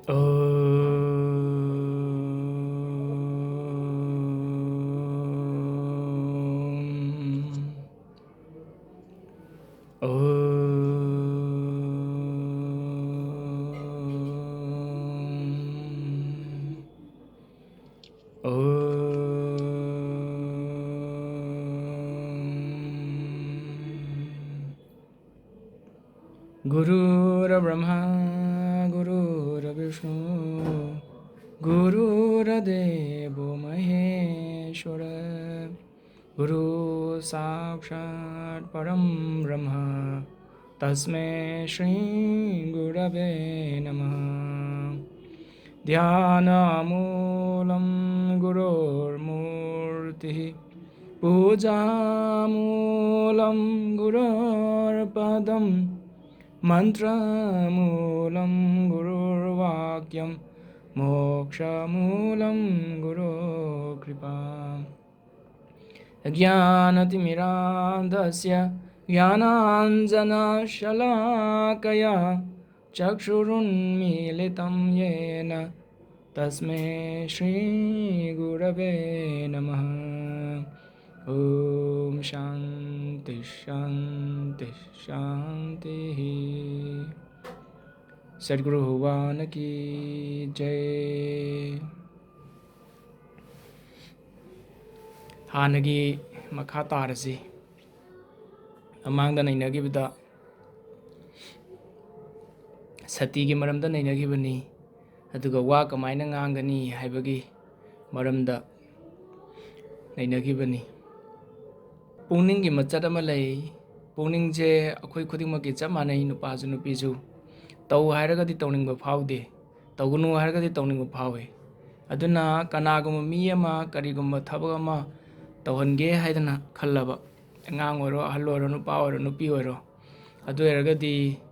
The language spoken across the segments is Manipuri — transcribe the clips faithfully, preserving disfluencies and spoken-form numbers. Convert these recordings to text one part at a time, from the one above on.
ॐ। ॐ। ॐ। गुरुर्ब्रह्मा गुरुर्विष्णु गुरुर्देवो महेश्वर। गुरु साक्षात् परं ब्रह्म तस्मै श्री गुरवे नमः। ध्यानमूलं गुरोर्मूर्तिः, पूजामूलं गुरोर्पदं, मन्त्रमूलं गुरोर्वाक्यं, मोक्षमूलं गुरो कृपा। अज्ञानतिमिरान्धस्य ज्ञानाञ्जनशलाकया चक्षुरुन्मीलितं येन तस्मै श्रीगुरवे नमः। ॐ शान्ति शान्ति शान्तिः। सद्गुरु भगवान की जय। ꯍꯥꯟꯅꯒꯤ ꯃꯈꯥ ꯇꯥꯔꯁꯤ꯫ ꯃꯃꯥꯡꯗ ꯅꯩꯅꯈꯤꯕꯗ ꯁꯇꯤꯒꯤ ꯃꯔꯝꯗ ꯅꯩꯅꯈꯤꯕꯅꯤ, ꯑꯗꯨꯒ ꯋꯥ ꯀꯃꯥꯏꯅ ꯉꯥꯡꯒꯅꯤ ꯍꯥꯏꯕꯒꯤ ꯃꯔꯝꯗ ꯅꯩꯅꯈꯤꯕꯅꯤ꯫ ꯄꯨꯛꯅꯤꯡꯒꯤ ꯃꯆꯠ ꯑꯃ ꯂꯩ꯫ ꯄꯨꯛꯅꯤꯡꯁꯦ ꯑꯩꯈꯣꯏ ꯈꯨꯗꯤꯡꯃꯛꯀꯤ ꯆꯞ ꯃꯥꯟꯅꯩ, ꯅꯨꯄꯥꯁꯨ ꯅꯨꯄꯤꯁꯨ꯫ ꯇꯧ ꯍꯥꯏꯔꯒꯗꯤ ꯇꯧꯅꯤꯡꯕ ꯐꯥꯎꯗꯦ, ꯇꯧꯒꯅꯨ ꯍꯥꯏꯔꯒꯗꯤ ꯇꯧꯅꯤꯡꯕ ꯐꯥꯎꯏ꯫ ꯑꯗꯨꯅ ꯀꯅꯥꯒꯨꯝꯕ ꯃꯤ ꯑꯃ ꯀꯔꯤꯒꯨꯝꯕ ꯊꯕꯛ ꯑꯃ ꯇꯧꯍꯟꯒꯦ ꯍꯥꯏꯗꯅ ꯈꯜꯂꯕ, ꯑꯉꯥꯡ ꯑꯣꯏꯔꯣ, ꯑꯍꯜ ꯑꯣꯏꯔꯣ, ꯅꯨꯄꯥ ꯑꯣꯏꯔꯣ, ꯅꯨꯄꯤ ꯑꯣꯏꯔꯣ, ꯑꯗꯨ ꯑꯣꯏꯔꯒꯗꯤ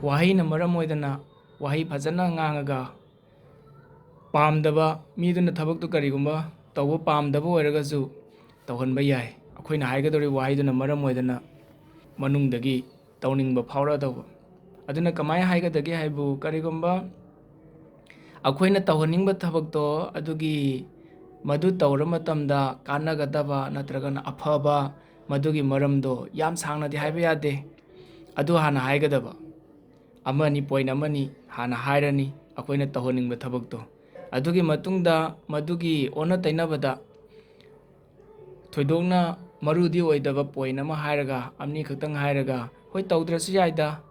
ꯋꯥꯍꯩꯅ ꯃꯔꯝ ꯑꯣꯏꯗꯅ ꯋꯥꯍꯩ ꯐꯖꯅ ꯉꯥꯡꯉꯒ, ꯄꯥꯝꯗꯕ ꯃꯤꯗꯨꯅ ꯊꯕꯛꯇꯨ ꯀꯔꯤꯒꯨꯝꯕ ꯇꯧꯕ ꯄꯥꯝꯗꯕ ꯑꯣꯏꯔꯒꯁꯨ ꯇꯧꯍꯟꯕ ꯌꯥꯏ꯫ ꯑꯩꯈꯣꯏꯅ ꯍꯥꯏꯒꯗꯧꯔꯤꯕ ꯋꯥꯍꯩꯗꯨꯅ ꯃꯔꯝ ꯑꯣꯏꯗꯅ ꯃꯅꯨꯡꯗꯒꯤ ꯇꯧꯅꯤꯡꯕ ꯐꯥꯎꯔꯛꯑꯗꯧꯕ꯫ ꯑꯗꯨꯅ ꯀꯃꯥꯏꯅ ꯍꯥꯏꯒꯗꯒꯦ ꯍꯥꯏꯕꯨ, ꯀꯔꯤꯒꯨꯝꯕ ꯑꯩꯈꯣꯏꯅ ꯇꯧꯍꯟꯅꯤꯡꯕ ꯊꯕꯛꯇꯣ, ꯑꯗꯨꯒꯤ, ꯃꯗꯨ ꯇꯧꯔ ꯃꯇꯝꯗ ꯀꯥꯟꯅꯒꯗꯕ ꯅꯠꯇ꯭ꯔꯒꯅ ꯑꯐꯕ, ꯃꯗꯨꯒꯤ ꯃꯔꯝꯗꯣ ꯌꯥꯝ ꯁꯥꯡꯅꯗꯤ ꯍꯥꯏꯕ ꯌꯥꯗꯦ꯫ ꯑꯗꯨ ꯍꯥꯟꯅ ꯍꯥꯏꯒꯗꯕ꯫ ꯑꯃꯅꯤ, point ꯑꯃꯅꯤ ꯍꯥꯟꯅ ꯍꯥꯏꯔꯅꯤ ꯑꯩꯈꯣꯏꯅ ꯇꯧꯍꯟꯅꯤꯡꯕ ꯊꯕꯛꯇꯣ꯫ ꯑꯗꯨꯒꯤ ꯃꯇꯨꯡꯗ ꯃꯗꯨꯒꯤ ꯑꯣꯟꯅ ꯇꯩꯅꯕꯗ ꯊꯣꯏꯗꯣꯛꯅ ꯃꯔꯨꯗꯤ ꯑꯣꯏꯗꯕ point ꯑꯃ ꯍꯥꯏꯔꯒ, ꯑꯅꯤꯈꯛꯇꯪ ꯍꯥꯏꯔꯒ, "ꯍꯣꯏ, ꯇꯧꯗ꯭ꯔꯁꯨ ꯌꯥꯏꯗ"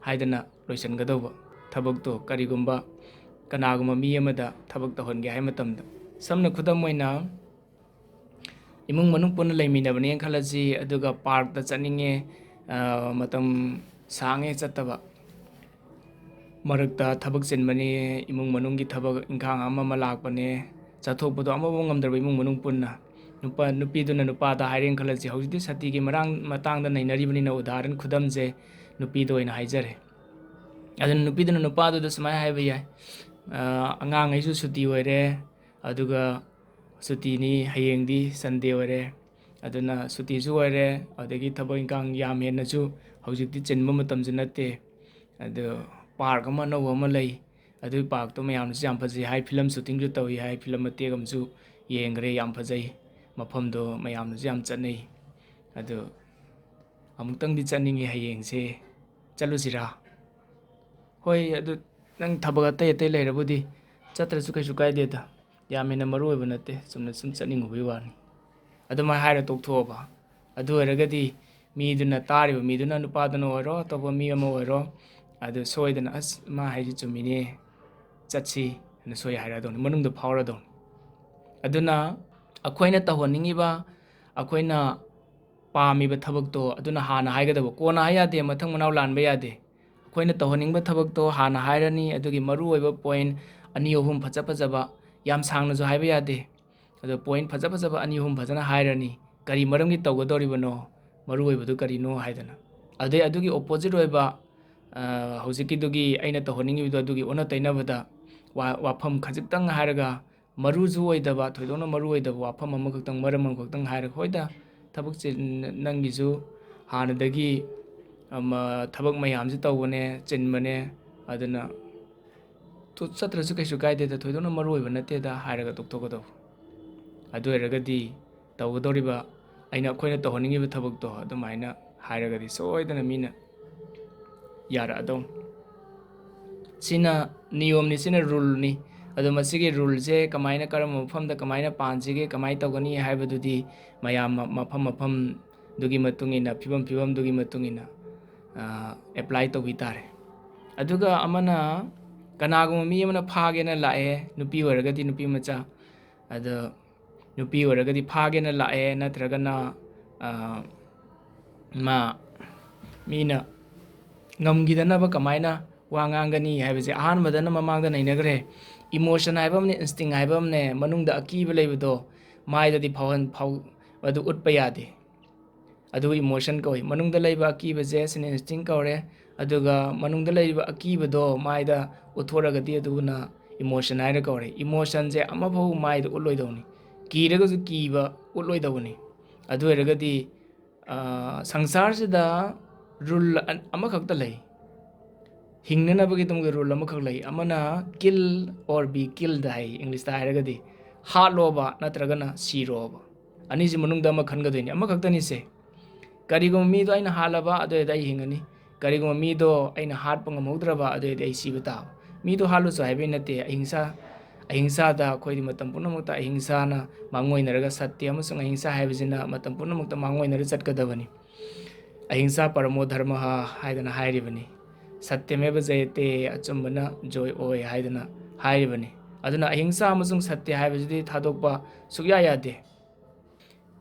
ꯍꯥꯏꯗꯅ ꯂꯣꯏꯁꯤꯟꯒꯗꯧꯕ ꯊꯕꯛꯇꯣ, ꯀꯔꯤꯒꯨꯝꯕ ꯀꯅꯥꯒꯨꯝꯕ ꯃꯤ ꯑꯃꯗ ꯊꯕꯛ ꯇꯧꯍꯟꯒꯦ ꯍꯥꯏ ꯃꯇꯝꯗ꯫ ꯁꯝꯅ ꯈꯨꯗꯝ ꯑꯣꯏꯅ, ꯏꯃꯨꯡ ꯃꯅꯨꯡ ꯄꯨꯟꯅ ꯂꯩꯃꯤꯟꯅꯕꯅꯦꯅ ꯈꯜꯂꯁꯤ, ꯑꯗꯨꯒ parkꯇ ꯆꯠꯅꯤꯡꯉꯦ, ꯑ, ꯃꯇꯝ ꯁꯥꯡꯉꯦ ꯆꯠꯇꯕ, ꯃꯔꯛꯇ ꯊꯕꯛ ꯆꯤꯟꯕꯅꯤ, ꯏꯃꯨꯡ ꯃꯅꯨꯡꯒꯤ ꯊꯕꯛ ꯏꯪꯈꯥꯡ ꯑꯃ ꯑꯃ ꯂꯥꯛꯄꯅꯦ, ꯆꯠꯊꯣꯛꯄꯗꯣ ꯑꯃꯐꯥꯎ ꯉꯝꯗ꯭ꯔꯕ ꯏꯃꯨꯡ ꯃꯅꯨꯡ ꯄꯨꯟꯅ꯫ ꯅꯨꯄꯥ, ꯅꯨꯄꯤꯗꯨꯅ ꯅꯨꯄꯥꯗ ꯍꯥꯏꯔꯦꯅ ꯈꯜꯂꯁꯤ, ꯍꯧꯖꯤꯛꯇꯤ ꯁꯇꯤꯒꯤ ꯃꯔꯥꯡ-, ꯃꯇꯥꯡꯗ ꯅꯩꯅꯔꯤꯕꯅꯤꯅ ꯎꯗꯥꯍꯔꯟ ꯈꯨꯗꯝꯁꯦ ꯅꯨꯄꯤꯗ ꯑꯣꯏꯅ ꯍꯥꯏꯖꯔꯦ꯫ ꯑꯗꯨꯅ ꯅꯨꯄꯤꯗꯨꯅ ꯅꯨꯄꯥꯗꯨꯗ ꯁꯨꯃꯥꯏꯅ ꯍꯥꯏꯕ ꯌꯥꯏ, "ꯑ, ꯑꯉꯥꯡꯈꯩꯁꯨ ꯁꯨꯇꯤ ꯑꯣꯏꯔꯦ, ꯑꯗꯨꯒ ꯁꯨꯇꯤꯅꯤ, ꯍꯌꯦꯡꯗꯤ Sunday ꯑꯣꯏꯔꯦ, ꯑꯗꯨꯅ ꯁꯨꯇꯤꯁꯨ ꯑꯣꯏꯔꯦ, ꯑꯗꯒꯤ ꯊꯕꯛ ꯏꯪꯈꯥꯡ ꯌꯥꯝ ꯍꯦꯟꯅꯁꯨ ꯍꯧꯖꯤꯛꯇꯤ ꯆꯤꯟꯕ ꯃꯇꯝꯁꯨ ꯅꯠꯇꯦ꯫ ꯑꯗꯨ park ꯑꯃ ꯑꯅꯧꯕ ꯑꯃ ꯂꯩ, ꯑꯗꯨꯒꯤ parkꯇꯣ ꯃꯌꯥꯝꯅꯁꯨ ꯌꯥꯝ ꯐꯖꯩ ꯍꯥꯏ, film shootingꯁꯨ ꯇꯧꯏ ꯍꯥꯏ, film ꯃꯇꯦꯛ ꯑꯃꯁꯨ ꯌꯦꯡꯈ꯭ꯔꯦ, ꯌꯥꯝ ꯐꯖꯩ, ꯃꯐꯝꯗꯣ ꯃꯌꯥꯝꯅꯁꯨ ꯌꯥꯝ ꯆꯠꯅꯩ꯫ ꯑꯗꯨ ꯑꯃꯨꯛꯇꯪꯗꯤ ꯆꯠꯅꯤꯡꯉꯤ, ꯍꯌꯦꯡꯁꯦ ꯆꯠꯂꯨꯁꯤꯔꯥ?" "ꯍꯣꯏ, ꯑꯗꯨ ꯅꯪ ꯊꯕꯛ ꯑꯇꯩ ꯑꯇꯩ ꯂꯩꯔꯕꯨꯗꯤ ꯆꯠꯇ꯭ꯔꯁꯨ ꯀꯩꯁꯨ ꯀꯥꯏꯗꯦꯗ, ꯌꯥꯝ ꯍꯦꯟꯅ ꯃꯔꯨ ꯑꯣꯏꯕ ꯅꯠꯇꯦ, ꯆꯨꯝꯅ ꯁꯨꯝ ꯆꯠꯅꯤꯡꯉꯨꯕꯒꯤ ꯋꯥꯅꯤ"꯫ ꯑꯗꯨꯃꯥꯏꯅ ꯍꯥꯏꯔ ꯇꯣꯛꯊꯣꯛꯑꯕ꯫ ꯑꯗꯨ ꯑꯣꯏꯔꯒꯗꯤ ꯃꯤꯗꯨꯅ, ꯇꯥꯔꯤꯕ ꯃꯤꯗꯨꯅ, ꯅꯨꯄꯥꯗꯨꯅ ꯑꯣꯏꯔꯣ, ꯑꯇꯣꯞꯄ ꯃꯤ ꯑꯃ ꯑꯣꯏꯔꯣ, ꯑꯗꯨ ꯁꯣꯏꯗꯅ, "ꯑꯁ, ꯃꯥ ꯍꯥꯏꯁꯤ ꯆꯨꯝꯃꯤꯅꯦ, ꯆꯠꯁꯤ" ꯍꯥꯏꯅ ꯁꯣꯏ ꯍꯥꯏꯔꯛꯑꯗꯧꯅꯤ, ꯃꯅꯨꯡꯗ ꯐꯥꯎꯔꯗꯧꯅꯤ꯫ ꯑꯗꯨꯅ ꯑꯩꯈꯣꯏꯅ ꯇꯧꯍꯟꯅꯤꯡꯉꯤꯕ, ꯑꯩꯈꯣꯏꯅ ꯄꯥꯝꯃꯤꯕ ꯊꯕꯛꯇꯣ ꯑꯗꯨꯅ ꯍꯥꯟꯅ ꯍꯥꯏꯒꯗꯕ꯫ ꯀꯣꯟꯅ ꯍꯥꯏ ꯌꯥꯗꯦ, ꯃꯊꯪ ꯃꯅꯥꯎ ꯂꯥꯟꯕ ꯌꯥꯗꯦ꯫ ꯑꯩꯈꯣꯏꯅ ꯇꯧꯍꯟꯅꯤꯡꯕ ꯊꯕꯛꯇꯣ ꯍꯥꯟꯅ ꯍꯥꯏꯔꯅꯤ, ꯑꯗꯨꯒꯤ ꯃꯔꯨꯑꯣꯏꯕ point ꯑꯅꯤ ꯑꯍꯨꯝ ꯐꯖ ꯐꯖꯕ, ꯌꯥꯝ ꯁꯥꯡꯅꯁꯨ ꯍꯥꯏꯕ ꯌꯥꯗꯦ꯫ ꯑꯗꯣ point ꯐꯖ ꯐꯖꯕ ꯑꯅꯤ ꯑꯍꯨꯝ ꯐꯖꯅ ꯍꯥꯏꯔꯅꯤ, ꯀꯔꯤ ꯃꯔꯝꯒꯤ ꯇꯧꯒꯗꯧꯔꯤꯕꯅꯣ, ꯃꯔꯨꯑꯣꯏꯕꯗꯨ ꯀꯔꯤꯅꯣ ꯍꯥꯏꯗꯅ꯫ ꯑꯗꯩ ꯑꯗꯨꯒꯤ opposite ꯑꯣꯏꯕ, ꯑ, ꯍꯧꯖꯤꯛꯀꯤꯗꯨꯒꯤ ꯑꯩꯅ ꯇꯧꯍꯟꯅꯤꯡꯉꯤꯕꯗꯣ, ꯑꯗꯨꯒꯤ ꯑꯣꯟꯅ ꯇꯩꯅꯕꯗ ꯋꯥ-, ꯋꯥꯐꯝ ꯈꯖꯤꯛꯇꯪ ꯍꯥꯏꯔꯒ, ꯃꯔꯨꯁꯨ ꯑꯣꯏꯗꯕ, ꯊꯣꯏꯗꯣꯛꯅ ꯃꯔꯨ ꯑꯣꯏꯗꯕ ꯋꯥꯐꯝ ꯑꯃꯈꯛꯇꯪ, ꯃꯔꯝ ꯑꯃꯈꯛꯇꯪ ꯍꯥꯏꯔꯒ, "ꯍꯣꯏꯗ, ꯊꯕꯛ ꯆꯤꯟ-, ꯅꯪꯒꯤꯁꯨ ꯍꯥꯟꯅꯗꯒꯤ, ꯑꯃ, ꯊꯕꯛ ꯃꯌꯥꯝꯁꯤ ꯇꯧꯕꯅꯦ, ꯆꯤꯟꯕꯅꯦ, ꯑꯗꯨꯅ ꯆꯠꯇ꯭ꯔꯁꯨ ꯀꯩꯁꯨ ꯀꯥꯏꯗꯦꯗ, ꯊꯣꯏꯗꯣꯛꯅ ꯃꯔꯨ ꯑꯣꯏꯕ ꯅꯠꯇꯦꯗ ꯍꯥꯏꯔꯒ ꯇꯣꯛꯊꯣꯛꯀꯗꯧꯕ꯫ ꯑꯗꯨ ꯑꯣꯏꯔꯒꯗꯤ ꯇꯧꯒꯗꯧꯔꯤꯕ, ꯑꯩꯅ, ꯑꯩꯈꯣꯏꯅ ꯇꯧꯍꯟꯅꯤꯡꯉꯤꯕ ꯊꯕꯛꯇꯣ ꯑꯗꯨꯃꯥꯏꯅ ꯍꯥꯏꯔꯒꯗꯤ ꯁꯣꯏꯗꯅ ꯃꯤꯅ ꯌꯥꯔꯛꯑꯗꯧꯅꯤ꯫ ꯁꯤꯅ ꯅꯤꯌꯣꯝꯅꯤ, ꯁꯤꯅ ꯔꯨꯜꯅꯤ꯫ ꯑꯗꯣ ꯃꯁꯤꯒꯤ ꯔꯨꯜꯁꯦ ꯀꯃꯥꯏꯅ, ꯀꯔꯝꯕ ꯃꯐꯝꯗ ꯀꯃꯥꯏꯅ ꯄꯥꯟꯁꯤꯒꯦ, ꯀꯃꯥꯏꯅ ꯇꯧꯒꯅꯤ ꯍꯥꯏꯕꯗꯨꯗꯤ ꯃꯌꯥꯝ ꯃ-, ꯃꯐꯝ ꯃꯐꯝꯗꯨꯒꯤ ꯃꯇꯨꯡ ꯏꯟꯅ, ꯐꯤꯕꯝ ꯐꯤꯕꯝꯗꯨꯒꯤ ꯃꯇꯨꯡ ꯏꯟꯅ, ꯑ, ꯑꯦꯄ꯭ꯂꯥꯏ ꯇꯧꯕꯤ ꯇꯥꯔꯦ꯫ ꯑꯗꯨꯒ ꯑꯃꯅ, ꯀꯅꯥꯒꯨꯝꯕ ꯃꯤ ꯑꯃꯅ ꯐꯥꯒꯦꯅ ꯂꯥꯛꯑꯦ, ꯅꯨꯄꯤ ꯑꯣꯏꯔꯒꯗꯤ ꯅꯨꯄꯤ ꯃꯆꯥ, ꯑꯗꯣ ꯅꯨꯄꯤ ꯑꯣꯏꯔꯒꯗꯤ ꯐꯥꯒꯦꯅ ꯂꯥꯛꯑꯦ, ꯅꯠꯇ꯭ꯔꯒꯅ, ꯑ, ꯃꯥ, ꯃꯤꯅ ꯉꯝꯈꯤꯗꯅꯕ ꯀꯃꯥꯏꯅ ꯋꯥ ꯉꯥꯡꯒꯅꯤ ꯍꯥꯏꯕꯁꯦ ꯑꯍꯥꯟꯕꯗꯅ ꯃꯃꯥꯡꯗ ꯅꯩꯅꯈ꯭ꯔꯦ꯫ ꯏꯃꯣꯁꯟ ꯍꯥꯏꯕ ꯑꯃꯅꯦ, ꯏꯟꯁꯇꯤꯡ ꯍꯥꯏꯕ ꯑꯃꯅꯦ, ꯃꯅꯨꯡꯗ ꯑꯀꯤꯕ ꯂꯩꯕꯗꯣ ꯃꯥꯏꯗꯗꯤ ꯐꯥꯎꯍꯟ-, ꯐꯥꯎ-, ꯑꯗꯨ ꯎꯠꯄ ꯌꯥꯗꯦ꯫ ꯑꯗꯨ ꯏꯃꯣꯁꯟ ꯀꯧꯏ꯫ ꯃꯅꯨꯡꯗ ꯂꯩꯕ ꯑꯀꯤꯕꯁꯦ ꯁꯤꯅ ꯏꯟꯁꯇꯤꯡ ꯀꯧꯔꯦ꯫ ꯑꯗꯨꯒ ꯃꯅꯨꯡꯗ ꯂꯩꯔꯤꯕ ꯑꯀꯤꯕꯗꯣ ꯃꯥꯏꯗ ꯎꯠꯊꯣꯔꯒꯗꯤ ꯑꯗꯨꯅ ꯏꯃꯣꯁꯟ ꯍꯥꯏꯅ ꯀꯧꯔꯦ꯫ ꯏꯃꯣꯁꯟꯁꯦ ꯑꯃꯐꯥꯎ ꯃꯥꯏꯗ ꯎꯠꯂꯣꯏꯗꯧꯅꯤ꯫ ꯀꯤꯔꯒꯁꯨ ꯀꯤꯕ ꯎꯠꯂꯣꯏꯗꯧꯕꯅꯤ꯫ ꯑꯗꯨ ꯑꯣꯏꯔꯒꯗꯤ, ꯑ, ꯁꯪꯁꯥꯔꯁꯤꯗ ꯔꯨꯜ ꯑꯟ-, ꯑꯃꯈꯛꯇ ꯂꯩ꯫ ꯍꯤꯡꯅꯅꯕꯒꯤꯗꯃꯛꯇ ꯔꯨꯜ ꯑꯃꯈꯛ ꯂꯩ꯫ ꯑꯃꯅ kill or be killed ꯍꯥꯏ, ꯏꯪꯂꯤꯁꯇ ꯍꯥꯏꯔꯒꯗꯤ, ꯍꯥꯠꯂꯣꯕ ꯅꯠꯇ꯭ꯔꯒꯅ ꯁꯤꯔꯣꯕ꯫ ꯑꯅꯤꯁꯤ ꯃꯅꯨꯡꯗ ꯑꯃ ꯈꯟꯒꯗꯣꯏꯅꯤ, ꯑꯃꯈꯛꯇꯅꯤꯁꯦ꯫ ꯀꯔꯤꯒꯨꯝꯕ ꯃꯤꯗꯣ ꯑꯩꯅ ꯍꯥꯠꯂꯕ, ꯑꯗꯨ ꯑꯣꯏꯔꯗꯤ ꯑꯩ ꯍꯤꯡꯉꯅꯤ꯫ ꯀꯔꯤꯒꯨꯝꯕ ꯃꯤꯗꯣ ꯑꯩꯅ ꯍꯥꯠꯄ ꯉꯝꯍꯧꯗ꯭ꯔꯕ, ꯑꯗꯨ ꯑꯣꯏꯔꯗꯤ ꯑꯩ ꯁꯤꯕ ꯇꯥꯕ꯫ ꯃꯤꯗꯣ ꯍꯥꯠꯂꯨꯁꯨ ꯍꯥꯏꯕꯩ ꯅꯠꯇꯦ꯫ ꯑꯍꯤꯡꯁꯥ, ꯑꯍꯤꯡꯁꯥꯗ ꯑꯩꯈꯣꯏꯗꯤ ꯃꯇꯝ ꯄꯨꯝꯅꯃꯛꯇ ꯑꯍꯤꯡꯁꯥꯅ ꯃꯥꯡꯑꯣꯏꯅꯔꯒ, ꯁꯠꯇ꯭ꯌ ꯑꯃꯁꯨꯡ ꯑꯍꯤꯡꯁꯥ ꯍꯥꯏꯕꯁꯤꯅ ꯃꯇꯝ ꯄꯨꯝꯅꯃꯛꯇ ꯃꯥꯡꯑꯣꯏꯅꯔ ꯆꯠꯀꯗꯕꯅꯤ꯫ ꯑꯍꯤꯡꯁꯥ ꯄꯔꯃꯣ ꯙꯔꯃ ꯍꯥꯏꯗꯅ ꯍꯥꯏꯔꯤꯕꯅꯤ꯫ ꯁꯠꯌꯃꯦꯕ ꯖꯌꯇꯦ, ꯑꯆꯨꯝꯕꯅ ꯖꯣꯏ ꯑꯣꯏ ꯍꯥꯏꯗꯅ ꯍꯥꯏꯔꯤꯕꯅꯤ꯫ ꯑꯗꯨꯅ ꯑꯍꯤꯡꯁꯥ ꯑꯃꯁꯨꯡ ꯁꯠꯇ꯭ꯌ ꯍꯥꯏꯕꯁꯤꯗꯤ ꯊꯥꯗꯣꯛꯄ ꯁꯨꯛꯌꯥ ꯌꯥꯗꯦ꯫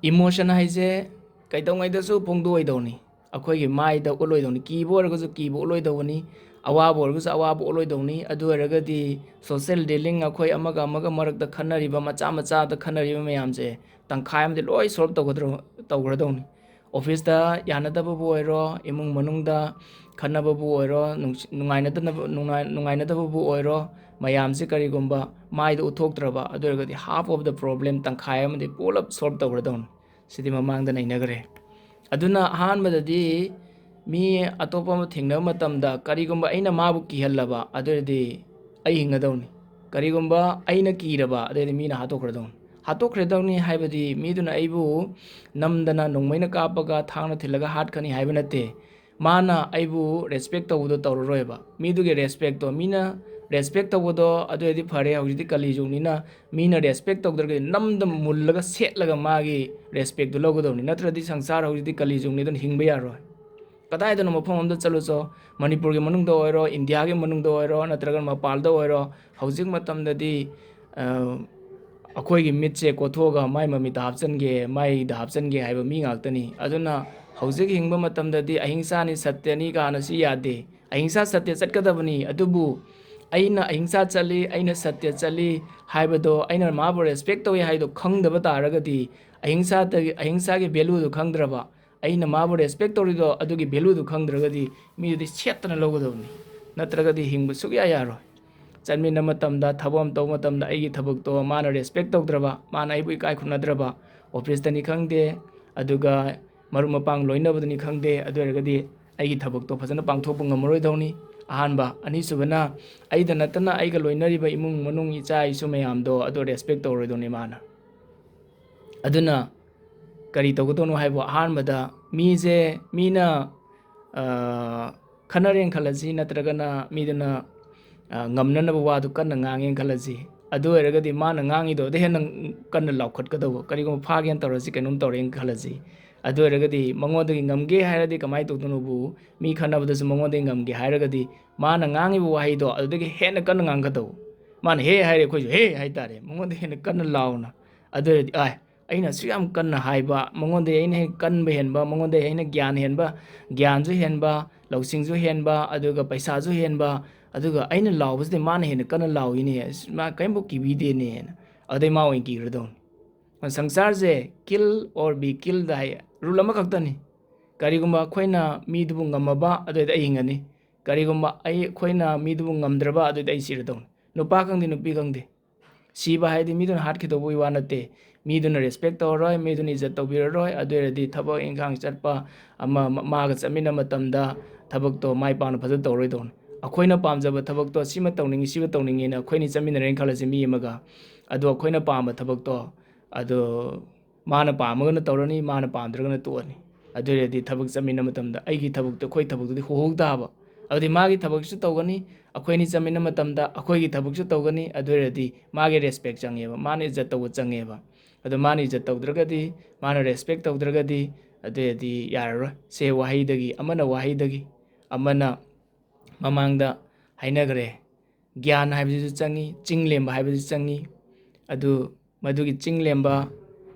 ꯏꯃꯣꯁꯟ ꯍꯥꯏꯁꯦ ꯀꯩꯗꯧꯉꯩꯗꯁꯨ ꯐꯣꯡꯗꯣꯛꯑꯣꯏꯗꯧꯅꯤ꯫ ꯑꯩꯈꯣꯏꯒꯤ ꯃꯥꯏꯗ ꯎꯠꯂꯣꯏꯗꯧꯅꯤ꯫ ꯀꯤꯕ ꯑꯣꯏꯔꯒꯁꯨ ꯀꯤꯕ ꯎꯠꯂꯣꯏꯗꯧꯕꯅꯤ, ꯑꯋꯥꯕ ꯑꯣꯏꯔꯒꯁꯨ ꯑꯋꯥꯕ ꯎꯠꯂꯣꯏꯗꯧꯅꯤ꯫ ꯑꯗꯨ ꯑꯣꯏꯔꯒꯗꯤ ꯁꯣꯁꯦꯜ ꯗꯤꯂꯤꯡ, ꯑꯩꯈꯣꯏ ꯑꯃꯒ ꯑꯃꯒ ꯃꯔꯛꯇ ꯈꯟꯅꯔꯤꯕ, ꯃꯆꯥ ꯃꯆꯥꯗ ꯈꯟꯅꯔꯤꯕ ꯃꯌꯥꯝꯁꯦ ꯇꯪꯈꯥꯏ ꯑꯃꯗꯤ ꯂꯣꯏ ꯁꯣꯜꯕ ꯇꯧꯒꯗ꯭ꯔꯣ-, ꯇꯧꯈ꯭ꯔꯗꯧꯅꯤ꯫ ꯑꯣꯐꯤꯁꯇ ꯌꯥꯅꯗꯕꯕꯨ ꯑꯣꯏꯔꯣ, ꯏꯃꯨꯡ ꯃꯅꯨꯡꯗ ꯈꯠꯅꯕꯕꯨ ꯑꯣꯏꯔꯣ, ꯅꯨꯡꯁꯤ-, ꯅꯨꯡꯉꯥꯏꯅꯗꯅꯕ-, ꯅꯨꯡꯉꯥꯏ-, ꯅꯨꯡꯉꯥꯏꯅꯗꯕꯕꯨ ꯑꯣꯏꯔꯣ, ꯃꯌꯥꯝꯁꯦ ꯀꯔꯤꯒꯨꯝꯕ ꯃꯥꯏꯗ ꯎꯠꯊꯣꯛꯇ꯭ꯔꯕ, ꯑꯗꯨ ꯑꯣꯏꯔꯒꯗꯤ half of the problem, ꯇꯪꯈꯥꯏ ꯑꯃꯗꯤ ꯄꯨꯂꯞ ꯁꯣꯜꯕ ꯇꯧꯈ꯭ꯔꯗꯧꯅꯤ꯫ ꯁꯤꯗꯤ ꯃꯃꯥꯡꯗ ꯅꯩꯅꯈ꯭ꯔꯦ꯫ ꯑꯗꯨꯅ ꯑꯍꯥꯟꯕꯗꯗꯤ ꯃꯤ ꯑꯇꯣꯞꯄ ꯑꯃ ꯊꯦꯡꯅꯕ ꯃꯇꯝꯗ ꯀꯔꯤꯒꯨꯝꯕ ꯑꯩꯅ ꯃꯥꯕꯨ ꯀꯤꯍꯜꯂꯕ, ꯑꯗꯨ ꯑꯣꯏꯔꯗꯤ ꯑꯩ ꯍꯤꯡꯒꯗꯧꯅꯤ꯫ ꯀꯔꯤꯒꯨꯝꯕ ꯑꯩꯅ ꯀꯤꯔꯕ, ꯑꯗꯩꯗꯤ ꯃꯤꯅ ꯍꯥꯠꯇꯣꯛꯈ꯭ꯔꯗꯧꯅꯤ꯫ ꯍꯥꯠꯇꯣꯛꯈ꯭ꯔꯗꯧꯅꯤ ꯍꯥꯏꯕꯗꯤ ꯃꯤꯗꯨꯅ ꯑꯩꯕꯨ ꯅꯝꯗꯅ ꯅꯣꯡꯃꯩꯅ ꯀꯥꯞꯄꯒ ꯊꯥꯡꯅ ꯊꯤꯜꯂꯒ ꯍꯥꯠꯀꯅꯤ ꯍꯥꯏꯕ ꯅꯠꯇꯦ꯫ ꯃꯥꯅ ꯑꯩꯕꯨ ꯔꯦꯁꯄꯦꯛ ꯇꯧꯕꯗꯣ ꯇꯧꯔꯔꯣꯏꯕ꯫ ꯃꯤꯗꯨꯒꯤ ꯔꯦꯁꯄꯦꯛꯇꯣ, ꯃꯤꯅ ꯔꯦꯁꯄꯦꯛ ꯇꯧꯕꯗꯣ, ꯑꯗꯨ ꯑꯣꯏꯔꯗꯤ ꯐꯔꯦ, ꯍꯧꯖꯤꯛꯇꯤ ꯀꯂꯤ ꯖꯨꯒꯅꯤꯅ ꯃꯤꯅ ꯔꯦꯁꯄꯦꯛ ꯇꯧꯗ꯭ꯔꯒꯗꯤ ꯅꯝꯗ ꯃꯨꯜꯂꯒ ꯁꯦꯠꯂꯒ ꯃꯥꯒꯤ ꯔꯦꯁꯄꯦꯛꯇꯨ ꯂꯧꯒꯗꯧꯅꯤ꯫ ꯅꯠꯇ꯭ꯔꯗꯤ ꯁꯪꯁꯥꯔ ꯍꯧꯖꯤꯛꯇꯤ ꯀꯂꯤ ꯖꯨꯒꯅꯤ, ꯑꯗꯨꯅ ꯍꯤꯡꯕ ꯌꯥꯔꯣꯏ꯫ ꯀꯗꯥꯏꯗꯅꯣ ꯃꯐꯝ ꯑꯃꯗ ꯆꯠꯂꯨꯆꯣ, ꯃꯅꯤꯄꯨꯔꯒꯤ ꯃꯅꯨꯡꯗ ꯑꯣꯏꯔꯣ, ꯏꯟꯗꯤꯌꯥꯒꯤ ꯃꯅꯨꯡꯗ ꯑꯣꯏꯔꯣ, ꯅꯠꯇ꯭ꯔꯒꯅ ꯃꯄꯥꯜꯗ ꯑꯣꯏꯔꯣ, ꯍꯧꯖꯤꯛ ꯃꯇꯝꯗꯗꯤ, ꯑ, ꯑꯩꯈꯣꯏꯒꯤ ꯃꯤꯠꯁꯦ ꯀꯣꯠꯊꯣꯛꯑꯒ ꯃꯥꯏ ꯃꯃꯤꯠꯇ ꯍꯥꯞꯆꯟꯒꯦ, ꯃꯥꯏꯗ ꯍꯥꯞꯆꯟꯒꯦ ꯍꯥꯏꯕ ꯃꯤ ꯉꯥꯛꯇꯅꯤ꯫ ꯑꯗꯨꯅ ꯍꯧꯖꯤꯛ ꯍꯤꯡꯕ ꯃꯇꯝꯗꯗꯤ ꯑꯍꯤꯡꯁꯥꯅꯤ, ꯁꯠꯇ꯭ꯌꯅꯤ ꯀꯥꯅ ꯁꯤ ꯌꯥꯗꯦ꯫ ꯑꯍꯤꯡꯁꯥ ꯁꯠꯇ꯭ꯌ ꯆꯠꯀꯗꯕꯅꯤ꯫ ꯑꯗꯨꯕꯨ ꯑꯩꯅ ꯑꯍꯤꯡꯁꯥ ꯆꯠꯂꯤ, ꯑꯩꯅ ꯁꯠꯇ꯭ꯌ ꯆꯠꯂꯤ ꯍꯥꯏꯕꯗꯣ, ꯑꯩꯅ ꯃꯥꯕꯨ ꯔꯦꯁꯄꯦꯛ ꯇꯧꯏ ꯍꯥꯏꯗꯣ ꯈꯪꯗꯕ ꯇꯥꯔꯒꯗꯤ, ꯑꯍꯤꯡꯁꯥꯗꯒꯤ, ꯑꯍꯤꯡꯁꯥꯒꯤ ꯚꯦꯂꯨꯗꯨ ꯈꯪꯗ꯭ꯔꯕ, ꯑꯩꯅ ꯃꯥꯕꯨ ꯔꯦꯁꯄꯦꯛ ꯇꯧꯔꯤꯗꯣ ꯑꯗꯨꯒꯤ ꯚꯦꯂꯨꯗꯨ ꯈꯪꯗ꯭ꯔꯒꯗꯤ ꯃꯤꯗꯨꯗꯤ ꯁꯦꯠꯇꯅ ꯂꯧꯒꯗꯕꯅꯤ, ꯅꯠꯇ꯭ꯔꯒꯗꯤ ꯍꯤꯡꯕ ꯁꯨꯛꯌꯥ ꯌꯥꯔꯣꯏ꯫ ꯆꯠꯃꯤꯟꯅ ꯃꯇꯝꯗ, ꯊꯕꯛ ꯑꯃ ꯇꯧꯕ ꯃꯇꯝꯗ ꯑꯩꯒꯤ ꯊꯕꯛꯇꯣ ꯃꯥꯅ ꯔꯦꯁꯄꯦꯛ ꯇꯧꯗ꯭ꯔꯕ, ꯃꯥꯅ ꯑꯩꯕꯨ ꯏꯀꯥꯏ ꯈꯨꯝꯅꯗ꯭ꯔꯕ, ꯑꯣꯐꯤꯁꯇꯅꯤ ꯈꯪꯗꯦ, ꯑꯗꯨꯒ ꯃꯔꯨꯞ ꯃꯄꯥꯡ ꯂꯣꯏꯅꯕꯗꯅꯤ ꯈꯪꯗꯦ, ꯑꯗꯨ ꯑꯣꯏꯔꯒꯗꯤ ꯑꯩꯒꯤ ꯊꯕꯛꯇꯣ ꯐꯖꯅ ꯄꯥꯡꯊꯣꯛꯄ ꯉꯝꯃꯔꯣꯏꯗꯧꯅꯤ꯫ ꯑꯍꯥꯟꯕ꯫ ꯑꯅꯤꯁꯨꯕꯅ, ꯑꯩꯗ ꯅꯠꯇꯅ ꯑꯩꯒ ꯂꯣꯏꯅꯔꯤꯕ ꯏꯃꯨꯡ ꯃꯅꯨꯡ, ꯏꯆꯥ ꯏꯁꯨ ꯃꯌꯥꯝꯗꯣ ꯑꯗꯨ ꯔꯦꯁꯄꯦꯛ ꯇꯧꯔꯣꯏꯗꯧꯅꯤ ꯃꯥꯅ꯫ ꯑꯗꯨꯅ ꯀꯔꯤ ꯇꯧꯒꯗꯧꯅꯣ ꯍꯥꯏꯕꯨ, ꯑꯍꯥꯟꯕꯗ ꯃꯤꯁꯦ, ꯃꯤꯅ, ꯑ, ꯈꯠꯅꯔꯦꯅ ꯈꯜꯂꯁꯤ, ꯅꯠꯇ꯭ꯔꯒꯅ ꯃꯤꯗꯨꯅ, ꯑ, ꯉꯝꯅꯅꯕ ꯋꯥꯗꯨ ꯀꯟꯅ ꯉꯥꯡꯉꯦꯅ ꯈꯜꯂꯁꯤ꯫ ꯑꯗꯨ ꯑꯣꯏꯔꯒꯗꯤ ꯃꯥꯅ ꯉꯥꯡꯉꯤꯗꯣ ꯑꯗꯨ ꯍꯦꯟꯅ ꯀꯟꯅ ꯂꯥꯎꯈꯠꯀꯗꯧꯕ꯫ ꯀꯔꯤꯒꯨꯝꯕ ꯐꯥꯒꯦꯅ ꯇꯧꯔꯁꯤ, ꯀꯩꯅꯣꯝ ꯇꯧꯔꯦꯅ ꯈꯜꯂꯁꯤ꯫ ꯑꯗꯨ ꯑꯣꯏꯔꯒꯗꯤ ꯃꯉꯣꯟꯗꯒꯤ ꯉꯝꯒꯦ ꯍꯥꯏꯔꯗꯤ ꯀꯃꯥꯏꯅ ꯇꯧꯗꯣꯏꯅꯣꯕꯨ, ꯃꯤ ꯈꯠꯅꯕꯗꯁꯨ ꯃꯉꯣꯟꯗꯒꯤ ꯉꯝꯒꯦ ꯍꯥꯏꯔꯒꯗꯤ ꯃꯥꯅ ꯉꯥꯡꯉꯤꯕ ꯋꯥꯍꯩꯗꯣ ꯑꯗꯨꯗꯒꯤ ꯍꯦꯟꯅ ꯀꯟꯅ ꯉꯥꯡꯒꯗꯧꯕ꯫ ꯃꯥꯅ "ꯍꯦ" ꯍꯥꯏꯔꯦ, ꯑꯩꯈꯣꯏꯁꯨ "ꯍꯦ" ꯍꯥꯏꯇꯥꯔꯦ, ꯃꯉꯣꯟꯗ ꯍꯦꯟꯅ ꯀꯟꯅ ꯂꯥꯎꯅ꯫ ꯑꯗꯨ ꯑꯣꯏꯔꯗꯤ, ꯑꯥꯏ, ꯑꯩꯅ ꯑꯁꯨꯛ ꯌꯥꯝ ꯀꯟꯅ ꯍꯥꯏꯕ, ꯃꯉꯣꯟꯗꯒꯤ ꯑꯩꯅ ꯍꯦꯟꯅ ꯀꯟꯕ ꯍꯦꯟꯕ, ꯃꯉꯣꯟꯗꯒꯤ ꯑꯩꯅ ꯒ꯭ꯌꯥꯟ ꯍꯦꯟꯕ, ꯒ꯭ꯌꯥꯟꯁꯨ ꯍꯦꯟꯕ, ꯂꯧꯁꯤꯡꯁꯨ ꯍꯦꯟꯕ, ꯑꯗꯨꯒ ꯄꯩꯁꯥꯁꯨ ꯍꯦꯟꯕ, ꯑꯗꯨꯒ ꯑꯩꯅ ꯂꯥꯎꯕꯁꯤꯗꯤ ꯃꯥꯅ ꯍꯦꯟꯅ ꯀꯟꯅ ꯂꯥꯎꯏꯅꯦ, ꯑꯁ, ꯃꯥ ꯀꯔꯤꯝꯐꯥꯎ ꯀꯤꯕꯤꯗꯦꯅꯦꯅ꯫ ꯑꯗꯩ ꯃꯥ ꯑꯣꯏꯅ ꯀꯤꯔꯗꯧꯅꯤ꯫ ꯁꯪꯁꯥꯔꯁꯦ kill or be killed ꯍꯥꯏ, ꯔꯨꯜ ꯑꯃꯈꯛꯇꯅꯤ꯫ ꯀꯔꯤꯒꯨꯝꯕ ꯑꯩꯈꯣꯏꯅ ꯃꯤꯗꯨꯕꯨ ꯉꯝꯃꯕ, ꯑꯗꯨ ꯑꯣꯏꯔꯗꯤ ꯑꯩ ꯍꯤꯡꯒꯅꯤ꯫ ꯀꯔꯤꯒꯨꯝꯕ ꯑꯩ, ꯑꯩꯈꯣꯏꯅ ꯃꯤꯗꯨꯕꯨ ꯉꯝꯗ꯭ꯔꯕ, ꯑꯗꯨ ꯑꯣꯏꯔꯗꯤ ꯑꯩ ꯁꯤꯔꯗꯧꯅꯤ꯫ ꯅꯨꯄꯥ ꯈꯪꯗꯦ, ꯅꯨꯄꯤ ꯈꯪꯗꯦ꯫ ꯁꯤꯕ ꯍꯥꯏꯗꯤ ꯃꯤꯗꯨꯅ ꯍꯥꯠꯈꯤꯗꯧꯕꯒꯤ ꯋꯥ ꯅꯠꯇꯦ꯫ ꯃꯤꯗꯨꯅ ꯔꯦꯁꯄꯦꯛ ꯇꯧꯔꯔꯣꯏ, ꯃꯤꯗꯨꯅ ꯏꯖꯠ ꯇꯧꯕꯤꯔꯔꯣꯏ, ꯑꯗꯨ ꯑꯣꯏꯔꯗꯤ ꯊꯕꯛ ꯏꯪꯈꯥꯡ ꯆꯠꯄ ꯑꯃ, ꯃ-, ꯃꯥꯒ ꯆꯠꯃꯤꯟꯅꯕ ꯃꯇꯝꯗ ꯊꯕꯛꯇꯣ ꯃꯥꯏ ꯄꯥꯛꯅ ꯐꯖꯅ ꯇꯧꯔꯣꯏꯗꯧꯅꯤ꯫ ꯑꯩꯈꯣꯏꯅ ꯄꯥꯝꯖꯕ ꯊꯕꯛꯇꯣ, ꯁꯤꯃ ꯇꯧꯅꯤꯡꯉꯤ, ꯁꯤꯃ ꯇꯧꯅꯤꯡꯉꯤꯅ ꯑꯩꯈꯣꯏꯅꯤ ꯆꯠꯃꯤꯟꯅꯔꯦꯅ ꯈꯜꯂꯁꯤ, ꯃꯤ ꯑꯃꯒ꯫ ꯑꯗꯣ ꯑꯩꯈꯣꯏꯅ ꯄꯥꯝꯕ ꯊꯕꯛꯇꯣ, ꯑꯗꯣ ꯃꯥꯅ ꯄꯥꯝꯃꯒꯅ ꯇꯧꯔꯅꯤ, ꯃꯥꯅ ꯄꯥꯝꯗ꯭ꯔꯒꯅ ꯇꯣꯛꯑꯅꯤ꯫ ꯑꯗꯨ ꯑꯣꯏꯔꯗꯤ ꯊꯕꯛ ꯆꯠꯃꯤꯟꯅ ꯃꯇꯝꯗ ꯑꯩꯒꯤ ꯊꯕꯛꯇꯣ, ꯑꯩꯈꯣꯏ ꯊꯕꯛꯇꯨꯗꯤ ꯍꯨꯍꯧ ꯇꯥꯕ꯫ ꯑꯗꯨꯗꯤ ꯃꯥꯒꯤ ꯊꯕꯛꯁꯨ ꯇꯧꯒꯅꯤ, ꯑꯩꯈꯣꯏꯅꯤ ꯆꯠꯃꯤꯟꯅ ꯃꯇꯝꯗ ꯑꯩꯈꯣꯏꯒꯤ ꯊꯕꯛꯁꯨ ꯇꯧꯒꯅꯤ꯫ ꯑꯗꯨ ꯑꯣꯏꯔꯗꯤ ꯃꯥꯒꯤ ꯔꯦꯁꯄꯦꯛ ꯆꯪꯉꯦꯕ, ꯃꯥꯅ ꯏꯖꯠ ꯇꯧꯕ ꯆꯪꯉꯦꯕ꯫ ꯑꯗꯣ ꯃꯥꯅ ꯏꯖꯠ ꯇꯧꯗ꯭ꯔꯒꯗꯤ, ꯃꯥꯅ ꯔꯦꯁꯄꯦꯛ ꯇꯧꯗ꯭ꯔꯒꯗꯤ, ꯑꯗꯨ ꯑꯣꯏꯔꯗꯤ ꯌꯥꯔꯔꯣꯏ꯫ ꯁꯦ ꯋꯥꯍꯩꯗꯒꯤ, ꯑꯃꯅ ꯋꯥꯍꯩꯗꯒꯤ, ꯑꯃꯅ ꯃꯃꯥꯡꯗ ꯍꯥꯏꯅꯈ꯭ꯔꯦ꯫ ꯒ꯭ꯌꯥꯟ ꯍꯥꯏꯕꯁꯤꯁꯨ ꯆꯪꯉꯤ, ꯆꯤꯡ ꯂꯦꯝꯕ ꯍꯥꯏꯕꯁꯨ ꯆꯪꯉꯤ꯫ ꯑꯗꯨ ꯃꯗꯨꯒꯤ ꯆꯤꯡ ꯂꯦꯝꯕ,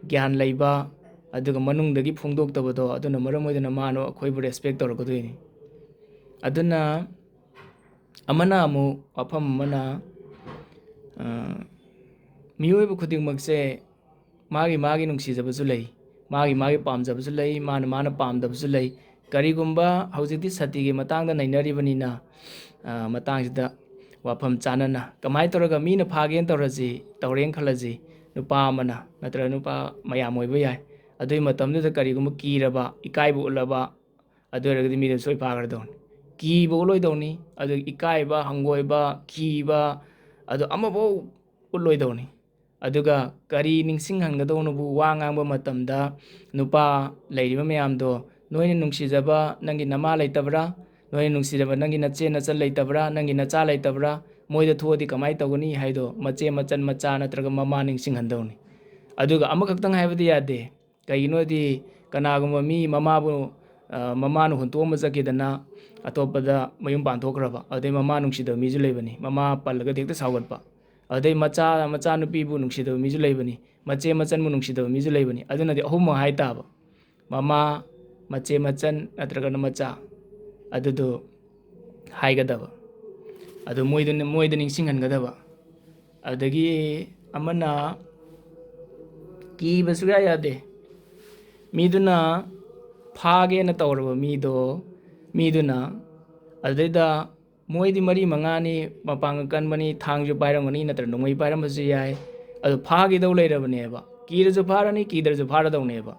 ꯒ꯭ꯌꯥꯟ ꯂꯩꯕ, ꯑꯗꯨꯒ ꯃꯅꯨꯡꯗꯒꯤ ꯐꯣꯡꯗꯣꯛꯇꯕꯗꯣ, ꯑꯗꯨꯅ ꯃꯔꯝ ꯑꯣꯏꯗꯨꯅ ꯃꯥꯅ ꯑꯩꯈꯣꯏꯕꯨ ꯔꯦꯁꯄꯦꯛ ꯇꯧꯔꯛꯀꯗꯣꯏꯅꯤ꯫ ꯑꯗꯨꯅ ꯑꯃꯅ ꯑꯃꯨꯛ, ꯋꯥꯐꯝ ꯑꯃꯅ, ꯑ, ꯃꯤꯑꯣꯏꯕ ꯈꯨꯗꯤꯡꯃꯛꯁꯦ ꯃꯥꯒꯤ ꯃꯥꯒꯤ ꯅꯨꯡꯁꯤꯖꯕꯁꯨ ꯂꯩ, ꯃꯥꯒꯤ ꯃꯥꯒꯤ ꯄꯥꯝꯖꯕꯁꯨ ꯂꯩ, ꯃꯥꯅ ꯃꯥꯅ ꯄꯥꯝꯗꯕꯁꯨ ꯂꯩ꯫ ꯀꯔꯤꯒꯨꯝꯕ ꯍꯧꯖꯤꯛꯇꯤ ꯁꯇꯤꯒꯤ ꯃꯇꯥꯡꯗ ꯅꯩꯅꯔꯤꯕꯅꯤꯅ, ꯑ, ꯃꯇꯥꯡꯁꯤꯗ ꯋꯥꯐꯝ ꯆꯥꯅꯅ ꯀꯃꯥꯏꯅ ꯇꯧꯔꯒ ꯃꯤꯅ ꯐꯥꯒꯦꯅ ꯇꯧꯔꯁꯤ, ꯇꯧꯔꯦꯅ ꯈꯜꯂꯁꯤ, ꯅꯨꯄꯥ ꯑꯃꯅ ꯅꯠꯇ꯭ꯔꯒ ꯅꯨꯄꯥ ꯃꯌꯥꯝ ꯑꯣꯏꯕ ꯌꯥꯏ꯫ ꯑꯗꯨꯒꯤ ꯃꯇꯝꯗꯨꯗ ꯀꯔꯤꯒꯨꯝꯕ ꯀꯤꯔꯕ, ꯏꯀꯥꯏꯕ ꯎꯠꯂꯕ, ꯑꯗꯨ ꯑꯣꯏꯔꯒꯗꯤ ꯃꯤꯗꯨ ꯁꯣꯏ ꯐꯥꯈ꯭ꯔꯗꯧꯅꯤ꯫ ꯀꯤꯕ ꯎꯠꯂꯣꯏꯗꯧꯅꯤ, ꯑꯗꯨ ꯏꯀꯥꯏꯕ, ꯍꯪꯒꯣꯏꯕ, ꯀꯤꯕ, ꯑꯗꯨ ꯑꯃꯐꯥꯎ ꯎꯠꯂꯣꯏꯗꯧꯅꯤ꯫ ꯑꯗꯨꯒ ꯀꯔꯤ ꯅꯤꯡꯁꯤꯡꯍꯟꯒꯗꯧꯅꯣꯕꯨ, ꯋꯥ ꯉꯥꯡꯕ ꯃꯇꯝꯗ ꯅꯨꯄꯥ ꯂꯩꯔꯤꯕ ꯃꯌꯥꯝꯗꯣ, ꯅꯣꯏꯅ ꯅꯨꯡꯁꯤꯖꯕ ꯅꯪꯒꯤ ꯅꯃꯥ ꯂꯩꯇꯕ꯭ꯔꯥ? ꯅꯣꯏꯅ ꯅꯨꯡꯁꯤꯖꯕ ꯅꯪꯒꯤ ꯅꯆꯦ ꯅꯆꯟ ꯂꯩꯇꯕ꯭ꯔꯥ? ꯅꯪꯒꯤ ꯅꯆꯥ ꯂꯩꯇꯕ꯭ꯔꯥ? ꯃꯣꯏꯗ ꯊꯣꯛꯑꯗꯤ ꯀꯃꯥꯏꯅ ꯇꯧꯒꯅꯤ ꯍꯥꯏꯗꯣ ꯃꯆꯦ ꯃꯆꯟ ꯃꯆꯥ ꯅꯠꯇ꯭ꯔꯒ ꯃꯃꯥ ꯅꯤꯡꯁꯤꯡꯍꯟꯗꯧꯅꯤ꯫ ꯑꯗꯨꯒ ꯑꯃꯈꯛꯇꯪ ꯍꯥꯏꯕꯗꯤ ꯌꯥꯗꯦ꯫ ꯀꯩꯒꯤꯅꯣꯗꯤ ꯀꯅꯥꯒꯨꯝꯕ ꯃꯤ ꯃꯃꯥꯕꯨ, ꯑ, ꯃꯃꯥꯅ ꯍꯨꯟꯇꯣꯛꯑꯝꯕ ꯆꯠꯈꯤꯗꯅ ꯑꯇꯣꯞꯄꯗ ꯃꯌꯨꯝ ꯄꯥꯟꯊꯣꯛꯈ꯭ꯔꯕ, ꯑꯗꯩ ꯃꯃꯥ ꯅꯨꯡꯁꯤꯗꯕ ꯃꯤꯁꯨ ꯂꯩꯕꯅꯤ, ꯃꯃꯥ ꯄꯜꯂꯒꯗꯤ ꯍꯦꯛꯇ ꯁꯥꯎꯒꯠꯄ꯫ ꯑꯗꯩ ꯃꯆꯥ, ꯃꯆꯥꯅꯨꯄꯤꯕꯨ ꯅꯨꯡꯁꯤꯗꯕ ꯃꯤꯁꯨ ꯂꯩꯕꯅꯤ, ꯃꯆꯦ ꯃꯆꯟꯕꯨ ꯅꯨꯡꯁꯤꯗꯕ ꯃꯤꯁꯨ ꯂꯩꯕꯅꯤ꯫ ꯑꯗꯨꯅꯗꯤ ꯑꯍꯨꯝꯃꯛ ꯍꯥꯏ ꯇꯥꯕ: ꯃꯃꯥ, ꯃꯆꯦ ꯃꯆꯟ ꯅꯠꯇ꯭ꯔꯒꯅ ꯃꯆꯥ꯫ ꯑꯗꯨꯗꯣ ꯍꯥꯏꯒꯗꯕ꯫ ꯑꯗꯨ ꯃꯣꯏꯗ, ꯃꯣꯏꯗ ꯅꯤꯡꯁꯤꯡꯍꯟꯒꯗꯕ꯫ ꯑꯗꯒꯤ ꯑꯃꯅ ꯀꯤꯕ ꯁꯨꯡꯌꯥ ꯌꯥꯗꯦ꯫ ꯃꯤꯗꯨꯅ ꯐꯥꯒꯦꯅ ꯇꯧꯔꯕ ꯃꯤꯗꯣ, ꯃꯤꯗꯨꯅ ꯑꯗꯨꯗꯩꯗ ꯃꯣꯏꯗꯤ ꯃꯔꯤ ꯃꯉꯥꯅꯤ, ꯃꯄꯥꯡꯒꯜ ꯀꯟꯕꯅꯤ, ꯊꯥꯡꯁꯨ ꯄꯥꯏꯔꯝꯒꯅꯤ, ꯅꯠꯇ꯭ꯔ ꯅꯣꯡꯃꯩ ꯄꯥꯏꯔꯝꯕꯁꯨ ꯌꯥꯏ꯫ ꯑꯗꯨ ꯐꯥꯈꯤꯗꯧ ꯂꯩꯔꯕꯅꯦꯕ꯫ ꯀꯤꯔꯁꯨ ꯐꯥꯔꯅꯤ, ꯀꯤꯗ꯭ꯔꯁꯨ ꯐꯥꯔꯗꯧꯅꯦꯕ꯫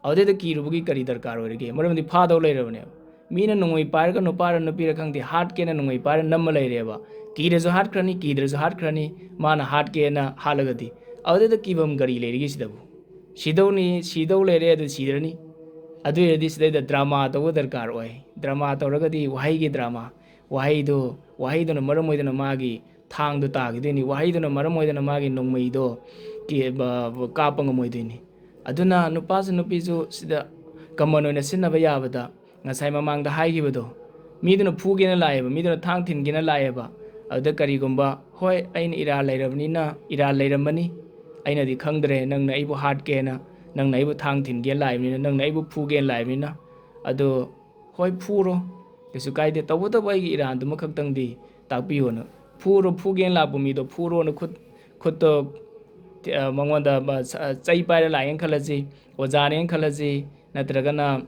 ꯑꯗꯨꯗꯩꯗ ꯀꯤꯔꯨꯕꯒꯤ ꯀꯔꯤ ꯗꯔꯀꯥꯔ ꯑꯣꯏꯔꯤꯒꯦ? ꯃꯔꯝꯗꯤ ꯐꯥꯗꯧ ꯂꯩꯔꯕꯅꯦꯕ꯫ ꯃꯤꯅ ꯅꯣꯡꯃꯩ ꯄꯥꯏꯔꯒ, ꯅꯨꯄꯥꯔ ꯅꯨꯄꯤꯔ ꯈꯪꯗꯦ, ꯍꯥꯠꯀꯦꯅ ꯅꯣꯡꯃꯩ ꯄꯥꯏꯔ ꯅꯝꯃ ꯂꯩꯔꯦꯕ꯫ ꯀꯤꯔꯁꯨ ꯍꯥꯠꯈ꯭ꯔꯅꯤ, ꯀꯤꯗ꯭ꯔꯁꯨ ꯍꯥꯠꯈ꯭ꯔꯅꯤ, ꯃꯥꯅ ꯍꯥꯠꯀꯦꯅ ꯍꯥꯠꯂꯒꯗꯤ꯫ ꯑꯗꯨꯗ ꯀꯤꯐꯝ ꯀꯔꯤ ꯂꯩꯔꯤꯒꯦ ꯁꯤꯗꯕꯨ? ꯁꯤꯗꯧꯅꯤ, ꯁꯤꯗꯧ ꯂꯩꯔꯦ, ꯑꯗꯨ ꯁꯤꯔꯅꯤ꯫ ꯑꯗꯨ ꯑꯣꯏꯔꯗꯤ ꯁꯤꯗꯩꯗ ꯗ꯭ꯔꯃꯥ ꯇꯧꯕ ꯗꯔꯀꯥꯔ ꯑꯣꯏ꯫ ꯗ꯭ꯔꯃꯥ ꯇꯧꯔꯒꯗꯤ ꯋꯥꯍꯩꯒꯤ ꯗ꯭ꯔꯃꯥ, ꯋꯥꯍꯩꯗꯣ, ꯋꯥꯍꯩꯗꯨꯅ ꯃꯔꯝ ꯑꯣꯏꯗꯨꯅ ꯃꯥꯒꯤ ꯊꯥꯡꯗꯣ ꯇꯥꯈꯤꯗꯣꯏꯅꯤ, ꯋꯥꯍꯩꯗꯨꯅ ꯃꯔꯝ ꯑꯣꯏꯗꯨꯅ ꯃꯥꯒꯤ ꯅꯣꯡꯃꯩꯗꯣ ꯀꯤ-, ꯕ-, ꯕ-, ꯀꯥꯞꯄ ꯉꯝꯃꯣꯏꯗꯣꯏꯅꯤ꯫ ꯑꯗꯨꯅ ꯅꯨꯄꯥꯁꯨ ꯅꯨꯄꯤꯁꯨ ꯁꯤꯗ common ꯑꯣꯏꯅ ꯁꯤꯖꯤꯟꯅꯕ ꯌꯥꯕꯗ, ꯉꯁꯥꯏ ꯃꯃꯥꯡꯗ ꯍꯥꯏꯈꯤꯕꯗꯣ, ꯃꯤꯗꯨꯅ ꯐꯨꯒꯦꯅ ꯂꯥꯛꯑꯦꯕ, ꯃꯤꯗꯨꯅ ꯊꯥꯡ ꯊꯤꯟꯒꯦꯅ ꯂꯥꯛꯑꯦꯕ꯫ ꯑꯗꯨꯗ ꯀꯔꯤꯒꯨꯝꯕ, "ꯍꯣꯏ, ꯑꯩꯅ ꯏꯔꯥꯜ ꯂꯩꯔꯕꯅꯤꯅ, ꯏꯔꯥꯜ ꯂꯩꯔꯝꯃꯅꯤ, ꯑꯩꯅꯗꯤ ꯈꯪꯗ꯭ꯔꯦ, ꯅꯪꯅ ꯑꯩꯕꯨ ꯍꯥꯠꯀꯦꯅ, ꯅꯪꯅ ꯑꯩꯕꯨ ꯊꯥꯡ ꯊꯤꯟꯒꯦꯅ ꯂꯥꯛꯏꯕꯅꯤꯅ, ꯅꯪꯅ ꯑꯩꯕꯨ ꯐꯨꯒꯦꯅ ꯂꯥꯛꯏꯕꯅꯤꯅ, ꯑꯗꯣ ꯍꯣꯏ, ꯐꯨꯔꯣ, ꯀꯩꯁꯨ ꯀꯥꯏꯗꯦ, ꯇꯧꯕꯇꯕꯨ ꯑꯩꯒꯤ ꯏꯔꯥꯟꯗꯨꯃ ꯈꯛꯇꯪꯗꯤ ꯇꯥꯛꯄꯤꯌꯣꯅ ꯐꯨꯔꯣ, ꯐꯨꯒꯦꯅ ꯂꯥꯛꯄ ꯃꯤꯗꯣ ꯐꯨꯔꯣꯅ ꯈꯨꯠ, ꯈꯨꯠꯇꯣ, ꯑ, ꯃꯉꯣꯟꯗ, ꯕ-, ꯁ-, ꯆꯩ ꯄꯥꯏꯔ ꯂꯥꯛꯑꯦꯅ ꯈꯜꯂꯁꯤ, ꯑꯣꯖꯥꯅꯦꯅ ꯈꯜꯂꯁꯤ, ꯅꯠꯇ꯭ꯔꯒꯅ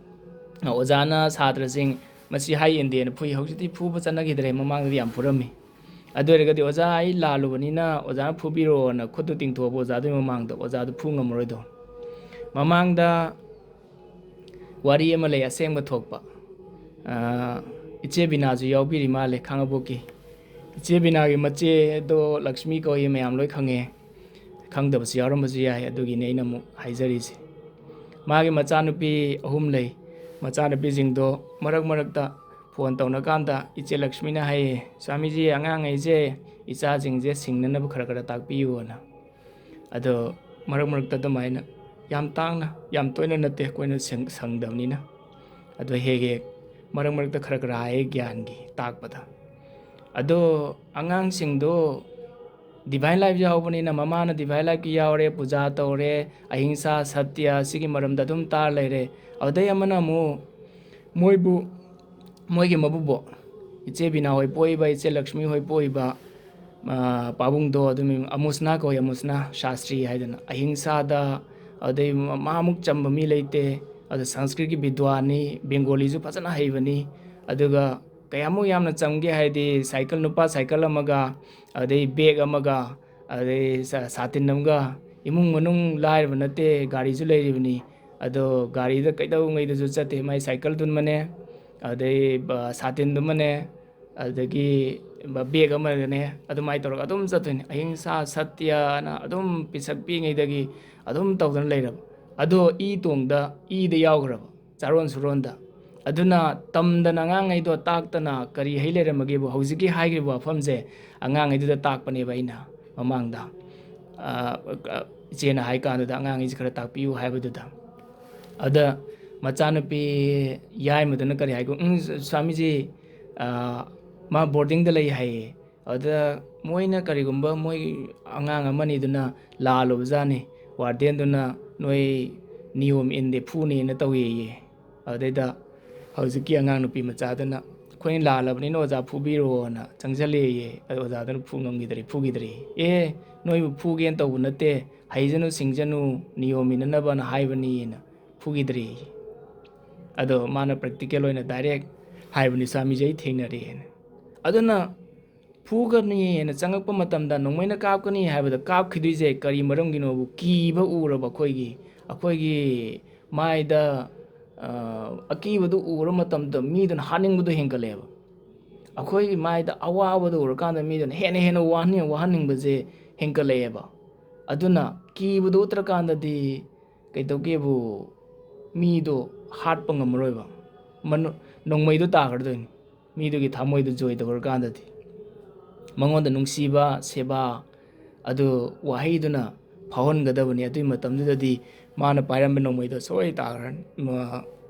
ꯑꯣꯖꯥꯅ ꯁꯥꯇ꯭ꯔꯁꯤꯡ ꯃꯁꯤ ꯍꯥꯏ ꯏꯟꯗꯦꯅ ꯐꯨꯏ꯫ ꯍꯧꯖꯤꯛꯇꯤ ꯐꯨꯕ ꯆꯠꯅꯈꯤꯗ꯭ꯔꯦ, ꯃꯃꯥꯡꯗꯗꯤ ꯌꯥꯝ ꯐꯨꯔꯝꯃꯤ꯫ ꯑꯗꯨ ꯑꯣꯏꯔꯒꯗꯤ, "ꯑꯣꯖꯥ, ꯑꯩ ꯂꯥꯜꯂꯨꯕꯅꯤꯅ ꯑꯣꯖꯥꯅ ꯐꯨꯕꯤꯔꯣꯅ" ꯈꯨꯠꯇꯨ ꯇꯤꯡꯊꯣꯛꯑꯕ ꯑꯣꯖꯥꯗꯨꯒꯤ ꯃꯃꯥꯡꯗ, ꯑꯣꯖꯥꯗꯨ ꯐꯨ ꯉꯝꯃꯔꯣꯏꯗꯣ꯫ ꯃꯃꯥꯡꯗ ꯋꯥꯔꯤ ꯑꯃ ꯂꯩ, ꯑꯁꯦꯡꯕ ꯊꯣꯛꯄ꯫ ꯑ, ꯏꯆꯦ ꯕꯤꯅꯥꯁꯨ ꯌꯥꯎꯕꯤꯔꯤ ꯃꯥꯜꯂꯦ, ꯈꯥꯡꯉꯕꯣꯛꯀꯤ꯫ ꯏꯆꯦ ꯕꯤꯅꯥꯒꯤ ꯃꯆꯦꯗꯣ ꯂꯛꯁꯃꯤ ꯀꯧꯏ, ꯃꯌꯥꯝ ꯂꯣꯏ ꯈꯪꯉꯦ꯫ ꯈꯪꯗꯕꯁꯨ ꯌꯥꯎꯔꯝꯕꯁꯨ ꯌꯥꯏ, ꯑꯗꯨꯒꯤꯅꯤ ꯑꯩꯅ ꯑꯃꯨꯛ ꯍꯥꯏꯖꯔꯤꯁꯦ꯫ ꯃꯥꯒꯤ ꯃꯆꯥꯅꯨꯄꯤ ꯑꯍꯨꯝ ꯂꯩ꯫ ꯃꯆꯥꯅꯨꯄꯤꯁꯤꯡꯗꯣ ꯃꯔꯛ ꯃꯔꯛꯇ phone ꯇꯧꯅꯀꯥꯟꯗ ꯏꯆꯦ ꯂꯛꯁꯃꯤꯅ ꯍꯥꯏꯌꯦ, "ꯁ꯭ꯋꯥꯃꯤꯖꯤ, ꯑꯉꯥꯡꯉꯩꯁꯦ, ꯏꯆꯥꯁꯤꯡꯁꯦ ꯁꯤꯡꯅꯅꯕ ꯈꯔ ꯈꯔ ꯇꯥꯛꯄꯤꯌꯨꯅ"꯫ ꯑꯗꯣ ꯃꯔꯛ ꯃꯔꯛꯇ ꯑꯗꯨꯃꯥꯏꯅ, ꯌꯥꯝ ꯇꯥꯡꯅ, ꯌꯥꯝ ꯇꯣꯏꯅ ꯅꯠꯇꯦ, ꯑꯩꯈꯣꯏꯅ ꯁꯪ-, ꯁꯪꯗꯕꯅꯤꯅ꯫ ꯑꯗꯣ ꯍꯦꯛ ꯍꯦꯛ ꯃꯔꯛ ꯃꯔꯛꯇ ꯈꯔ ꯈꯔ ꯍꯥꯏꯌꯦ ꯒ꯭ꯌꯥꯟꯒꯤ ꯇꯥꯛꯄꯗ꯫ ꯑꯗꯣ ꯑꯉꯥꯡꯁꯤꯡꯗꯣ divine life ꯌꯥꯎꯕꯅꯤꯅ, ꯃꯃꯥꯅ divine lifeꯀꯤ ꯌꯥꯎꯔꯦ, ꯄꯨꯖꯥ ꯇꯧꯔꯦ, ꯑꯍꯤꯡꯁꯥ, ꯁꯠꯌ, ꯁꯤꯒꯤ ꯃꯔꯝꯗ ꯑꯗꯨꯝ ꯇꯥꯔ ꯂꯩꯔꯦ꯫ ꯑꯗꯨꯗꯩ ꯑꯃꯅ ꯑꯃꯨꯛ ꯃꯣꯏꯕꯨ, ꯃꯣꯏꯒꯤ ꯃꯕꯨꯕꯣꯛ, ꯏꯆꯦ ꯕꯤꯅꯥ ꯍꯣꯏ ꯄꯣꯛꯏꯕ, ꯏꯆꯦ ꯂꯛꯁꯃꯤ ꯍꯣꯏ ꯄꯣꯛꯏꯕ, ꯑ, ꯄꯥꯕꯨꯡꯗꯣ ꯑꯗꯨꯝ ꯑꯃꯨꯁꯅꯥ ꯀꯧꯏ, ꯑꯃꯨꯁꯅꯥ ꯁꯥꯁꯇ꯭ꯔꯤ ꯍꯥꯏꯗꯅ, ꯑꯍꯤꯡꯁꯥꯗ, ꯑꯗꯩ ꯃ-, ꯃꯥꯃꯨꯛ ꯆꯝꯕ ꯃꯤ ꯂꯩꯇꯦ꯫ ꯑꯗ ꯁꯪꯁꯀ꯭ꯔꯤꯠꯀꯤ ꯕꯤꯗ꯭ꯋꯥꯟꯅꯤ, ꯕꯦꯡꯒꯣꯂꯤꯁꯨ ꯐꯖꯅ ꯍꯩꯕꯅꯤ꯫ ꯑꯗꯨꯒ ꯀꯌꯥꯃꯨꯛ ꯌꯥꯝꯅ ꯆꯝꯒꯦ ꯍꯥꯏꯗꯤ, ꯁꯥꯏꯀꯜ, ꯅꯨꯄꯥ ꯁꯥꯏꯀꯜ ꯑꯃꯒ, ꯑꯗꯩ bag ꯑꯃꯒ, ꯑꯗꯩ ꯁꯥ-, ꯁꯥꯇꯤꯟ ꯑꯃꯒ, ꯏꯃꯨꯡ ꯃꯅꯨꯡ ꯂꯥꯏꯔꯕ ꯅꯠꯇꯦ, ꯒꯥꯔꯤꯁꯨ ꯂꯩꯔꯤꯕꯅꯤ꯫ ꯑꯗꯣ ꯒꯥꯔꯤꯗ ꯀꯩꯗꯧꯉꯩꯗꯁꯨ ꯆꯠꯇꯦ, ꯃꯥꯏ ꯁꯥꯏꯀꯜꯗꯨꯃꯅꯦ꯫ ꯑꯗꯩ ꯕ-, ꯁꯥꯇꯤꯟꯗꯨꯃꯅꯦ, ꯑꯗꯒꯤ ꯕ-, ꯕꯦꯒ ꯑꯃꯒꯅꯦ, ꯑꯗꯨꯃꯥꯏꯅ ꯇꯧꯔꯒ ꯑꯗꯨꯝ ꯆꯠꯇꯣꯏꯅꯤ꯫ ꯑꯍꯤꯡꯁꯥ ꯁꯇ꯭ꯌꯅ ꯑꯗꯨꯝ ꯄꯤꯁꯛ ꯄꯤꯛꯏꯉꯩꯗꯒꯤ ꯑꯗꯨꯝ ꯇꯧꯗꯅ ꯂꯩꯔꯕ꯫ ꯑꯗꯣ ꯏ ꯇꯣꯡꯗ, ꯏꯗ ꯌꯥꯎꯈ꯭ꯔꯕ ꯆꯥꯔꯣꯟ ꯁꯨꯔꯣꯟꯗ꯫ ꯑꯗꯨꯅ ꯇꯝꯗꯅ ꯑꯉꯥꯡꯉꯩꯗꯣ ꯇꯥꯛꯇꯅ ꯀꯔꯤ ꯍꯩ ꯂꯩꯔꯝꯃꯒꯦꯕꯨ? ꯍꯧꯖꯤꯛꯀꯤ ꯍꯥꯏꯈ꯭ꯔꯤꯕ ꯋꯥꯐꯝꯁꯦ ꯑꯉꯥꯡꯉꯩꯗꯨꯗ ꯇꯥꯛꯄꯅꯦꯕ ꯑꯩꯅ ꯃꯃꯥꯡꯗ꯫ ꯑ, ꯑ, ꯏꯆꯦꯅ ꯍꯥꯏ ꯀꯥꯟꯗꯨꯗ ꯑꯉꯥꯡꯉꯩꯁꯦ ꯈꯔ ꯇꯥꯛꯄꯤꯌꯨ ꯍꯥꯏꯕꯗꯨꯗ꯫ ꯑꯗ ꯃꯆꯥꯅꯨꯄꯤ ꯌꯥꯏꯃꯗꯨꯅ ꯀꯔꯤ ꯍꯥꯏꯒꯦ? "ꯎꯝ, ꯁ꯭ꯋꯥꯃꯤꯖꯤ, ꯑ, ꯃꯥ ꯕꯣꯔꯗꯤꯡꯗ ꯂꯩ ꯍꯥꯏꯌꯦ꯫ ꯑꯗꯨꯗ ꯃꯣꯏꯅ ꯀꯔꯤꯒꯨꯝꯕ ꯃꯣꯏ ꯑꯉꯥꯡ ꯑꯃꯅꯤꯗꯨꯅ ꯂꯥꯜꯂꯨꯕꯖꯥꯠꯅꯤ, ꯋꯥꯔꯗꯦꯟꯗꯨꯅ ꯅꯣꯏ ꯅꯤꯌꯣꯝ ꯏꯟꯗꯦ, ꯐꯨꯅꯦꯅ ꯇꯧꯋꯦꯌꯦ꯫" ꯑꯗꯨꯗꯩꯗ ꯍꯧꯖꯤꯛꯀꯤ ꯑꯉꯥꯡ ꯅꯨꯄꯤ ꯃꯆꯥꯗꯨꯅ, "ꯑꯩꯈꯣꯏꯅ ꯂꯥꯜꯂꯕꯅꯤꯅ ꯑꯣꯖꯥ ꯐꯨꯕꯤꯔꯣꯅ" ꯆꯪꯁꯜꯂꯛꯑꯦꯌꯦ꯫ ꯑꯗꯨ ꯑꯣꯖꯥꯗꯨꯅ ꯐꯨ ꯉꯝꯈꯤꯗ꯭ꯔꯦ, ꯐꯨꯈꯤꯗ꯭ꯔꯦ꯫ "ꯑꯦ, ꯅꯣꯏꯕꯨ ꯐꯨꯒꯦꯅ ꯇꯧꯕ ꯅꯠꯇꯦ, ꯍꯩꯖꯅꯨ ꯁꯤꯡꯖꯅꯨ, ꯅꯤꯌꯣꯝ ꯏꯟꯅꯅꯕꯅ ꯍꯥꯏꯕꯅꯤꯅ" ꯐꯨꯈꯤꯗ꯭ꯔꯦꯌꯦ꯫ ꯑꯗꯣ ꯃꯥꯅ ꯄ꯭ꯔꯦꯛꯇꯤꯀꯦꯜ ꯑꯣꯏꯅ ꯗꯥꯏꯔꯦꯛ ꯍꯥꯏꯕꯅꯤ, "ꯁ꯭ꯋꯥꯃꯤꯖꯤ, ꯑꯩ ꯊꯦꯡꯅꯔꯦꯅ"꯫ ꯑꯗꯨꯅ ꯐꯨꯒꯅꯤꯅ ꯆꯪꯉꯛꯄ ꯃꯇꯝꯗ, ꯅꯣꯡꯃꯩꯅ ꯀꯥꯞꯀꯅꯤ ꯍꯥꯏꯕꯗ ꯀꯥꯞꯈꯤꯗꯣꯏꯁꯦ ꯀꯔꯤ ꯃꯔꯝꯒꯤꯅꯣꯕꯨ? ꯀꯤꯕ ꯎꯔꯕ ꯑꯩꯈꯣꯏꯒꯤ, ꯑꯩꯈꯣꯏꯒꯤ ꯃꯥꯏꯗ, ꯑ, ꯑꯀꯤꯕꯗꯨ ꯎꯔ ꯃꯇꯝꯗ ꯃꯤꯗꯨꯅ ꯍꯥꯠꯅꯤꯡꯕꯗꯣ ꯍꯦꯟꯒꯠꯂꯛꯑꯦꯕ꯫ ꯑꯩꯈꯣꯏꯒꯤ ꯃꯥꯏꯗ ꯑꯋꯥꯕꯗꯨ ꯎꯔꯀꯥꯟꯗ ꯃꯤꯗꯨꯅ ꯍꯦꯟꯅ ꯍꯦꯟꯅ ꯋꯥꯍꯟꯅꯤꯡ-, ꯋꯥꯍꯟꯅꯤꯡꯕꯁꯦ ꯍꯦꯟꯒꯠꯂꯛꯑꯦꯕ꯫ ꯑꯗꯨꯅ ꯀꯤꯕꯗꯨ ꯎꯠꯇ꯭ꯔꯀꯥꯟꯗꯗꯤ ꯀꯩꯗꯧꯒꯦꯕꯨ, ꯃꯤꯗꯣ ꯍꯥꯠꯄ ꯉꯝꯃꯔꯣꯏꯕ꯫ ꯃꯅꯨ-, ꯅꯣꯡꯃꯩꯗꯣ ꯇꯥꯈ꯭ꯔꯗꯣꯏꯅꯤ꯫ ꯃꯤꯗꯨꯒꯤ ꯊꯃꯣꯏꯗꯣ ꯖꯣꯏ ꯇꯧꯔꯀꯥꯟꯗꯗꯤ꯫ ꯃꯉꯣꯟꯗ ꯅꯨꯡꯁꯤꯕ, ꯁꯦꯕꯥ, ꯑꯗꯨ ꯋꯥꯍꯩꯗꯨꯅ ꯐꯥꯎꯍꯟꯒꯗꯕꯅꯤ꯫ ꯑꯗꯨꯒꯤ ꯃꯇꯝꯗꯨꯗꯗꯤ ꯃꯥꯅ ꯄꯥꯏꯔꯝꯕ ꯅꯣꯡꯃꯩꯗꯣ ꯁꯣꯏ ꯇꯥꯈ꯭ꯔꯅꯤ, ꯃ-,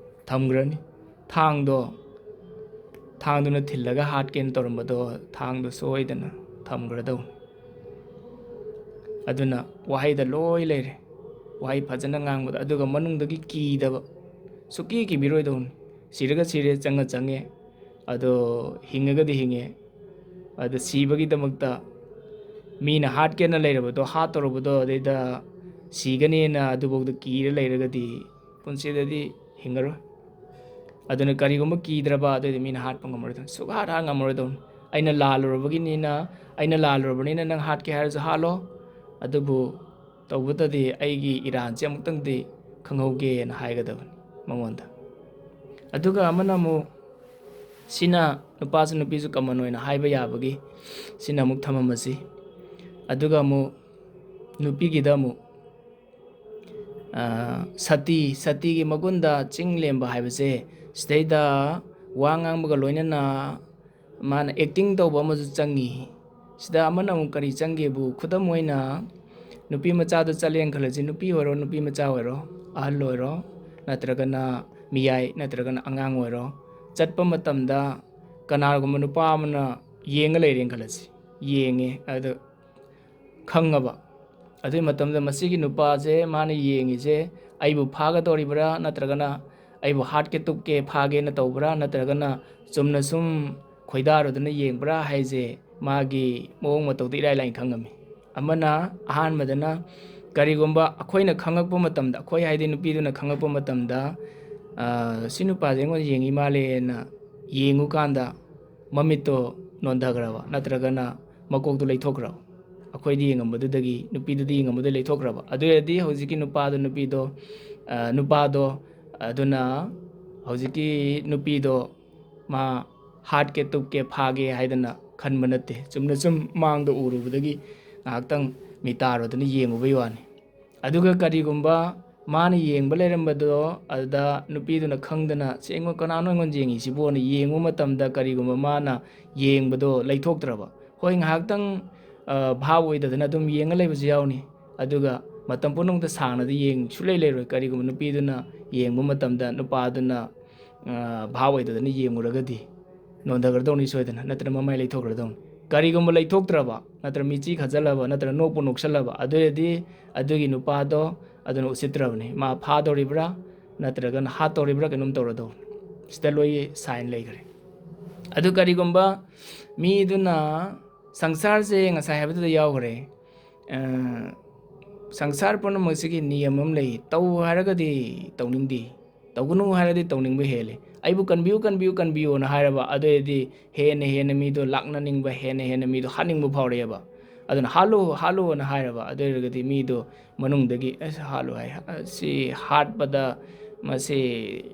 ꯊꯝꯈ꯭ꯔꯅꯤ꯫ ꯊꯥꯡꯗꯣ, ꯊꯥꯡꯗꯨꯅ ꯊꯤꯜꯂꯒ ꯍꯥꯠꯀꯦꯅ ꯇꯧꯔꯝꯕꯗꯣ, ꯊꯥꯡꯗꯣ ꯁꯣꯏꯗꯅ ꯊꯝꯈ꯭ꯔꯗꯧꯅꯤ꯫ ꯑꯗꯨꯅ ꯋꯥꯍꯩꯗ ꯂꯣꯏ ꯂꯩꯔꯦ꯫ ꯋꯥꯍꯩ ꯐꯖꯅ ꯉꯥꯡꯕꯗ, ꯑꯗꯨꯒ ꯃꯅꯨꯡꯗꯒꯤ ꯀꯤꯗꯕ, ꯁꯨꯛꯀꯤ ꯀꯤꯕꯤꯔꯣꯏꯗꯧꯅꯤ꯫ ꯁꯤꯔꯒ ꯁꯤꯔꯦ, ꯆꯪꯉ ꯆꯪꯉꯦ, ꯑꯗꯣ ꯍꯤꯡꯉꯒꯗꯤ ꯍꯤꯡꯉꯦ꯫ ꯑꯗ ꯁꯤꯕꯒꯤꯗꯃꯛꯇ ꯃꯤꯅ ꯍꯥꯠꯀꯦꯅ ꯂꯩꯔꯕꯗꯣ, ꯍꯥꯠꯇꯧꯔꯕꯗꯣ, ꯑꯗꯩꯗ ꯁꯤꯒꯅꯦꯅ ꯑꯗꯨꯐꯥꯎꯗ ꯀꯤꯔ ꯂꯩꯔꯒꯗꯤ ꯄꯨꯟꯁꯤꯗꯗꯤ ꯍꯤꯡꯉꯔꯣꯏ꯫ ꯑꯗꯨꯅ ꯀꯔꯤꯒꯨꯝꯕ ꯀꯤꯗ꯭ꯔꯕ, ꯑꯗꯨꯑꯣꯏꯗꯤ ꯃꯤꯅ ꯍꯥꯠꯄ ꯉꯝꯃꯔꯣꯏꯗꯧꯅꯤ, ꯁꯨꯛꯍꯥꯠ ꯍꯥꯠ ꯉꯝꯃꯔꯣꯏꯗꯧꯅꯤ꯫ ꯑꯩꯅ ꯂꯥꯜꯂꯨꯔꯕꯒꯤꯅꯤꯅ, ꯑꯩꯅ ꯂꯥꯜꯂꯨꯔꯕꯅꯤꯅ ꯅꯪ ꯍꯥꯠꯀꯦ ꯍꯥꯏꯔꯁꯨ ꯍꯥꯠꯂꯣ, ꯑꯗꯨꯕꯨ ꯇꯧꯕꯇꯗꯤ ꯑꯩꯒꯤ ꯏꯔꯥꯟꯁꯦ ꯑꯃꯨꯛꯇꯪꯗꯤ ꯈꯪꯍꯧꯒꯦꯅ ꯍꯥꯏꯒꯗꯕꯅꯤ ꯃꯉꯣꯟꯗ꯫ ꯑꯗꯨꯒ ꯑꯃꯅ ꯑꯃꯨꯛ ꯁꯤꯅ ꯅꯨꯄꯥꯁꯨ ꯅꯨꯄꯤꯁꯨ common ꯑꯣꯏꯅ ꯍꯥꯏꯕ ꯌꯥꯕꯒꯤ, ꯁꯤꯅ ꯑꯃꯨꯛ ꯊꯝꯃꯝꯃꯁꯤ꯫ ꯑꯗꯨꯒ ꯑꯃꯨꯛ ꯅꯨꯄꯤꯒꯤꯗ ꯑꯃꯨꯛ, ꯑ, ꯁꯇꯤ, ꯁꯇꯤꯒꯤ ꯃꯒꯨꯟꯗ ꯆꯤꯡ ꯂꯦꯝꯕ ꯍꯥꯏꯕꯁꯦ, ꯁꯤꯗꯩꯗ ꯋꯥ ꯉꯥꯡꯕꯒ ꯂꯣꯏꯅꯅ ꯃꯥꯅ acting ꯇꯧꯕ ꯑꯃꯁꯨ ꯆꯪꯉꯤ꯫ ꯁꯤꯗ ꯑꯃꯅ ꯑꯃꯨꯛ ꯀꯔꯤ ꯆꯪꯒꯦꯕꯨ, ꯈꯨꯗꯝ ꯑꯣꯏꯅ ꯅꯨꯄꯤ ꯃꯆꯥꯗ ꯆꯠꯂꯦꯅ ꯈꯜꯂꯁꯤ, ꯅꯨꯄꯤ ꯑꯣꯏꯔꯣ, ꯅꯨꯄꯤ ꯃꯆꯥ ꯑꯣꯏꯔꯣ, ꯑꯍꯜ ꯑꯣꯏꯔꯣ, ꯅꯠꯇ꯭ꯔꯒꯅ ꯃꯤꯌꯥꯏ, ꯅꯠꯇ꯭ꯔꯒꯅ ꯑꯉꯥꯡ ꯑꯣꯏꯔꯣ, ꯆꯠꯄ ꯃꯇꯝꯗ ꯀꯅꯥꯒꯨꯝꯕ ꯅꯨꯄꯥ ꯑꯃꯅ ꯌꯦꯡꯉ ꯂꯩꯔꯦꯅ ꯈꯜꯂꯁꯤ, ꯌꯦꯡꯉꯦ, ꯑꯗꯨ ꯈꯪꯉꯕ꯫ ꯑꯗꯨꯒꯤ ꯃꯇꯝꯗ ꯃꯁꯤꯒꯤ ꯅꯨꯄꯥꯁꯦ, ꯃꯥꯅ ꯌꯦꯡꯉꯤꯁꯦ, ꯑꯩꯕꯨ ꯐꯥꯒꯗꯧꯔꯤꯕ꯭ꯔꯥ, ꯅꯠꯇ꯭ꯔꯒꯅ ꯑꯩꯕꯨ ꯍꯥꯠꯀꯦ ꯇꯨꯞꯀꯦ ꯐꯥꯒꯦꯅ ꯇꯧꯕ꯭ꯔꯥ, ꯅꯠꯇ꯭ꯔꯒꯅ ꯆꯨꯝꯅ ꯁꯨꯝ ꯈꯣꯏꯗꯥꯔꯨꯗꯅ ꯌꯦꯡꯕ꯭ꯔꯥ ꯍꯥꯏꯁꯦ ꯃꯥꯒꯤ ꯃꯑꯣꯡ ꯃꯇꯧꯗ ꯏꯔꯥꯏ ꯂꯥꯏꯅ ꯈꯪꯉꯝꯃꯤ꯫ ꯑꯃꯅ, ꯑꯍꯥꯟꯕꯗꯅ, ꯀꯔꯤꯒꯨꯝꯕ ꯑꯩꯈꯣꯏꯅ ꯈꯪꯉꯛꯄ ꯃꯇꯝꯗ, ꯑꯩꯈꯣꯏ ꯍꯥꯏꯗꯤ ꯅꯨꯄꯤꯗꯨꯅ ꯈꯪꯉꯛꯄ ꯃꯇꯝꯗ, "ꯑ, ꯁꯤ ꯅꯨꯄꯥꯁꯦ ꯑꯩꯉꯣꯟꯗ ꯌꯦꯡꯉꯤ ꯃꯥꯜꯂꯦꯅ" ꯌꯦꯡꯉꯨꯀꯥꯟꯗ ꯃꯃꯤꯠꯇꯣ ꯅꯣꯟꯊꯈ꯭ꯔꯕ, ꯅꯠꯇ꯭ꯔꯒꯅ ꯃꯀꯣꯛꯇꯣ ꯂꯩꯊꯣꯛꯈ꯭ꯔꯕ, ꯑꯩꯈꯣꯏꯗꯤ ꯌꯦꯡꯉꯝꯕꯗꯨꯗꯒꯤ, ꯅꯨꯄꯤꯗꯨꯗꯤ ꯌꯦꯡꯉꯝꯕꯗꯨꯗ ꯂꯩꯊꯣꯛꯈ꯭ꯔꯕ, ꯑꯗꯨ ꯑꯣꯏꯔꯗꯤ ꯍꯧꯖꯤꯛꯀꯤ ꯅꯨꯄꯥꯗꯣ, ꯅꯨꯄꯤꯗꯣ, ꯑ, ꯅꯨꯄꯥꯗꯣ, ꯑꯗꯨꯅ ꯍꯧꯖꯤꯛꯀꯤ ꯅꯨꯄꯤꯗꯣ ꯃꯥ ꯍꯥꯠꯀꯦ ꯇꯨꯞꯀꯦ ꯐꯥꯒꯦ ꯍꯥꯏꯗꯅ ꯈꯟꯕ ꯅꯠꯇꯦ꯫ ꯆꯨꯝꯅ ꯁꯨꯝ ꯃꯥꯡꯗ ꯎꯔꯨꯕꯗꯒꯤ ꯉꯥꯏꯍꯥꯛꯇꯪ ꯃꯤꯇꯥꯔꯨꯗꯅ ꯌꯦꯡꯉꯨꯕꯩ ꯋꯥꯅꯤ꯫ ꯑꯗꯨꯒ ꯀꯔꯤꯒꯨꯝꯕ ꯃꯥꯅ ꯌꯦꯡꯕ ꯂꯩꯔꯝꯕꯗꯣ, ꯑꯗꯨꯗ ꯅꯨꯄꯤꯗꯨꯅ ꯈꯪꯗꯅ, "ꯁꯤ ꯑꯩꯉꯣꯟ-, ꯀꯅꯥꯅꯣ ꯑꯩꯉꯣꯟꯗ ꯌꯦꯡꯉꯤꯁꯤꯕꯣꯅ?" ꯌꯦꯡꯉꯨ ꯃꯇꯝꯗ ꯀꯔꯤꯒꯨꯝꯕ ꯃꯥꯅ ꯌꯦꯡꯕꯗꯣ ꯂꯩꯊꯣꯛꯇ꯭ꯔꯕ, ꯍꯣꯏ, ꯉꯥꯏꯍꯥꯛꯇꯪ, ꯑ, ꯚꯥꯞ ꯑꯣꯏꯗꯗꯅ ꯑꯗꯨꯝ ꯌꯦꯡꯉ ꯂꯩꯕꯁꯨ ꯌꯥꯎꯅꯤ꯫ ꯑꯗꯨꯒ ꯃꯇꯝ ꯄꯨꯝꯅꯃꯛꯇ ꯁꯥꯡꯅꯗꯤ ꯌꯦꯡ-, ꯁꯨꯡꯂꯩ ꯂꯩꯔꯣꯏ꯫ ꯀꯔꯤꯒꯨꯝꯕ ꯅꯨꯄꯤꯗꯨꯅ ꯌꯦꯡꯕ ꯃꯇꯝꯗ ꯅꯨꯄꯥꯗꯨꯅ, ꯑ, ꯚꯥꯞ ꯑꯣꯏꯗꯗꯅ ꯌꯦꯡꯉꯨꯔꯒꯗꯤ ꯅꯣꯟꯊꯈ꯭ꯔꯗꯧꯅꯤ ꯁꯣꯏꯗꯅ, ꯅꯠꯇ꯭ꯔꯒ ꯃꯃꯥꯏ ꯂꯩꯊꯣꯛꯈ꯭ꯔꯗꯧꯅꯤ꯫ ꯀꯔꯤꯒꯨꯝꯕ ꯂꯩꯊꯣꯛꯇ꯭ꯔꯕ, ꯅꯠꯇ꯭ꯔꯒ ꯃꯤꯆꯤ ꯈꯠꯆꯜꯂꯕ, ꯅꯠꯇ꯭ꯔꯒ ꯅꯣꯛꯄꯨ ꯅꯣꯛꯁꯜꯂꯕ, ꯑꯗꯨ ꯑꯣꯏꯔꯗꯤ ꯑꯗꯨꯒꯤ ꯅꯨꯄꯥꯗꯣ ꯑꯗꯨꯅ ꯎꯁꯤꯠꯇ꯭ꯔꯕꯅꯤ꯫ ꯃꯥ ꯐꯥꯗꯧꯔꯤꯕ꯭ꯔꯥ, ꯅꯠꯇ꯭ꯔꯒꯅ ꯍꯥꯠꯇꯧꯔꯤꯕ꯭ꯔꯥ, ꯀꯩꯅꯣꯝ ꯇꯧꯔꯗꯧꯅꯤ꯫ ꯁꯤꯗ ꯂꯣꯏꯒꯤ sign ꯂꯩꯈ꯭ꯔꯦ꯫ ꯑꯗꯨ ꯀꯔꯤꯒꯨꯝꯕ ꯃꯤꯗꯨꯅ, ꯁꯪꯁꯥꯔꯁꯦ ꯉꯁꯥꯏ ꯍꯥꯏꯕꯗꯨꯗ ꯌꯥꯎꯈ꯭ꯔꯦ꯫ ꯑ, ꯁꯪꯁꯥꯔ ꯄꯨꯝꯅꯃꯛꯁꯤꯒꯤ ꯅꯤꯌꯝ ꯑꯃ ꯂꯩ꯫ ꯇꯧ ꯍꯥꯏꯔꯒꯗꯤ ꯇꯧꯅꯤꯡꯗꯦ, ꯇꯧꯒꯅꯨ ꯍꯥꯏꯔꯗꯤ ꯇꯧꯅꯤꯡꯕ ꯍꯦꯜꯂꯦ꯫ "ꯑꯩꯕꯨ ꯀꯟꯕꯤꯌꯨ, ꯀꯟꯕꯤꯌꯨ, ꯀꯟꯕꯤꯌꯨꯅ" ꯍꯥꯏꯔꯕ, ꯑꯗꯨ ꯑꯣꯏꯔꯗꯤ ꯍꯦꯟꯅ ꯍꯦꯟꯅ ꯃꯤꯗꯣ ꯂꯥꯛꯅꯅꯤꯡꯕ, ꯍꯦꯟꯅ ꯍꯦꯟꯅ ꯃꯤꯗꯣ ꯍꯥꯠꯅꯤꯡꯕ ꯐꯥꯎꯔꯛꯑꯦꯕ꯫ ꯑꯗꯨꯅ "ꯍꯥꯠꯂꯨ, ꯍꯥꯠꯂꯨꯅ" ꯍꯥꯏꯔꯕ, ꯑꯗꯨ ꯑꯣꯏꯔꯒꯗꯤ ꯃꯤꯗꯣ ꯃꯅꯨꯡꯗꯒꯤ, "ꯑꯁ, ꯍꯥꯠꯂꯨ" ꯍꯥꯏ, ꯁꯤ ꯍꯥꯠꯄꯗ ꯃꯁꯤ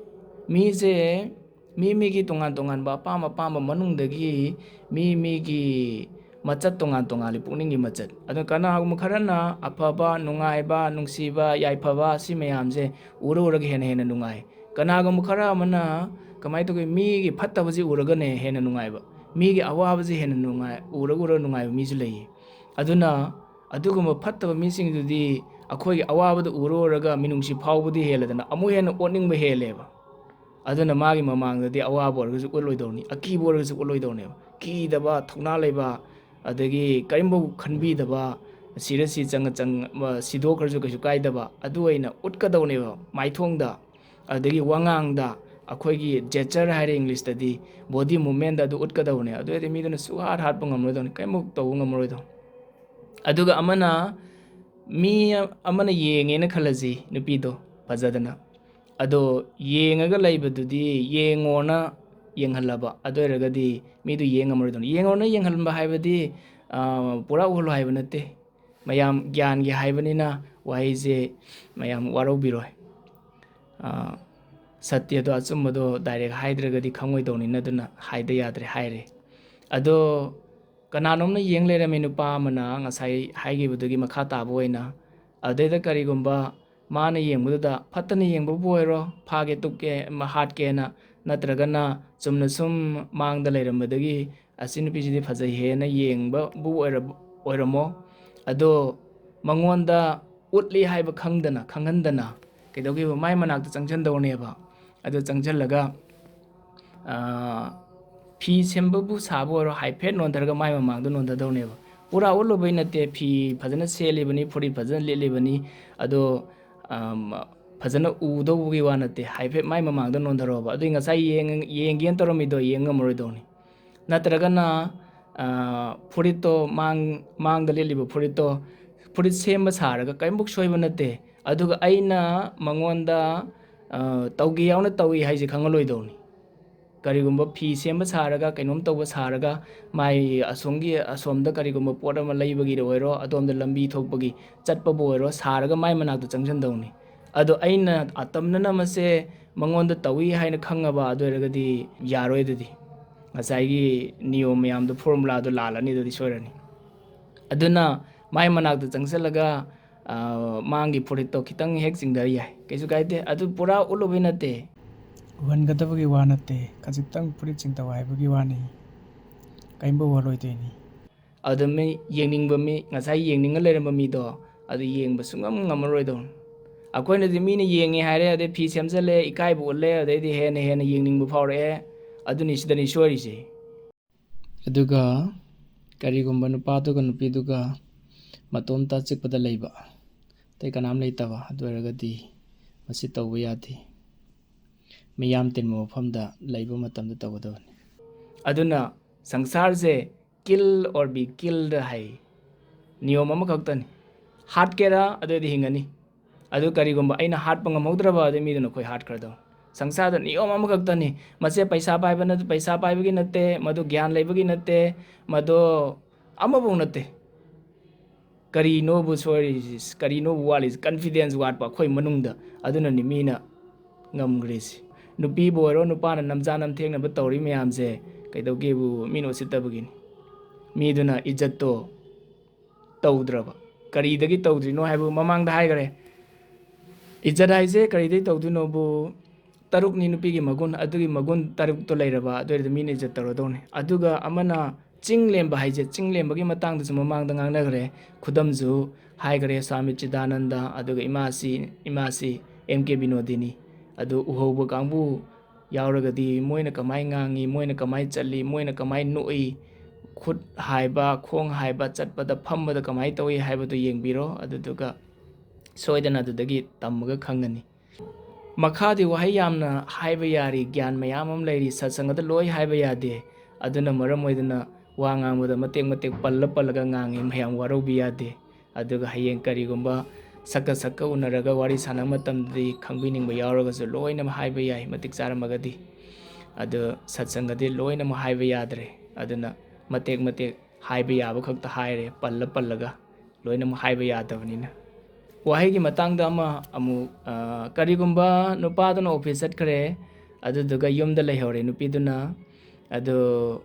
ꯃꯤꯁꯦ ꯃꯤ ꯃꯤꯒꯤ ꯇꯣꯉꯥꯟ ꯇꯣꯉꯥꯟꯕ ꯑꯄꯥꯝ ꯑꯄꯥꯝꯕ ꯃꯅꯨꯡꯗꯒꯤ ꯃꯤ ꯃꯤꯒꯤ ꯃꯆꯠ ꯇꯣꯉꯥꯟ ꯇꯣꯉꯥꯜꯂꯤ, ꯄꯨꯛꯅꯤꯡꯒꯤ ꯃꯆꯠ꯫ ꯑꯗꯣ ꯀꯅꯥꯒꯨꯝꯕ ꯈꯔꯅ ꯑꯐꯕ, ꯅꯨꯡꯉꯥꯏꯕ, ꯅꯨꯡꯁꯤꯕ, ꯌꯥꯏꯐꯕ, ꯁꯤ ꯃꯌꯥꯝꯁꯦ ꯎꯔ ꯎꯔꯒ ꯍꯦꯟꯅ ꯍꯦꯟꯅ ꯅꯨꯡꯉꯥꯏ꯫ ꯀꯅꯥꯒꯨꯝꯕ ꯈꯔ ꯑꯃꯅ ꯀꯃꯥꯏꯅ ꯇꯧꯒꯦ, ꯃꯤꯒꯤ ꯐꯠꯇꯕꯁꯤ ꯎꯔꯒꯅꯦ ꯍꯦꯟꯅ ꯅꯨꯡꯉꯥꯏꯕ, ꯃꯤꯒꯤ ꯑꯋꯥꯕꯁꯤ ꯍꯦꯟꯅ ꯅꯨꯡꯉꯥꯏ, ꯎꯔꯒ ꯎꯔꯒ ꯅꯨꯡꯉꯥꯏꯕ ꯃꯤꯁꯨ ꯂꯩꯌꯦ꯫ ꯑꯗꯨꯅ ꯑꯗꯨꯒꯨꯝꯕ ꯐꯠꯇꯕ ꯃꯤꯁꯤꯡꯗꯨꯗꯤ ꯑꯩꯈꯣꯏꯒꯤ ꯑꯋꯥꯕꯗ ꯎꯔ ꯎꯔꯒ ꯃꯤꯅꯨꯡꯁꯤ ꯐꯥꯎꯕꯗꯤ ꯍꯦꯜꯂꯗꯅ ꯑꯃꯨꯛ ꯍꯦꯟꯅ ꯑꯣꯠꯅꯤꯡꯕ ꯍꯦꯜꯂꯦꯕ꯫ ꯑꯗꯨꯅ ꯃꯥꯒꯤ ꯃꯃꯥꯡꯗꯗꯤ ꯑꯋꯥꯕ ꯑꯣꯏꯔꯒꯁꯨ ꯎꯠꯂꯣꯏꯗꯧꯅꯤ, ꯑꯀꯤꯕ ꯑꯣꯏꯔꯒꯁꯨ ꯎꯠꯂꯣꯏꯗꯧꯅꯦꯕ꯫ ꯀꯤꯗꯕ, ꯊꯧꯅꯥ ꯂꯩꯕ, ꯑꯗꯒꯤ ꯀꯔꯤꯝꯐꯥꯎ ꯈꯟꯕꯤꯗꯕ, ꯁꯤꯔ ꯁꯤ ꯆꯪꯉ ꯆꯪ-, ꯁꯤꯗꯣꯛꯈ꯭ꯔꯁꯨ ꯀꯩꯁꯨ ꯀꯥꯏꯗꯕ, ꯑꯗꯨ ꯑꯣꯏꯅ ꯎꯠꯀꯗꯧꯅꯦꯕ ꯃꯥꯏꯊꯣꯡꯗ꯫ ꯑꯗꯒꯤ ꯋꯥꯉꯥꯡꯗ, ꯑꯩꯈꯣꯏꯒꯤ ꯖꯦꯆꯔ ꯍꯥꯏꯔꯦ ꯏꯪꯂꯤꯁꯇꯗꯤ, ꯕꯣꯗꯤ ꯃꯨꯞꯃꯦꯟꯗ ꯑꯗꯨ ꯎꯠꯀꯗꯧꯅꯦ꯫ ꯑꯗꯨ ꯑꯣꯏꯔꯗꯤ ꯃꯤꯗꯨꯅ ꯁꯨꯛꯍꯥꯠ ꯍꯥꯠꯄ ꯉꯝꯂꯣꯏꯗꯧꯅꯤ, ꯀꯔꯤꯝꯐꯥꯎ ꯇꯧꯕ ꯉꯝꯃꯔꯣꯏꯗꯧꯅꯤ꯫ ꯑꯗꯨꯒ ꯑꯃꯅ, ꯃꯤ ꯑꯃꯅ ꯌꯦꯡꯉꯦꯅ ꯈꯜꯂꯁꯤ ꯅꯨꯄꯤꯗꯣ ꯐꯖꯗꯅ, ꯑꯗꯣ ꯌꯦꯡꯉꯒ ꯂꯩꯕꯗꯨꯗꯤ ꯌꯦꯡꯉꯣꯅ ꯌꯦꯡꯍꯜꯂꯕ, ꯑꯗꯨ ꯑꯣꯏꯔꯒꯗꯤ ꯃꯤꯗꯨ ꯌꯦꯡ ꯉꯝꯃꯔꯣꯏꯗꯧꯅꯤ꯫ ꯌꯦꯡꯉꯣꯅ ꯌꯦꯡꯍꯟꯕ ꯍꯥꯏꯕꯗꯤ, ꯑ, ꯄꯨꯔꯥ ꯎꯍꯜꯂꯣ ꯍꯥꯏꯕ ꯅꯠꯇꯦ꯫ ꯃꯌꯥꯝ ꯒ꯭ꯌꯥꯟꯒꯤ ꯍꯥꯏꯕꯅꯤꯅ ꯋꯥꯍꯩꯁꯦ ꯃꯌꯥꯝ ꯋꯥꯔꯧꯕꯤꯔꯣꯏ꯫ ꯑ, ꯁꯇ꯭ꯌꯗꯣ, ꯑꯆꯨꯝꯕꯗꯣ ꯗꯥꯏꯔꯦꯛ ꯍꯥꯏꯗ꯭ꯔꯒꯗꯤ ꯈꯪꯉꯣꯏꯗꯧꯅꯤꯅ, ꯑꯗꯨꯅ ꯍꯥꯏꯗ ꯌꯥꯗ꯭ꯔꯦ, ꯍꯥꯏꯔꯦ꯫ ꯑꯗꯣ ꯀꯅꯥꯅꯣꯝꯅ ꯌꯦꯡ ꯂꯩꯔꯝꯃꯤ, ꯅꯨꯄꯥ ꯑꯃꯅ, ꯉꯁꯥꯏ ꯍꯥꯏꯈꯤꯕꯗꯨꯒꯤ ꯃꯈꯥ ꯇꯥꯕ ꯑꯣꯏꯅ꯫ ꯑꯗꯨꯗꯩꯗ ꯀꯔꯤꯒꯨꯝꯕ ꯃꯥꯅ ꯌꯦꯡꯕꯗꯨꯗ ꯐꯠꯇꯅ ꯌꯦꯡꯕꯕꯨ ꯑꯣꯏꯔꯣ, ꯐꯥꯒꯦ ꯇꯨꯞꯀꯦ, ꯃ-, ꯍꯥꯠꯀꯦꯅ, ꯅꯠꯇ꯭ꯔꯒꯅ ꯆꯨꯝꯅ ꯁꯨꯝ ꯃꯥꯡꯗ ꯂꯩꯔꯝꯕꯗꯒꯤ ꯑꯁꯤ ꯅꯨꯄꯤꯁꯤꯗꯤ ꯐꯖꯩꯍꯦꯅ ꯌꯦꯡꯕꯕꯨ ꯑꯣꯏꯔ-, ꯑꯣꯏꯔꯝꯃꯣ꯫ ꯑꯗꯣ ꯃꯉꯣꯟꯗ ꯎꯠꯂꯤ ꯍꯥꯏꯕ ꯈꯪꯗꯅ, ꯈꯪꯍꯟꯗꯅ ꯀꯩꯗꯧꯒꯦꯕ? ꯃꯥꯏ ꯃꯅꯥꯛꯇ ꯆꯪꯁꯤꯟꯗꯧꯅꯦꯕ꯫ ꯑꯗꯨ ꯆꯪꯁꯤꯜꯂꯒ, ꯑꯥ, ꯐꯤ ꯁꯦꯝꯕꯕꯨ ꯁꯥꯕ ꯑꯣꯏꯔꯣ, ꯍꯥꯏꯐꯦꯠ ꯅꯣꯟꯊꯔꯒ ꯃꯥꯏ ꯃꯃꯥꯡꯗ ꯅꯣꯟꯊꯗꯧꯅꯦꯕ꯫ ꯄꯨꯔꯥ ꯎꯠꯂꯨꯕꯩ ꯅꯠꯇꯦ, ꯐꯤ ꯐꯖꯅ ꯁꯦꯠꯂꯤꯕꯅꯤ, ꯐꯨꯔꯤꯠ ꯐꯖꯅ ꯂꯤꯠꯂꯤꯕꯅꯤ, ꯑꯗꯣ, ꯑꯝ, ꯐꯖꯅ ꯎꯗꯧꯕꯒꯤ ꯋꯥ ꯅꯠꯇꯦ, ꯍꯥꯏꯐꯦꯠ ꯃꯥꯏ ꯃꯃꯥꯡꯗ ꯅꯣꯟꯊꯔꯛꯑꯣꯕ꯫ ꯑꯗꯨꯏ ꯉꯁꯥꯏ ꯌꯦꯡ-, ꯌꯦꯡꯒꯦꯅ ꯇꯧꯔꯝꯃꯤꯗꯣ ꯌꯦꯡ ꯉꯝꯃꯔꯣꯏꯗꯧꯅꯤ꯫ ꯅꯠꯇ꯭ꯔꯒꯅ, ꯑꯥ, ꯐꯨꯔꯤꯠꯇꯣ ꯃꯥꯡ-, ꯃꯥꯡꯗ ꯂꯤꯠꯂꯤꯕ ꯐꯨꯔꯤꯠꯇꯣ, ꯐꯨꯔꯤꯠ ꯁꯦꯝꯕ ꯁꯥꯔꯒ ꯀꯔꯤꯝꯐꯥꯎ ꯁꯣꯏꯕ ꯅꯠꯇꯦ, ꯑꯗꯨꯒ ꯑꯩꯅ ꯃꯉꯣꯟꯗ, ꯑꯥ, ꯇꯧꯒꯦ ꯌꯥꯎꯅ ꯇꯧꯏ ꯍꯥꯏꯁꯦ ꯈꯪꯍꯜꯂꯣꯏꯗꯧꯅꯤ꯫ ꯀꯔꯤꯒꯨꯝꯕ ꯐꯤ ꯁꯦꯝꯕ ꯁꯥꯔꯒ, ꯀꯩꯅꯣꯝ ꯇꯧꯕ ꯁꯥꯔꯒ, ꯃꯥꯏ ꯑꯁꯣꯝꯒꯤ, ꯑꯁꯣꯝꯗ ꯀꯔꯤꯒꯨꯝꯕ ꯄꯣꯠ ꯑꯃ ꯂꯩꯕꯒꯤ ꯑꯣꯏꯔꯣ, ꯑꯗꯣꯝꯗ ꯂꯝꯕꯤ ꯊꯣꯛꯄꯒꯤ ꯆꯠꯄꯕꯨ ꯑꯣꯏꯔꯣ, ꯁꯥꯔꯒ ꯃꯥꯏ ꯃꯅꯥꯛꯇ ꯆꯪꯁꯤꯟꯗꯧꯅꯤ꯫ ꯑꯗꯣ ꯑꯩꯅ ꯑꯇꯝꯅꯅ ꯃꯁꯦ ꯃꯉꯣꯟꯗ ꯇꯧꯏ ꯍꯥꯏꯅ ꯈꯪꯉꯕ, ꯑꯗꯨ ꯑꯣꯏꯔꯒꯗꯤ ꯌꯥꯔꯣꯏ꯫ ꯑꯗꯨꯗꯤ ꯉꯁꯥꯏꯒꯤ ꯅꯤꯌꯣꯝ ꯃꯌꯥꯝꯗꯣ, ꯐꯣꯔꯃꯨꯂꯥꯗꯣ ꯂꯥꯜꯂꯅꯤ, ꯑꯗꯨꯗꯤ ꯁꯣꯏꯔꯅꯤ꯫ ꯑꯗꯨꯅ ꯃꯥꯏ ꯃꯅꯥꯛꯇ ꯆꯪꯁꯤꯜꯂꯒ, ꯑ, ꯃꯥꯡꯒꯤ ꯐꯨꯔꯤꯠꯇꯣ ꯈꯤꯇꯪ ꯍꯦꯛ ꯆꯤꯡꯊ ꯌꯥꯏ, ꯀꯩꯁꯨ ꯀꯥꯏꯗꯦ꯫ ꯑꯗꯨ ꯄꯨꯔꯥ ꯎꯠꯂꯨꯕꯩ ꯅꯠꯇꯦ꯫ ꯎꯍꯟꯒꯗꯕꯒꯤ ꯋꯥ ꯅꯠꯇꯦ, ꯈꯖꯤꯛꯇꯪ ꯐꯨꯔꯤꯠ ꯆꯤꯡꯊꯧ ꯍꯥꯏꯕꯒꯤ ꯋꯥꯅꯤ꯫ ꯀꯔꯤꯝꯕ ꯎꯍꯜꯂꯣꯏꯗꯣꯏꯅꯤ꯫ ꯑꯗꯨ ꯃꯤ ꯌꯦꯡꯅꯤꯡꯕ ꯃꯤ, ꯉꯁꯥꯏ ꯌꯦꯡꯅꯤꯡꯉ ꯂꯩꯔꯝꯕ ꯃꯤꯗꯣ, ꯑꯗꯨ ꯌꯦꯡꯕ ꯁꯨꯡꯉꯝ ꯉꯝꯃꯔꯣꯏꯗꯧꯅꯤ꯫ ꯑꯩꯈꯣꯏꯅꯗꯤ ꯃꯤꯅ ꯌꯦꯡꯉꯦ ꯍꯥꯏꯔꯦ, ꯑꯗꯩ ꯐꯤ ꯁꯦꯝꯖꯜꯂꯦ, ꯏꯀꯥꯏꯕ ꯎꯠꯂꯦ, ꯑꯗꯩꯗꯤ ꯍꯦꯟꯅ ꯍꯦꯟꯅ ꯌꯦꯡꯅꯤꯡꯕ ꯐꯥꯎꯔꯛꯑꯦ꯫ ꯑꯗꯨꯅꯤ ꯁꯤꯗꯅꯤ ꯁꯣꯏꯔꯤꯁꯦ꯫ ꯑꯗꯨꯒ ꯀꯔꯤꯒꯨꯝꯕ ꯅꯨꯄꯥꯗꯨꯒ ꯅꯨꯄꯤꯗꯨꯒ ꯃꯇꯣꯝꯇ ꯑꯆꯤꯛꯄꯗ ꯂꯩꯕ, ꯑꯇꯩ ꯀꯅꯥꯝ ꯂꯩꯇꯕ, ꯑꯗꯨ ꯑꯣꯏꯔꯒꯗꯤ ꯃꯁꯤ ꯇꯧꯕ ꯌꯥꯗꯦ꯫ ꯃꯤꯌꯥꯝ ꯇꯤꯟꯕ ꯃꯐꯝꯗ ꯂꯩꯕ ꯃꯇꯝꯗ ꯇꯧꯒꯗꯕꯅꯤ꯫ ꯑꯗꯨꯅ ꯁꯪꯁꯥꯔꯁꯦ kill or be killed ꯍꯥꯏ꯫ ꯅꯤꯌꯣꯝ ꯑꯃꯈꯛꯇꯅꯤ꯫ ꯍꯥꯠꯀꯦꯔꯥ, ꯑꯗꯨꯑꯣꯏꯗꯤ ꯍꯤꯡꯉꯅꯤ꯫ ꯑꯗꯨ ꯀꯔꯤꯒꯨꯝꯕ ꯑꯩꯅ ꯍꯥꯠꯄ ꯉꯝꯍꯧꯗ꯭ꯔꯕ, ꯑꯗꯨ ꯃꯤꯗꯨꯅ ꯑꯩꯈꯣꯏ ꯍꯥꯠꯈ꯭ꯔꯗꯧꯅꯤ꯫ ꯁꯪꯁꯥꯔꯗ ꯅꯤꯌꯣꯝ ꯑꯃꯈꯛꯇꯅꯤ꯫ ꯃꯁꯦ ꯄꯩꯁꯥ ꯄꯥꯏꯕ ꯅꯠ-, ꯄꯩꯁꯥ ꯄꯥꯏꯕꯒꯤ ꯅꯠꯇꯦ, ꯃꯗꯨ ꯒ꯭ꯌꯥꯟ ꯂꯩꯕꯒꯤ ꯅꯠꯇꯦ, ꯃꯗꯨ ꯑꯃꯐꯧ ꯅꯠꯇꯦ꯫ ꯀꯔꯤꯅꯣꯕꯨ ꯁꯣꯏꯔꯤꯁꯤ, ꯀꯔꯤꯅꯣꯕꯨ ꯋꯥꯠꯂꯤꯁꯤ? Confidence ꯋꯥꯠꯄ ꯑꯩꯈꯣꯏ ꯃꯅꯨꯡꯗ, ꯑꯗꯨꯅꯅꯤ ꯃꯤꯅ ꯉꯝꯈ꯭ꯔꯤꯁꯤ꯫ ꯅꯨꯄꯤꯕꯨ ꯑꯣꯏꯔꯣ, ꯅꯨꯄꯥꯅ ꯅꯝꯖꯥ ꯅꯝꯊꯦꯡꯅꯕ ꯇꯧꯔꯤ ꯃꯌꯥꯝꯁꯦ ꯀꯩꯗꯧꯒꯦꯕꯨ, ꯃꯤꯅ ꯎꯁꯤꯠꯇꯕꯒꯤꯅꯤ꯫ ꯃꯤꯗꯨꯅ ꯏꯖꯠꯇꯣ ꯇꯧꯗ꯭ꯔꯕ꯫ ꯀꯔꯤꯗꯒꯤ ꯇꯧꯗ꯭ꯔꯤꯅꯣ ꯍꯥꯏꯕꯕꯨ ꯃꯃꯥꯡꯗ ꯍꯥꯏꯈꯔꯦ꯫ ꯏꯖꯠ ꯍꯥꯏꯁꯦ ꯀꯔꯤꯗꯒꯤ ꯇꯧꯗꯣꯏꯅꯣꯕꯨ, ꯇꯔꯨꯛꯅꯤ ꯅꯨꯄꯤꯒꯤ ꯃꯒꯨꯟ, ꯑꯗꯨꯒꯤ ꯃꯒꯨꯟ ꯇꯔꯨꯛꯇꯣ ꯂꯩꯔꯕ, ꯑꯗꯨ ꯑꯣꯏꯔꯗꯤ ꯃꯤꯅ ꯏꯖꯠ ꯇꯧꯔꯗꯧꯅꯤ꯫ ꯑꯗꯨꯒ ꯑꯃꯅ ꯆꯤꯡ ꯂꯦꯝꯕ ꯍꯥꯏꯁꯦ, ꯆꯤꯡ ꯂꯦꯝꯕꯒꯤ ꯃꯇꯥꯡꯗꯁꯨ ꯃꯃꯥꯡꯗ ꯉꯥꯡꯅꯈ꯭ꯔꯦ꯫ ꯈꯨꯗꯝꯁꯨ ꯍꯥꯏꯈ꯭ꯔꯦ, ꯁ꯭ꯋꯥꯃꯤ ꯆꯤꯗꯥꯅꯟꯗ, ꯑꯗꯨꯒ ꯏꯃꯥꯁꯤ, ꯏꯃꯥꯁꯤ ꯑꯦꯝ ꯀꯦ ꯕꯤꯅꯣꯗꯤꯅꯤ꯫ ꯑꯗꯨ ꯎꯍꯧꯕ ꯀꯥꯡꯕꯨ ꯌꯥꯎꯔꯒꯗꯤ ꯃꯣꯏꯅ ꯀꯃꯥꯏ ꯉꯥꯡꯉꯤ, ꯃꯣꯏꯅ ꯀꯃꯥꯏ ꯆꯠꯂꯤ, ꯃꯣꯏꯅ ꯀꯃꯥꯏ ꯅꯣꯛꯏ, ꯈꯨꯠ ꯍꯥꯏꯕ, ꯈꯣꯡ ꯍꯥꯏꯕ, ꯆꯠꯄꯗ, ꯐꯝꯕꯗ ꯀꯃꯥꯏ ꯇꯧꯏ ꯍꯥꯏꯕꯗꯨ ꯌꯦꯡꯕꯤꯔꯣ꯫ ꯑꯗꯨꯗꯨꯒ ꯁꯣꯏꯗꯅ ꯑꯗꯨꯗꯒꯤ ꯇꯝꯃꯒ ꯈꯪꯒꯅꯤ꯫ ꯃꯈꯥꯗꯤ ꯋꯥꯍꯩ ꯌꯥꯝꯅ ꯍꯥꯏꯕ ꯌꯥꯔꯤ, ꯒ꯭ꯌꯥꯟ ꯃꯌꯥꯝ ꯑꯃ ꯂꯩꯔꯤ, ꯁꯠꯁꯪꯒꯗ ꯂꯣꯏ ꯍꯥꯏꯕ ꯌꯥꯗꯦ꯫ ꯑꯗꯨꯅ ꯃꯔꯝ ꯑꯣꯏꯗꯨꯅ ꯋꯥ ꯉꯥꯡꯕꯗ ꯃꯇꯦꯛ ꯃꯇꯦꯛ ꯄꯜꯂ ꯄꯜꯂꯒ ꯉꯥꯡꯉꯤ, ꯃꯌꯥꯝ ꯋꯥꯔꯧꯕꯤ ꯌꯥꯗꯦ꯫ ꯑꯗꯨꯒ ꯍꯌꯦꯡ ꯀꯔꯤꯒꯨꯝꯕ ꯁꯛꯀ ꯁꯛꯀ ꯎꯅꯔꯒ ꯋꯥꯔꯤ ꯁꯥꯟꯅꯕ ꯃꯇꯝꯗꯗꯤ ꯈꯪꯕꯤꯅꯤꯡꯕ ꯌꯥꯎꯔꯒꯁꯨ ꯂꯣꯏꯅꯃꯛ ꯍꯥꯏꯕ ꯌꯥꯏ, ꯃꯇꯤꯛ ꯆꯥꯔꯝꯃꯒꯗꯤ꯫ ꯑꯗꯨ ꯁꯠꯁꯪꯒꯗꯤ ꯂꯣꯏꯅꯃꯛ ꯍꯥꯏꯕ ꯌꯥꯗ꯭ꯔꯦ꯫ ꯑꯗꯨꯅ ꯃꯇꯦꯛ ꯃꯇꯦꯛ ꯍꯥꯏꯕ ꯌꯥꯕ ꯈꯛꯇ ꯍꯥꯏꯔꯦ, ꯄꯜꯂ ꯄꯜꯂꯒ꯫ ꯂꯣꯏꯅꯃꯛ ꯍꯥꯏꯕ ꯌꯥꯗꯕꯅꯤꯅ꯫ ꯋꯥꯍꯩꯒꯤ ꯃꯇꯥꯡꯗ ꯑꯃ ꯑꯃꯨꯛ, ꯑ, ꯀꯔꯤꯒꯨꯝꯕ ꯅꯨꯄꯥꯗꯨꯅ ꯑꯣꯐꯤꯁ ꯆꯠꯈ꯭ꯔꯦ, ꯑꯗꯨꯗꯨꯒ ꯌꯨꯝꯗ ꯂꯩꯍꯧꯔꯦ ꯅꯨꯄꯤꯗꯨꯅ, ꯑꯗꯨ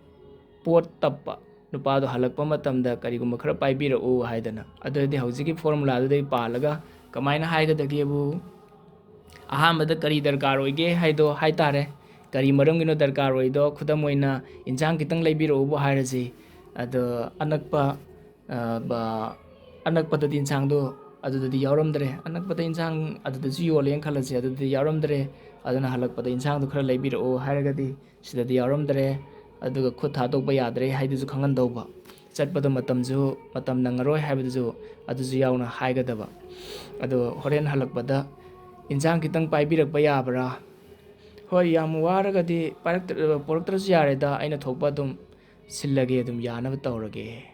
ꯄꯣꯠ ꯇꯞꯄ, ꯅꯨꯄꯥꯗꯣ ꯍꯜꯂꯛꯄ ꯃꯇꯝꯗ ꯀꯔꯤꯒꯨꯝꯕ ꯈꯔ ꯄꯥꯏꯕꯤꯔꯛꯎ ꯍꯥꯏꯗꯅ꯫ ꯑꯗꯨꯗꯤ ꯍꯧꯖꯤꯛꯀꯤ ꯐꯣꯔꯃꯨꯂꯥꯗꯨꯗꯒꯤ ꯄꯥꯜꯂꯒ ꯀꯃꯥꯏꯅ ꯍꯥꯏꯒꯗꯒꯦꯕꯨ, ꯑꯍꯥꯟꯕꯗ ꯀꯔꯤ ꯗꯔꯀꯥꯔ ꯑꯣꯏꯒꯦ ꯍꯥꯏꯗꯣ ꯍꯥꯏꯇꯥꯔꯦ꯫ ꯀꯔꯤ ꯃꯔꯝꯒꯤꯅꯣ ꯗꯔꯀꯥꯔ ꯑꯣꯏꯗꯣ? ꯈꯨꯗꯝ ꯑꯣꯏꯅ, ꯏꯟꯁꯥꯡ ꯈꯤꯇꯪ ꯂꯩꯕꯤꯔꯛꯎꯕꯨ ꯍꯥꯏꯔꯁꯤ꯫ ꯑꯗꯣ ꯑꯅꯛꯄ, ꯑ, ꯕ-, ꯑꯅꯛꯄꯗꯗꯤ ꯏꯟꯁꯥꯡꯗꯣ ꯑꯗꯨꯗꯗꯤ ꯌꯥꯎꯔꯝꯗ꯭ꯔꯦ꯫ ꯑꯅꯛꯄꯗ ꯏꯟꯁꯥꯡ ꯑꯗꯨꯗꯁꯨ ꯌꯣꯜꯂꯦꯅ ꯈꯜꯂꯁꯦ, ꯑꯗꯨꯗꯗꯤ ꯌꯥꯎꯔꯝꯗ꯭ꯔꯦ꯫ ꯑꯗꯨꯅ ꯍꯜꯂꯛꯄꯗ ꯏꯟꯁꯥꯡꯗꯣ ꯈꯔ ꯂꯩꯕꯤꯔꯛꯑꯣ ꯍꯥꯏꯔꯒꯗꯤ, ꯁꯤꯗꯗꯤ ꯌꯥꯎꯔꯝꯗ꯭ꯔꯦ, ꯑꯗꯨꯒ ꯈꯨꯠ ꯊꯥꯗꯣꯛꯄ ꯌꯥꯗ꯭ꯔꯦ ꯍꯥꯏꯗꯨꯁꯨ ꯈꯪꯍꯟꯗꯧꯕ꯫ ꯆꯠꯄꯗ ꯃꯇꯝꯁꯨ, ꯃꯇꯝ ꯅꯪꯉꯔꯣꯏ ꯍꯥꯏꯕꯗꯨꯁꯨ ꯑꯗꯨꯁꯨ ꯌꯥꯎꯅ ꯍꯥꯏꯒꯗꯕ꯫ ꯑꯗꯣ ꯍꯣꯔꯦꯟ ꯍꯜꯂꯛꯄꯗ ꯏꯟꯁꯥꯡ ꯈꯤꯇꯪ ꯄꯥꯏꯕꯤꯔꯛꯄ ꯌꯥꯕ꯭ꯔꯥ? "ꯍꯣꯏ, ꯌꯥꯝ ꯋꯥꯔꯒꯗꯤ ꯄꯥꯏꯔꯛꯇ-, ꯄꯨꯔꯛꯇ꯭ꯔꯁꯨ ꯌꯥꯔꯦꯗ, ꯑꯩꯅ ꯊꯣꯛꯄ ꯑꯗꯨꯝ ꯁꯤꯜꯂꯒꯦ, ꯑꯗꯨꯝ ꯌꯥꯅꯕ ꯇꯧꯔꯒꯦ"꯫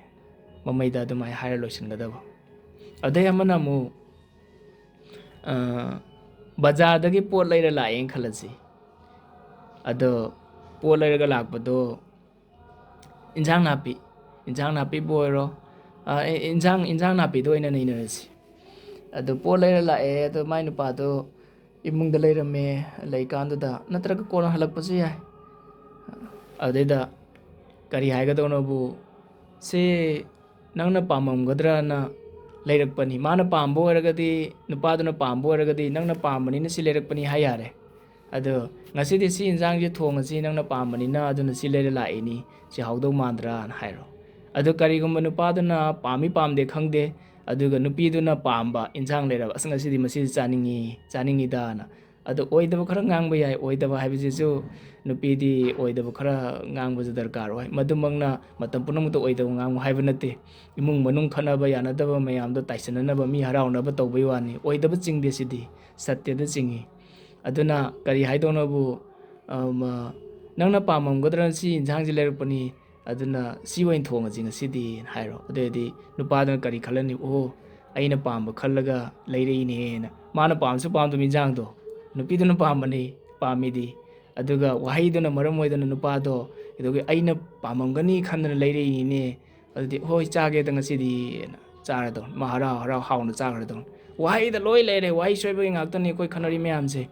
ꯃꯃꯩꯗ ꯑꯗꯨꯃꯥꯏꯅ ꯍꯥꯏꯔ ꯂꯣꯏꯁꯤꯟꯒꯗꯕ꯫ ꯑꯗꯩ ꯑꯃꯅ ꯑꯃꯨꯛ, ꯑ, ꯕꯖꯥꯔꯗꯒꯤ ꯄꯣꯠ ꯂꯩꯔ ꯂꯥꯛꯑꯦꯅ ꯈꯜꯂꯁꯤ꯫ ꯑꯗꯣ ꯄꯣꯠ ꯂꯩꯔꯒ ꯂꯥꯛꯄꯗꯣ, ꯏꯟꯁꯥꯡ ꯅꯥꯄꯤ, ꯏꯟꯁꯥꯡ ꯅꯥꯄꯤꯕꯨ ꯑꯣꯏꯔꯣ, ꯑ, ꯑꯦ, ꯏꯟꯁꯥꯡ, ꯏꯟꯁꯥꯡ ꯅꯥꯄꯤꯗ ꯑꯣꯏꯅ ꯅꯩꯅꯔꯁꯤ꯫ ꯑꯗꯣ ꯄꯣꯠ ꯂꯩꯔ ꯂꯥꯛꯑꯦ, ꯑꯗꯣ ꯃꯥꯏ ꯅꯨꯄꯥꯗꯣ ꯏꯃꯨꯡꯗ ꯂꯩꯔꯝꯃꯦ, ꯂꯩꯀꯥꯟꯗꯨꯗ, ꯅꯠꯇ꯭ꯔꯒ ꯀꯣꯟꯅ ꯍꯜꯂꯛꯄꯁꯨ ꯌꯥꯏ꯫ ꯑꯗꯨꯗꯩꯗ ꯀꯔꯤ ꯍꯥꯏꯒꯗꯧꯅꯣꯕꯨ, "ꯁꯤ ꯅꯪꯅ ꯄꯥꯝꯃꯝꯒꯗ꯭ꯔꯅ ꯂꯩꯔꯛꯄꯅꯤ꯫ ꯃꯥꯅ ꯄꯥꯝꯕ ꯑꯣꯏꯔꯒꯗꯤ, ꯅꯨꯄꯥꯗꯨꯅ ꯄꯥꯝꯕ ꯑꯣꯏꯔꯒꯗꯤ, ꯅꯪꯅ ꯄꯥꯝꯕꯅꯤꯅ ꯁꯤ ꯂꯩꯔꯛꯄꯅꯤ" ꯍꯥꯏ ꯌꯥꯔꯦ꯫ ꯑꯗꯣ, "ꯉꯁꯤꯗꯤ ꯁꯤ ꯏꯟꯁꯥꯡꯁꯦ ꯊꯣꯡꯉꯁꯤ, ꯅꯪꯅ ꯄꯥꯝꯕꯅꯤꯅ, ꯑꯗꯨꯅ ꯁꯤ ꯂꯩꯔ ꯂꯥꯛꯏꯅꯤ, ꯁꯤ ꯍꯥꯎꯗꯧ ꯃꯥꯟꯗ꯭ꯔꯥꯅ" ꯍꯥꯏꯔꯣ꯫ ꯑꯗꯣ ꯀꯔꯤꯒꯨꯝꯕ ꯅꯨꯄꯥꯗꯨꯅ ꯄꯥꯝꯃꯤ ꯄꯥꯝꯗꯦ ꯈꯪꯗꯦ, ꯑꯗꯨꯒ ꯅꯨꯄꯤꯗꯨꯅ ꯄꯥꯝꯕ ꯏꯟꯁꯥꯡ ꯂꯩꯔꯕ, "ꯑꯁ, ꯉꯁꯤꯗꯤ ꯃꯁꯤꯁꯦ ꯆꯥꯅꯤꯡꯉꯤ, ꯆꯥꯅꯤꯡꯉꯤꯗꯥꯅ"꯫ ꯑꯗꯣ ꯑꯣꯏꯗꯕ ꯈꯔ ꯉꯥꯡꯕ ꯌꯥꯏ꯫ ꯑꯣꯏꯗꯕ ꯍꯥꯏꯕꯁꯤꯁꯨ ꯅꯨꯄꯤꯗꯤ ꯑꯣꯏꯗꯕ ꯈꯔ ꯉꯥꯡꯕꯁꯨ ꯗꯔꯀꯥꯔ ꯑꯣꯏ꯫ ꯃꯗꯨꯃꯛꯅ ꯃꯇꯝ ꯄꯨꯝꯅꯃꯛꯇ ꯑꯣꯏꯗꯕ ꯉꯥꯡꯉꯨ ꯍꯥꯏꯕ ꯅꯠꯇꯦ꯫ ꯏꯃꯨꯡ ꯃꯅꯨꯡ ꯈꯠꯅꯕ ꯌꯥꯅꯗꯕ ꯃꯌꯥꯝꯗꯣ ꯇꯥꯏꯁꯤꯟꯅꯅꯕ, ꯃꯤ ꯍꯔꯥꯎꯅꯕ ꯇꯧꯕꯩ ꯋꯥꯅꯤ꯫ ꯑꯣꯏꯗꯕ ꯆꯤꯡꯗꯦ ꯁꯤꯗꯤ, ꯁꯠꯌꯗ ꯆꯤꯡꯏ꯫ ꯑꯗꯨꯅ ꯀꯔꯤ ꯍꯥꯏꯗꯧꯅꯕꯨ, ꯑ, ꯃ-, "ꯅꯪꯅ ꯄꯥꯝꯃꯝꯒꯗ꯭ꯔꯅ ꯁꯤ ꯏꯟꯁꯥꯡꯁꯤ ꯂꯩꯔꯛꯄꯅꯤ, ꯑꯗꯨꯅ ꯁꯤ ꯑꯣꯏꯅ ꯊꯣꯡꯉꯁꯤ ꯉꯁꯤꯗꯤ" ꯍꯥꯏꯔꯣ꯫ ꯑꯗꯨꯑꯣꯏꯗꯤ ꯅꯨꯄꯥꯗꯨꯅ ꯀꯔꯤ ꯈꯜꯂꯅꯤ? "ꯑꯣ, ꯑꯩꯅ ꯄꯥꯝꯕ ꯈꯜꯂꯒ ꯂꯩꯔꯛꯏꯅꯦꯅ"꯫ ꯃꯥꯅ ꯄꯥꯝꯁꯨ ꯄꯥꯝꯗꯕ ꯏꯟꯁꯥꯡꯗꯣ, ꯅꯨꯄꯤꯗꯨꯅ ꯄꯥꯝꯕꯅꯤ, ꯄꯥꯝꯃꯤꯗꯤ꯫ ꯑꯗꯨꯒ ꯋꯥꯍꯩꯗꯨꯅ ꯃꯔꯝ ꯑꯣꯏꯗꯅ ꯅꯨꯄꯥꯗꯣ ꯀꯩꯗꯧꯒꯦ, "ꯑꯩꯅ ꯄꯥꯝꯃꯝꯒꯅꯤ ꯈꯟꯗꯅ ꯂꯩꯔꯛꯏꯅꯤꯅꯦ, ꯑꯗꯨꯗꯤ ꯍꯣꯏ, ꯆꯥꯒꯦꯗ ꯉꯁꯤꯗꯤꯅ" ꯆꯥꯔꯗꯧꯅꯤ꯫ ꯃꯥ ꯍꯔꯥꯎ ꯍꯔꯥꯎ ꯍꯥꯎꯅ ꯆꯥꯈ꯭ꯔꯗꯧꯅꯤ꯫ ꯋꯥꯍꯩꯗ ꯂꯣꯏ ꯂꯩꯔꯦ꯫ ꯋꯥꯍꯩ ꯁꯣꯏꯕꯒꯤ ꯉꯥꯛꯇꯅꯤ ꯑꯩꯈꯣꯏ ꯈꯟꯅꯔꯤ ꯃꯌꯥꯝꯁꯦ꯫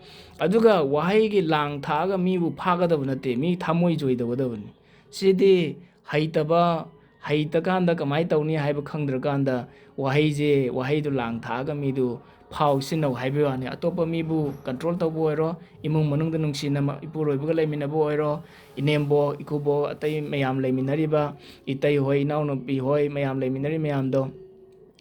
ꯑꯗꯨꯒ ꯋꯥꯍꯩꯒꯤ ꯂꯥꯡ ꯊꯥꯛꯑꯒ ꯃꯤꯕꯨ ꯐꯥꯒꯗꯕ ꯅꯠꯇꯦ, ꯃꯤ ꯊꯃꯣꯏ ꯖꯣꯏ ꯇꯧꯒꯗꯕꯅꯤ꯫ ꯁꯤꯗꯤ ꯍꯩꯇꯕ, ꯍꯩꯇꯀꯥꯟꯗ ꯀꯃꯥꯏꯅ ꯇꯧꯅꯤ ꯍꯥꯏꯕ ꯈꯪꯗ꯭ꯔꯀꯥꯟꯗ ꯋꯥꯍꯩꯁꯦ, ꯋꯥꯍꯩꯗꯨ ꯂꯥꯡ ꯊꯥꯛꯑꯒ ꯃꯤꯗꯨ ꯐꯥꯎ ꯁꯤꯟꯅꯧ ꯍꯥꯏꯕꯒꯤ ꯋꯥꯅꯤ꯫ ꯑꯇꯣꯞꯄ ꯃꯤꯕꯨ ꯀꯟꯇ꯭ꯔꯣꯜ ꯇꯧꯕ ꯑꯣꯏꯔꯣ, ꯏꯃꯨꯡ ꯃꯅꯨꯡꯗ ꯅꯨꯡꯁꯤꯅ ꯃ-, ꯏꯄꯨꯔꯣꯏꯕꯒ ꯂꯩꯃꯤꯟꯅꯕ ꯑꯣꯏꯔꯣ, ꯏꯅꯦꯝꯕꯣꯛ, ꯏꯀꯨꯕꯣꯛ, ꯑꯇꯩ ꯃꯌꯥꯝ ꯂꯩꯃꯤꯟꯅꯔꯤꯕ, ꯏꯇꯩ ꯍꯣꯏ, ꯏꯅꯥꯎꯅꯨꯄꯤ ꯍꯣꯏ, ꯃꯌꯥꯝ ꯂꯩꯃꯤꯟꯅꯔꯤ ꯃꯌꯥꯝꯗꯣ,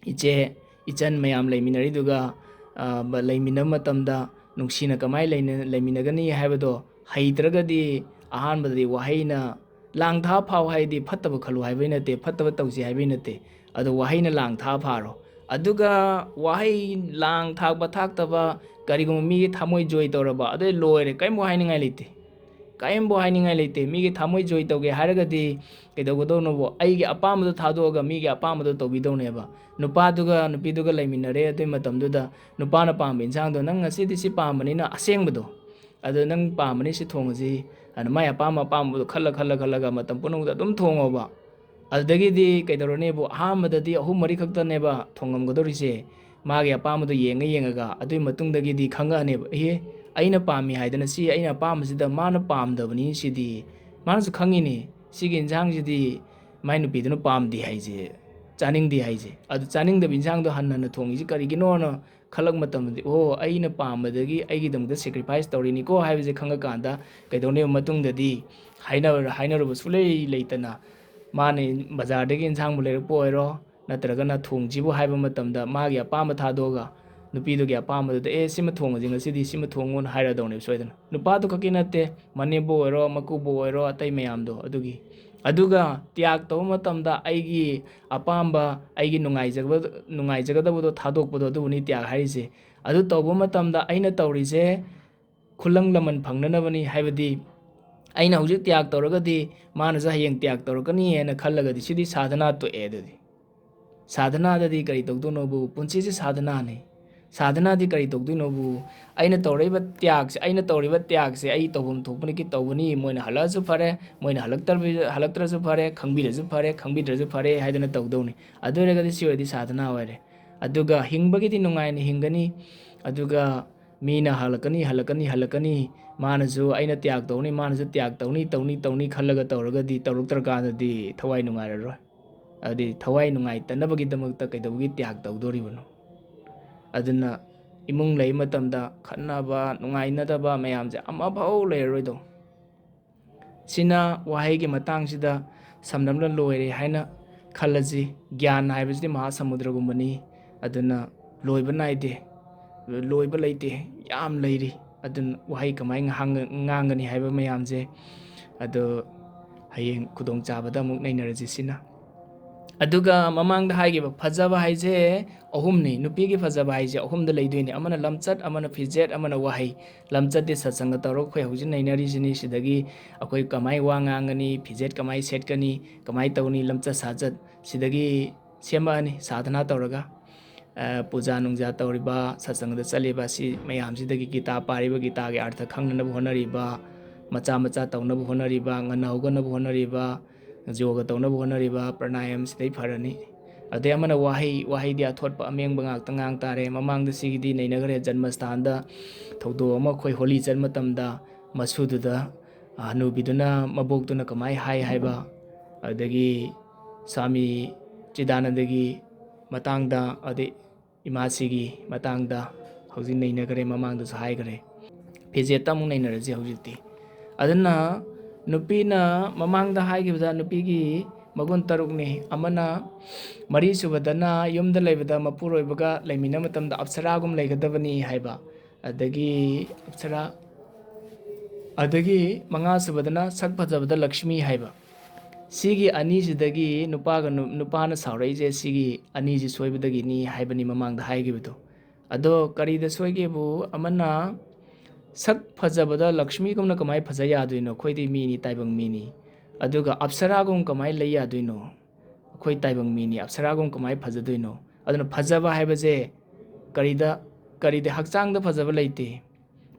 ꯏꯆꯦ, ꯏꯆꯟ ꯃꯌꯥꯝ ꯂꯩꯃꯤꯟꯅꯔꯤꯗꯨꯒ, ꯑ, ꯕ-, ꯂꯩꯃꯤꯟꯅꯕ ꯃꯇꯝꯗ ꯅꯨꯡꯁꯤꯅ ꯀꯃꯥꯏꯅ ꯂꯩꯅ-, ꯂꯩꯃꯤꯟꯅꯒꯅꯤ ꯍꯥꯏꯕꯗꯣ ꯍꯩꯇ꯭ꯔꯒꯗꯤ ꯑꯍꯥꯟꯕꯗꯗꯤ ꯋꯥꯍꯩꯅ ꯂꯥꯡ ꯊꯥ ꯐꯥꯎ ꯍꯥꯏꯗꯤ ꯐꯠꯇꯕ ꯈꯜꯂꯨ ꯍꯥꯏꯕꯩ ꯅꯠꯇꯦ, ꯐꯠꯇꯕ ꯇꯧꯁꯤ ꯍꯥꯏꯕꯩ ꯅꯠꯇꯦ꯫ ꯑꯗꯣ ꯋꯥꯍꯩꯅ ꯂꯥꯡ ꯊꯥ ꯐꯥꯔꯣ꯫ ꯑꯗꯨꯒ ꯋꯥꯍꯩ ꯂꯥꯡ ꯊꯥꯛꯄ ꯊꯥꯛꯇꯕ ꯀꯔꯤꯒꯨꯝꯕ ꯃꯤꯒꯤ ꯊꯃꯣꯏ ꯖꯣꯏ ꯇꯧꯔꯕ, ꯑꯗꯩ ꯂꯣꯏꯔꯦ, ꯀꯔꯤꯝꯕꯨ ꯍꯥꯏꯅꯤꯡꯉꯥꯏ ꯂꯩꯇꯦ꯫ ꯀꯔꯤꯝꯕꯨ ꯍꯥꯏꯅꯤꯡꯉꯥꯏ ꯂꯩꯇꯦ꯫ ꯃꯤꯒꯤ ꯊꯃꯣꯏ ꯖꯣꯏ ꯇꯧꯒꯦ ꯍꯥꯏꯔꯒꯗꯤ ꯀꯩꯗꯧꯒꯗꯧꯅꯣꯕꯨ? ꯑꯩꯒꯤ ꯑꯄꯥꯝꯕꯗꯣ ꯊꯥꯗꯣꯛꯑꯒ ꯃꯤꯒꯤ ꯑꯄꯥꯝꯕꯗꯣ ꯇꯧꯕꯤꯗꯧꯅꯦꯕ꯫ ꯅꯨꯄꯥꯗꯨꯒ ꯅꯨꯄꯤꯗꯨꯒ ꯂꯩꯃꯤꯟꯅꯔꯦ, ꯑꯗꯨꯏ ꯃꯇꯝꯗꯨꯗ ꯅꯨꯄꯥꯅ ꯄꯥꯝꯕ ꯏꯟꯁꯥꯡꯗꯣ, "ꯅꯪ ꯉꯁꯤꯗꯤ ꯁꯤ ꯄꯥꯝꯕꯅꯤꯅ ꯑꯁꯦꯡꯕꯗꯣ, ꯑꯗꯣ ꯅꯪ ꯄꯥꯝꯕꯅꯤ ꯁꯤ ꯊꯣꯡꯉꯁꯤ", ꯑꯗꯨꯅ ꯃꯥꯏ ꯑꯄꯥꯝꯕ ꯑꯄꯥꯝꯕꯗꯣ ꯈꯜꯂ ꯈꯜꯂ ꯈꯜꯂꯒ ꯃꯇꯝ ꯄꯨꯝꯅꯃꯛꯇ ꯑꯗꯨꯝ ꯊꯣꯡꯉꯣꯕ꯫ ꯑꯗꯨꯗꯒꯤꯗꯤ ꯀꯩꯗꯧꯔꯅꯦꯕꯨ? ꯑꯍꯥꯟꯕꯗꯗꯤ ꯑꯍꯨꯝ ꯃꯔꯤ ꯈꯛꯇꯅꯦꯕ ꯊꯣꯡꯉꯝꯒꯗꯧꯔꯤꯁꯦ꯫ ꯃꯥꯒꯤ ꯑꯄꯥꯝꯕꯗꯣ ꯌꯦꯡꯉ ꯌꯦꯡꯉꯒ ꯑꯗꯨꯒꯤ ꯃꯇꯨꯡꯗꯒꯤꯗꯤ ꯈꯪꯉꯛꯑꯅꯦꯕ, "ꯑꯦ, ꯑꯩꯅ ꯄꯥꯝꯃꯤ ꯍꯥꯏꯗꯅ ꯁꯤ ꯑꯩꯅ ꯑꯄꯥꯝꯕꯁꯤꯗ ꯃꯥꯅ ꯄꯥꯝꯗꯕꯅꯤ ꯁꯤꯗꯤ"꯫ ꯃꯥꯅꯁꯨ ꯈꯪꯉꯤꯅꯦ, ꯁꯤꯒꯤ ꯏꯟꯁꯥꯡꯁꯤꯗꯤ ꯃꯥꯏ ꯅꯨꯄꯤꯗꯨꯅ ꯄꯥꯝꯗꯦ ꯍꯥꯏꯁꯦ, ꯆꯥꯅꯤꯡꯗꯦ ꯍꯥꯏꯁꯦ꯫ ꯑꯗꯨ ꯆꯥꯅꯤꯡꯗꯕ ꯏꯟꯁꯥꯡꯗꯣ ꯍꯟꯅ ꯍꯟꯅ ꯊꯣꯡꯉꯤꯁꯤ ꯀꯔꯤꯒꯤꯅꯣꯅ ꯈꯜꯂꯛ ꯃꯇꯝꯗꯗꯤ, "ꯑꯣ, ꯑꯩꯅ ꯄꯥꯝꯕꯗꯒꯤ ꯑꯩꯒꯤꯗꯃꯛꯇ ꯁꯦꯀ꯭ꯔꯤꯐꯥꯏꯁ ꯇꯧꯔꯤꯅꯤꯀꯣ" ꯍꯥꯏꯕꯁꯦ ꯈꯪꯉꯀꯥꯟꯗ ꯀꯩꯗꯧꯅꯦꯕ? ꯃꯇꯨꯡꯗꯗꯤ ꯍꯥꯏꯅ-, ꯍꯥꯏꯅꯔꯨꯕ ꯁꯨꯡꯂꯩ ꯂꯩꯇꯅ, ꯃꯥꯅ ꯕꯖꯥꯔꯗꯒꯤ ꯏꯟꯁꯥꯡꯕꯨ ꯂꯩꯔꯛꯄ ꯑꯣꯏꯔꯣ, ꯅꯠꯇ꯭ꯔꯒꯅ ꯊꯣꯡꯁꯤꯕꯨ ꯍꯥꯏꯕ ꯃꯇꯝꯗ ꯃꯥꯒꯤ ꯑꯄꯥꯝꯕ ꯊꯥꯗꯣꯛꯑꯒ ꯅꯨꯄꯤꯗꯨꯒꯤ ꯑꯄꯥꯝꯕꯗꯨꯗ, "ꯑꯦ, ꯁꯤꯃ ꯊꯣꯡꯉꯁꯤ ꯉꯁꯤꯗꯤ, ꯁꯤꯃ ꯊꯣꯡꯉꯣꯅ" ꯍꯥꯏꯔꯗꯧꯅꯦꯕ ꯁꯣꯏꯗꯅ꯫ ꯅꯨꯄꯥꯗꯨ ꯈꯛꯀꯤ ꯅꯠꯇꯦ, ꯃꯅꯦꯝꯕꯨ ꯑꯣꯏꯔꯣ, ꯃꯀꯨꯕꯨ ꯑꯣꯏꯔꯣ, ꯑꯇꯩ ꯃꯌꯥꯝꯗꯣ ꯑꯗꯨꯒꯤ꯫ ꯑꯗꯨꯒ ꯇ꯭ꯌꯥꯒ ꯇꯧꯕ ꯃꯇꯝꯗ ꯑꯩꯒꯤ ꯑꯄꯥꯝꯕ, ꯑꯩꯒꯤ ꯅꯨꯡꯉꯥꯏꯖꯕ-, ꯅꯨꯡꯉꯥꯏꯖꯒꯗꯕꯗꯣ ꯊꯥꯗꯣꯛꯄꯗꯣ, ꯑꯗꯨꯕꯨꯅꯤ ꯇ꯭ꯌꯥꯒ ꯍꯥꯏꯔꯤꯁꯦ꯫ ꯑꯗꯨ ꯇꯧꯕ ꯃꯇꯝꯗ ꯑꯩꯅ ꯇꯧꯔꯤꯁꯦ ꯈꯨꯂꯪ ꯂꯃꯟ ꯐꯪꯅꯅꯕꯅꯤ꯫ ꯍꯥꯏꯕꯗꯤ ꯑꯩꯅ ꯍꯧꯖꯤꯛ ꯇ꯭ꯌꯥꯒ ꯇꯧꯔꯒꯗꯤ ꯃꯥꯅꯁꯨ ꯍꯌꯦꯡ ꯇ꯭ꯌꯥꯒ ꯇꯧꯔꯛꯀꯅꯤ ꯍꯥꯏꯅ ꯈꯜꯂꯒꯗꯤ ꯁꯤꯗꯤ ꯁꯥꯙꯅꯥ ꯇꯣꯛꯑꯦ꯫ ꯑꯗꯨꯗꯤ ꯁꯥꯙꯅꯥꯗꯗꯤ ꯀꯔꯤ ꯇꯧꯗꯣꯏꯅꯣꯕꯨ? ꯄꯨꯟꯁꯤꯁꯦ ꯁꯥꯙꯅꯥꯅꯤ꯫ ꯁꯥꯙꯅꯥꯗꯤ ꯀꯔꯤ ꯇꯧꯗꯣꯏꯅꯣꯕꯨ? ꯑꯩꯅ ꯇꯧꯔꯛꯏꯕ ꯇ꯭ꯌꯥꯒꯁꯦ, ꯑꯩꯅ ꯇꯧꯔꯤꯕ ꯇ꯭ꯌꯥꯒꯁꯦ ꯑꯩ ꯇꯧꯐꯝ ꯊꯣꯛꯄꯅꯤ, ꯀꯤ ꯇꯧꯕꯅꯤ꯫ ꯃꯣꯏꯅ ꯍꯜꯂꯛꯑꯁꯨ ꯐꯔꯦ, ꯃꯣꯏꯅ ꯍꯜꯂꯛꯇ꯭ꯔꯕ-, ꯍꯜꯂꯛꯇ꯭ꯔꯁꯨ ꯐꯔꯦ, ꯈꯪꯕꯤꯔꯁꯨ ꯐꯔꯦ, ꯈꯪꯕꯤꯗ꯭ꯔꯁꯨ ꯐꯔꯦ ꯍꯥꯏꯗꯅ ꯇꯧꯗꯧꯅꯤ꯫ ꯑꯗꯨ ꯑꯣꯏꯔꯒꯗꯤ ꯁꯤ ꯑꯣꯏꯔꯗꯤ ꯁꯥꯙꯅꯥ ꯑꯣꯏꯔꯦ꯫ ꯑꯗꯨꯒ ꯍꯤꯡꯕꯒꯤꯗꯤ ꯅꯨꯡꯉꯥꯏꯅ ꯍꯤꯡꯒꯅꯤ꯫ ꯑꯗꯨꯒ ꯃꯤꯅ ꯍꯜꯂꯛꯀꯅꯤ, ꯍꯜꯂꯛꯀꯅꯤ, ꯍꯜꯂꯛꯀꯅꯤ, ꯃꯥꯅꯁꯨ ꯑꯩꯅ ꯇ꯭ꯌꯥꯒ ꯇꯧꯅꯤ, ꯃꯥꯅꯁꯨ ꯇ꯭ꯌꯥꯒ ꯇꯧꯅꯤ, ꯇꯧꯅꯤ, ꯇꯧꯅꯤ ꯈꯜꯂꯒ ꯇꯧꯔꯒꯗꯤ ꯇꯧꯔꯛꯇ꯭ꯔꯀꯥꯟꯗꯗꯤ ꯊꯋꯥꯏ ꯅꯨꯡꯉꯥꯏꯔꯔꯣꯏ꯫ ꯑꯗꯨꯗꯤ ꯊꯋꯥꯏ ꯅꯨꯡꯉꯥꯏꯇꯅꯕꯒꯤꯗꯃꯛꯇ ꯀꯩꯗꯧꯕꯒꯤ ꯇ꯭ꯌꯥꯒ ꯇꯧꯗꯣꯔꯤꯕꯅꯣ? ꯑꯗꯨꯅ ꯏꯃꯨꯡ ꯂꯩ ꯃꯇꯝꯗ ꯈꯠꯅꯕ, ꯅꯨꯡꯉꯥꯏꯅꯗꯕ ꯃꯌꯥꯝꯁꯦ ꯑꯃꯐꯥꯎ ꯂꯩꯔꯔꯣꯏꯗꯣ꯫ ꯁꯤꯅ ꯋꯥꯍꯩꯒꯤ ꯃꯇꯥꯡꯁꯤꯗ ꯁꯝꯂꯞꯅ ꯂꯣꯏꯔꯦ ꯍꯥꯏꯅ ꯈꯜꯂꯁꯤ꯫ ꯒ꯭ꯌꯥꯟ ꯍꯥꯏꯕꯁꯤꯗꯤ ꯃꯍꯥ ꯁꯃꯨꯗ꯭ꯔꯒꯨꯝꯕꯅꯤ꯫ ꯑꯗꯨꯅ ꯂꯣꯏꯕ ꯅꯥꯏꯗꯦ, ꯂꯣꯏꯕ ꯂꯩꯇꯦ, ꯌꯥꯝ ꯂꯩꯔꯤ꯫ ꯑꯗꯨꯅ ꯋꯥꯍꯩ ꯀꯃꯥꯏꯅ ꯉꯥꯡꯒ-, ꯉꯥꯡꯒꯅꯤ ꯍꯥꯏꯕ ꯃꯌꯥꯝꯁꯦ ꯑꯗꯣ ꯍꯌꯦꯡ ꯈꯨꯗꯣꯡꯆꯥꯕꯗ ꯑꯃꯨꯛ ꯅꯩꯅꯔꯁꯤ ꯁꯤꯅ꯫ ꯑꯗꯨꯒ ꯃꯃꯥꯡꯗ ꯍꯥꯏꯈꯤꯕ ꯐꯖꯕ ꯍꯥꯏꯁꯦ ꯑꯍꯨꯝꯅꯤ꯫ ꯅꯨꯄꯤꯒꯤ ꯐꯖꯕ ꯍꯥꯏꯁꯦ ꯑꯍꯨꯝꯗ ꯂꯩꯗꯣꯏꯅꯤ꯫ ꯑꯃꯅ ꯂꯝꯆꯠ, ꯑꯃꯅ ꯐꯤꯖꯦꯠ, ꯑꯃꯅ ꯋꯥꯍꯩ꯫ ꯂꯝꯆꯠꯇꯤ ꯁꯠꯁꯪꯒ ꯇꯧꯔꯒ ꯑꯩꯈꯣꯏ ꯍꯧꯖꯤꯛ ꯅꯩꯅꯔꯤꯁꯤꯅꯤ꯫ ꯁꯤꯗꯒꯤ ꯑꯩꯈꯣꯏ ꯀꯃꯥꯏ ꯋꯥ ꯉꯥꯡꯒꯅꯤ, ꯐꯤꯖꯦꯠ ꯀꯃꯥꯏ ꯁꯦꯠꯀꯅꯤ, ꯀꯃꯥꯏ ꯇꯧꯅꯤ, ꯂꯝꯆꯠ ꯁꯥꯖꯠ ꯁꯤꯗꯒꯤ ꯁꯦꯝꯃꯛꯑꯅꯤ ꯁꯥꯙꯅꯥ ꯇꯧꯔꯒ꯫ ꯑ, ꯄꯨꯖꯥ ꯅꯨꯡꯖꯥ ꯇꯧꯔꯤꯕ, ꯁꯠꯁꯪꯒꯗ ꯆꯠꯂꯤꯕ, ꯁꯤ ꯃꯌꯥꯝꯁꯤꯗꯒꯤ ꯒꯤꯇꯥ ꯄꯥꯔꯤꯕ, ꯒꯤꯇꯥꯒꯤ ꯑꯔꯊ ꯈꯪꯅꯅꯕ ꯍꯣꯠꯅꯔꯤꯕ, ꯃꯆꯥ ꯃꯆꯥ ꯇꯧꯅꯕ ꯍꯣꯠꯅꯔꯤꯕ, ꯉꯟꯅ ꯍꯧꯒꯠꯅꯕ ꯍꯣꯠꯅꯔꯤꯕ, ꯌꯣꯒ ꯇꯧꯅꯕ ꯍꯣꯠꯅꯔꯤꯕ, ꯄ꯭ꯔꯅꯥꯌꯥꯝ ꯁꯤꯗꯩ ꯐꯔꯅꯤ꯫ ꯑꯗꯩ ꯑꯃꯅ ꯋꯥꯍꯩ, ꯋꯥꯍꯩꯗꯤ ꯑꯊꯣꯠꯄ ꯑꯃꯦꯡꯕ ꯉꯥꯛꯇ ꯉꯥꯡ ꯇꯥꯔꯦ꯫ ꯃꯃꯥꯡꯗ ꯁꯤꯒꯤꯗꯤ ꯅꯩꯅꯈ꯭ꯔꯦ, ꯖꯟꯃꯁꯊꯥꯟꯗ ꯊꯧꯗꯣꯛ ꯑꯃ ꯑꯩꯈꯣꯏ ꯍꯣꯂꯤ ꯆꯠ ꯃꯇꯝꯗ ꯃꯁꯨꯗꯨꯗ ꯍꯅꯨꯕꯤꯗꯨꯅ ꯃꯕꯣꯛꯇꯨꯅ ꯀꯃꯥꯏ ꯍꯥꯏ ꯍꯥꯏꯕ, ꯑꯗꯒꯤ ꯁ꯭ꯋꯥꯃꯤ ꯆꯤꯗꯥꯅꯟꯗꯒꯤ ꯃꯇꯥꯡꯗ, ꯑꯗꯩ ꯏꯃꯥꯁꯤꯒꯤ ꯃꯇꯥꯡꯗ ꯍꯧꯖꯤꯛ ꯅꯩꯅꯈ꯭ꯔꯦ, ꯃꯃꯥꯡꯗꯁꯨ ꯍꯥꯏꯈ꯭ꯔꯦ꯫ ꯐꯤꯖꯦꯠꯇ ꯑꯃꯨꯛ ꯅꯩꯅꯔꯁꯤ ꯍꯧꯖꯤꯛꯇꯤ꯫ ꯑꯗꯨꯅ ꯅꯨꯄꯤꯅ ꯃꯃꯥꯡꯗ ꯍꯥꯏꯈꯤꯕꯗ ꯅꯨꯄꯤꯒꯤ ꯃꯒꯨꯟ ꯇꯔꯨꯛꯅꯤ꯫ ꯑꯃꯅ, ꯃꯔꯤꯁꯨꯕꯗꯅ ꯌꯨꯝꯗ ꯂꯩꯕꯗ ꯃꯄꯨꯔꯣꯏꯕꯒ ꯂꯩꯃꯤꯟꯅꯕ ꯃꯇꯝꯗ ꯑꯞꯁꯔꯥꯒꯨꯝ ꯂꯩꯒꯗꯕꯅꯤ ꯍꯥꯏꯕ꯫ ꯑꯗꯒꯤ ꯑꯞꯁꯔꯥ, ꯑꯗꯒꯤ ꯃꯉꯥꯁꯨꯕꯗꯅ ꯁꯛ ꯐꯖꯕꯗ ꯂꯛꯁꯃꯤ ꯍꯥꯏꯕ꯫ ꯁꯤꯒꯤ ꯑꯅꯤꯁꯤꯗꯒꯤ ꯅꯨꯄꯥꯒ ꯅꯨ-, ꯅꯨꯄꯥꯅ ꯁꯥꯎꯔꯛꯏꯁꯦ ꯁꯤꯒꯤ ꯑꯅꯤꯁꯤ ꯁꯣꯏꯕꯗꯒꯤꯅꯤ ꯍꯥꯏꯕꯅꯤ ꯃꯃꯥꯡꯗ ꯍꯥꯏꯈꯤꯕꯗꯣ꯫ ꯑꯗꯣ ꯀꯔꯤꯗ ꯁꯣꯏꯒꯦꯕꯨ, ꯑꯃꯅ ꯁꯛ ꯐꯖꯕꯗ ꯂꯛꯁꯃꯤꯒꯨꯝꯅ ꯀꯃꯥꯏꯅ ꯐꯖ ꯌꯥꯗꯣꯏꯅꯣ? ꯑꯩꯈꯣꯏꯗꯤ ꯃꯤꯅꯤ, ꯇꯥꯏꯕꯪ ꯃꯤꯅꯤ꯫ ꯑꯗꯨꯒ ꯑꯞꯁꯔꯥꯒꯨꯝ ꯀꯃꯥꯏꯅ ꯂꯩ ꯌꯥꯗꯣꯏꯅꯣ? ꯑꯩꯈꯣꯏ ꯇꯥꯏꯕꯪ ꯃꯤꯅꯤ, ꯑꯞꯁꯔꯥꯒꯨꯝ ꯀꯃꯥꯏꯅ ꯐꯖꯗꯣꯏꯅꯣ? ꯑꯗꯨꯅ ꯐꯖꯕ ꯍꯥꯏꯕꯁꯦ ꯀꯔꯤꯗ, ꯀꯔꯤꯗ ꯍꯛꯆꯥꯡꯗ ꯐꯖꯕ ꯂꯩꯇꯦ꯫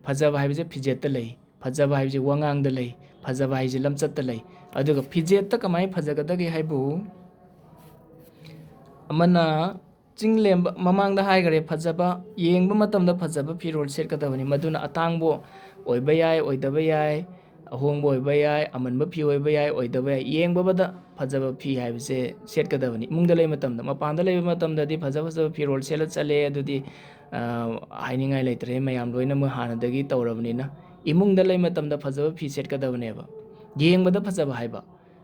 ꯐꯖꯕ ꯍꯥꯏꯕꯁꯦ ꯐꯤꯖꯦꯠꯇ ꯂꯩ, ꯐꯖꯕ ꯍꯥꯏꯕꯁꯦ ꯋꯥꯉꯥꯡꯗ ꯂꯩ, ꯐꯖꯕ ꯍꯥꯏꯕꯁꯦ ꯂꯝꯆꯠꯇ ꯂꯩ꯫ ꯑꯗꯨꯒ ꯐꯤꯖꯦꯠꯇ ꯀꯃꯥꯏꯅ ꯐꯖꯒꯗꯒꯦ ꯍꯥꯏꯕꯨ, ꯑꯃꯅ ꯆꯤꯡ ꯂꯦꯝꯕ, ꯃꯃꯥꯡꯗ ꯍꯥꯏꯈꯔꯦ, ꯐꯖꯕ, ꯌꯦꯡꯕ ꯃꯇꯝꯗ ꯐꯖꯕ ꯐꯤꯔꯣꯜ ꯁꯦꯠꯀꯗꯕꯅꯤ꯫ ꯃꯗꯨꯅ ꯑꯇꯥꯡꯕ ꯑꯣꯏꯕ ꯌꯥꯏ, ꯑꯣꯏꯗꯕ ꯌꯥꯏ, ꯑꯍꯣꯡꯕ ꯑꯣꯏꯕ ꯌꯥꯏ, ꯑꯃꯟꯕ ꯐꯤ ꯑꯣꯏꯕ ꯌꯥꯏ, ꯑꯣꯏꯗꯕ ꯌꯥꯏ, ꯌꯦꯡꯕꯗ ꯐꯖꯕ ꯐꯤ ꯍꯥꯏꯕꯁꯦ ꯁꯦꯠꯀꯗꯕꯅꯤ꯫ ꯏꯃꯨꯡꯗ ꯂꯩꯕ ꯃꯇꯝꯗ, ꯃꯄꯥꯟꯗ ꯂꯩꯕ ꯃꯇꯝꯗꯗꯤ ꯐꯖ ꯐꯖꯕ ꯐꯤꯔꯣꯜ ꯁꯦꯠꯂ ꯆꯠꯂꯦ, ꯑꯗꯨꯗꯤ, ꯑ, ꯍꯥꯏꯅꯤꯡꯉꯥꯏ ꯂꯩꯇ꯭ꯔꯦ, ꯃꯌꯥꯝ ꯂꯣꯏꯅꯃꯛ ꯍꯥꯟꯅꯗꯒꯤ ꯇꯧꯔꯕꯅꯤꯅ꯫ ꯏꯃꯨꯡꯗ ꯂꯩꯕ ꯃꯇꯝꯗ ꯐꯖꯕ ꯐꯤ ꯁꯦꯠꯀꯗꯕꯅꯦꯕ, ꯌꯦꯡꯕꯗ ꯐꯖꯕ ꯍꯥꯏꯕ꯫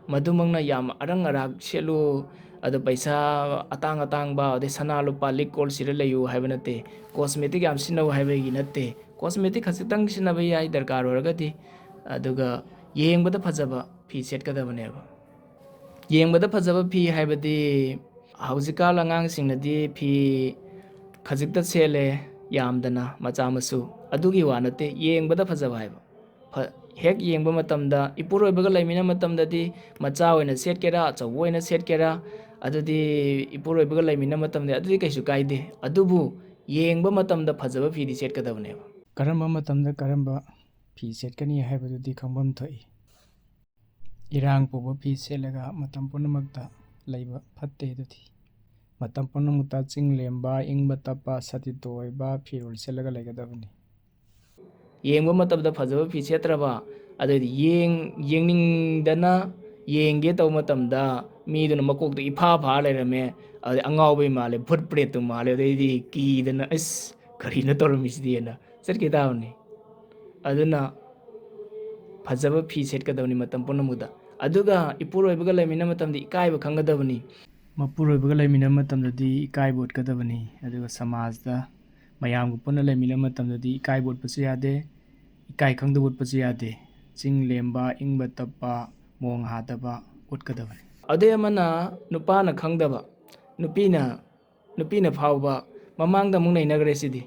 ꯃꯗꯨꯃꯛꯅ ꯌꯥꯝ ꯑꯔꯪ ꯑꯔꯥꯛ ꯁꯦꯠꯂꯨ, ꯑꯗꯣ ꯄꯩꯁꯥ ꯑꯇꯥꯡ ꯑꯇꯥꯡꯕ, ꯑꯗꯩ ꯁꯅꯥ ꯂꯨꯄꯥ ꯂꯤꯛ ꯀꯣꯜ ꯁꯤꯔ ꯂꯩꯌꯨ ꯍꯥꯏꯕ ꯅꯠꯇꯦ, ꯀꯣꯁꯃꯦꯇꯤꯛ ꯌꯥꯝ ꯁꯤꯖꯤꯟꯅꯧ ꯍꯥꯏꯕꯒꯤ ꯅꯠꯇꯦ꯫ ꯀꯣꯁꯃꯦꯇꯤꯛ ꯈꯖꯤꯛꯇꯪ ꯁꯤꯖꯤꯟꯅꯕ ꯌꯥꯏ ꯗꯔꯀꯥꯔ ꯑꯣꯏꯔꯒꯗꯤ, ꯑꯗꯨꯒ ꯌꯦꯡꯕꯗ ꯐꯖꯕ ꯐꯤ ꯁꯦꯠꯀꯗꯕꯅꯦꯕ꯫ ꯌꯦꯡꯕꯗ ꯐꯖꯕ ꯐꯤ ꯍꯥꯏꯕꯗꯤ ꯍꯧꯖꯤꯛꯀꯥꯟ ꯑꯉꯥꯡꯁꯤꯡꯅꯗꯤ ꯐꯤ ꯈꯖꯤꯛꯇ ꯁꯦꯠꯂꯦ, ꯌꯥꯝꯗꯅ, ꯃꯆꯥ ꯃꯁꯨ, ꯑꯗꯨꯒꯤ ꯋꯥ ꯅꯠꯇꯦ꯫ ꯌꯦꯡꯕꯗ ꯐꯖꯕ ꯍꯥꯏꯕ, ꯐ-, ꯍꯦꯛ ꯌꯦꯡꯕ ꯃꯇꯝꯗ, ꯏꯄꯨꯔꯣꯏꯕꯒ ꯂꯩꯃꯤꯟꯅꯕ ꯃꯇꯝꯗꯗꯤ, ꯃꯆꯥ ꯑꯣꯏꯅ ꯁꯦꯠꯀꯦꯔꯥ, ꯑꯆꯧꯕ ꯑꯣꯏꯅ ꯁꯦꯠꯀꯦꯔꯥ, ꯑꯗꯨꯗꯤ ꯏꯄꯨꯔꯣꯏꯕꯒ ꯂꯩꯃꯤꯟꯅꯕ ꯃꯇꯝꯗ ꯑꯗꯨꯗꯤ ꯀꯩꯁꯨ ꯀꯥꯏꯗꯦ꯫ ꯑꯗꯨꯕꯨ ꯌꯦꯡꯕ ꯃꯇꯝꯗ ꯐꯖꯕ ꯐꯤꯗꯤ ꯁꯦꯠꯀꯗꯕꯅꯦꯕ꯫ ꯀꯔꯝꯕ ꯃꯇꯝꯗ ꯀꯔꯝꯕ ꯐꯤ ꯁꯦꯠꯀꯅꯤ ꯍꯥꯏꯕꯗꯨꯗꯤ ꯈꯪꯐꯝ ꯊꯣꯛꯏ꯫ ꯏꯔꯥꯡ ꯄꯨꯕ ꯐꯤ ꯁꯦꯠꯂꯒ ꯃꯇꯝ ꯄꯨꯝꯅꯃꯛꯇ ꯂꯩꯕ ꯐꯠꯇꯦ꯫ ꯑꯗꯨꯗꯤ ꯃꯇꯝ ꯄꯨꯝꯅꯃꯛꯇ ꯆꯤꯡ ꯂꯦꯝꯕ, ꯏꯪꯕ ꯇꯞꯄ, ꯁꯥꯇꯤꯟꯇꯣ ꯑꯣꯏꯕ ꯐꯤꯔꯣꯜ ꯁꯦꯠꯂꯒ ꯂꯩꯒꯗꯕꯅꯤ꯫ ꯌꯦꯡꯕ ꯃꯇꯝꯗ ꯐꯖꯕ ꯐꯤ ꯁꯦꯠꯇ꯭ꯔꯕ, ꯑꯗꯩꯗꯤ ꯌꯦꯡ-, ꯌꯦꯡꯅꯤꯡꯗꯅ ꯌꯦꯡꯒꯦ ꯇꯧꯕ ꯃꯇꯝꯗ ꯃꯤꯗꯨꯅ ꯃꯀꯣꯛꯇ ꯏꯐꯥ ꯐꯥ ꯂꯩꯔꯝꯃꯦ, ꯑꯗꯩ ꯑꯉꯥꯎꯕꯩ ꯃꯥꯜꯂꯦ, ꯚꯨꯠ ꯄ꯭ꯔꯦꯠꯇꯨ ꯃꯥꯜꯂꯦ, ꯑꯗꯩꯗꯤ ꯀꯤꯗꯅ, "ꯑꯁ, ꯀꯔꯤꯅꯣ ꯇꯧꯔꯝꯃꯤꯁꯤꯗꯤꯅ" ꯆꯠꯈꯤ ꯇꯥꯕꯅꯤ꯫ ꯑꯗꯨꯅ ꯐꯖꯕ ꯐꯤ ꯁꯦꯠꯀꯗꯕꯅꯤ ꯃꯇꯝ ꯄꯨꯝꯅꯃꯛꯇ꯫ ꯑꯗꯨꯒ ꯏꯄꯨꯔꯣꯏꯕꯒ ꯂꯩꯃꯤꯟꯅꯕ ꯃꯇꯝꯗ ꯏꯀꯥꯏꯕ ꯈꯪꯒꯗꯕꯅꯤ꯫ ꯃꯄꯨꯔꯣꯏꯕꯒ ꯂꯩꯃꯤꯟꯅꯕ ꯃꯇꯝꯗꯗꯤ ꯏꯀꯥꯏꯕ ꯎꯠꯀꯗꯕꯅꯤ꯫ ꯑꯗꯨꯒ ꯁꯃꯥꯖꯇ ꯃꯌꯥꯝꯒ ꯄꯨꯟꯅ ꯂꯩꯃꯤꯟꯅꯕ ꯃꯇꯝꯗꯗꯤ ꯏꯀꯥꯏꯕ ꯎꯠꯄꯁꯨ ꯌꯥꯗꯦ, ꯏꯀꯥꯏ ꯈꯪꯗꯕ ꯎꯠꯄꯁꯨ ꯌꯥꯗꯦ꯫ ꯆꯤꯡ ꯂꯦꯝꯕ, ꯏꯪꯕ ꯇꯞꯄ, ꯃꯣꯡ ꯍꯥꯗꯕ ꯎꯠꯀꯗꯕꯅꯤ꯫ ꯑꯗꯩ ꯑꯃꯅ ꯅꯨꯄꯥꯅ ꯈꯪꯗꯕ, ꯅꯨꯄꯤꯅ, ꯅꯨꯄꯤꯅ ꯐꯥꯎꯕ ꯃꯃꯥꯡꯗ ꯑꯃꯨꯛ ꯅꯩꯅꯈ꯭ꯔꯦ ꯁꯤꯗꯤ꯫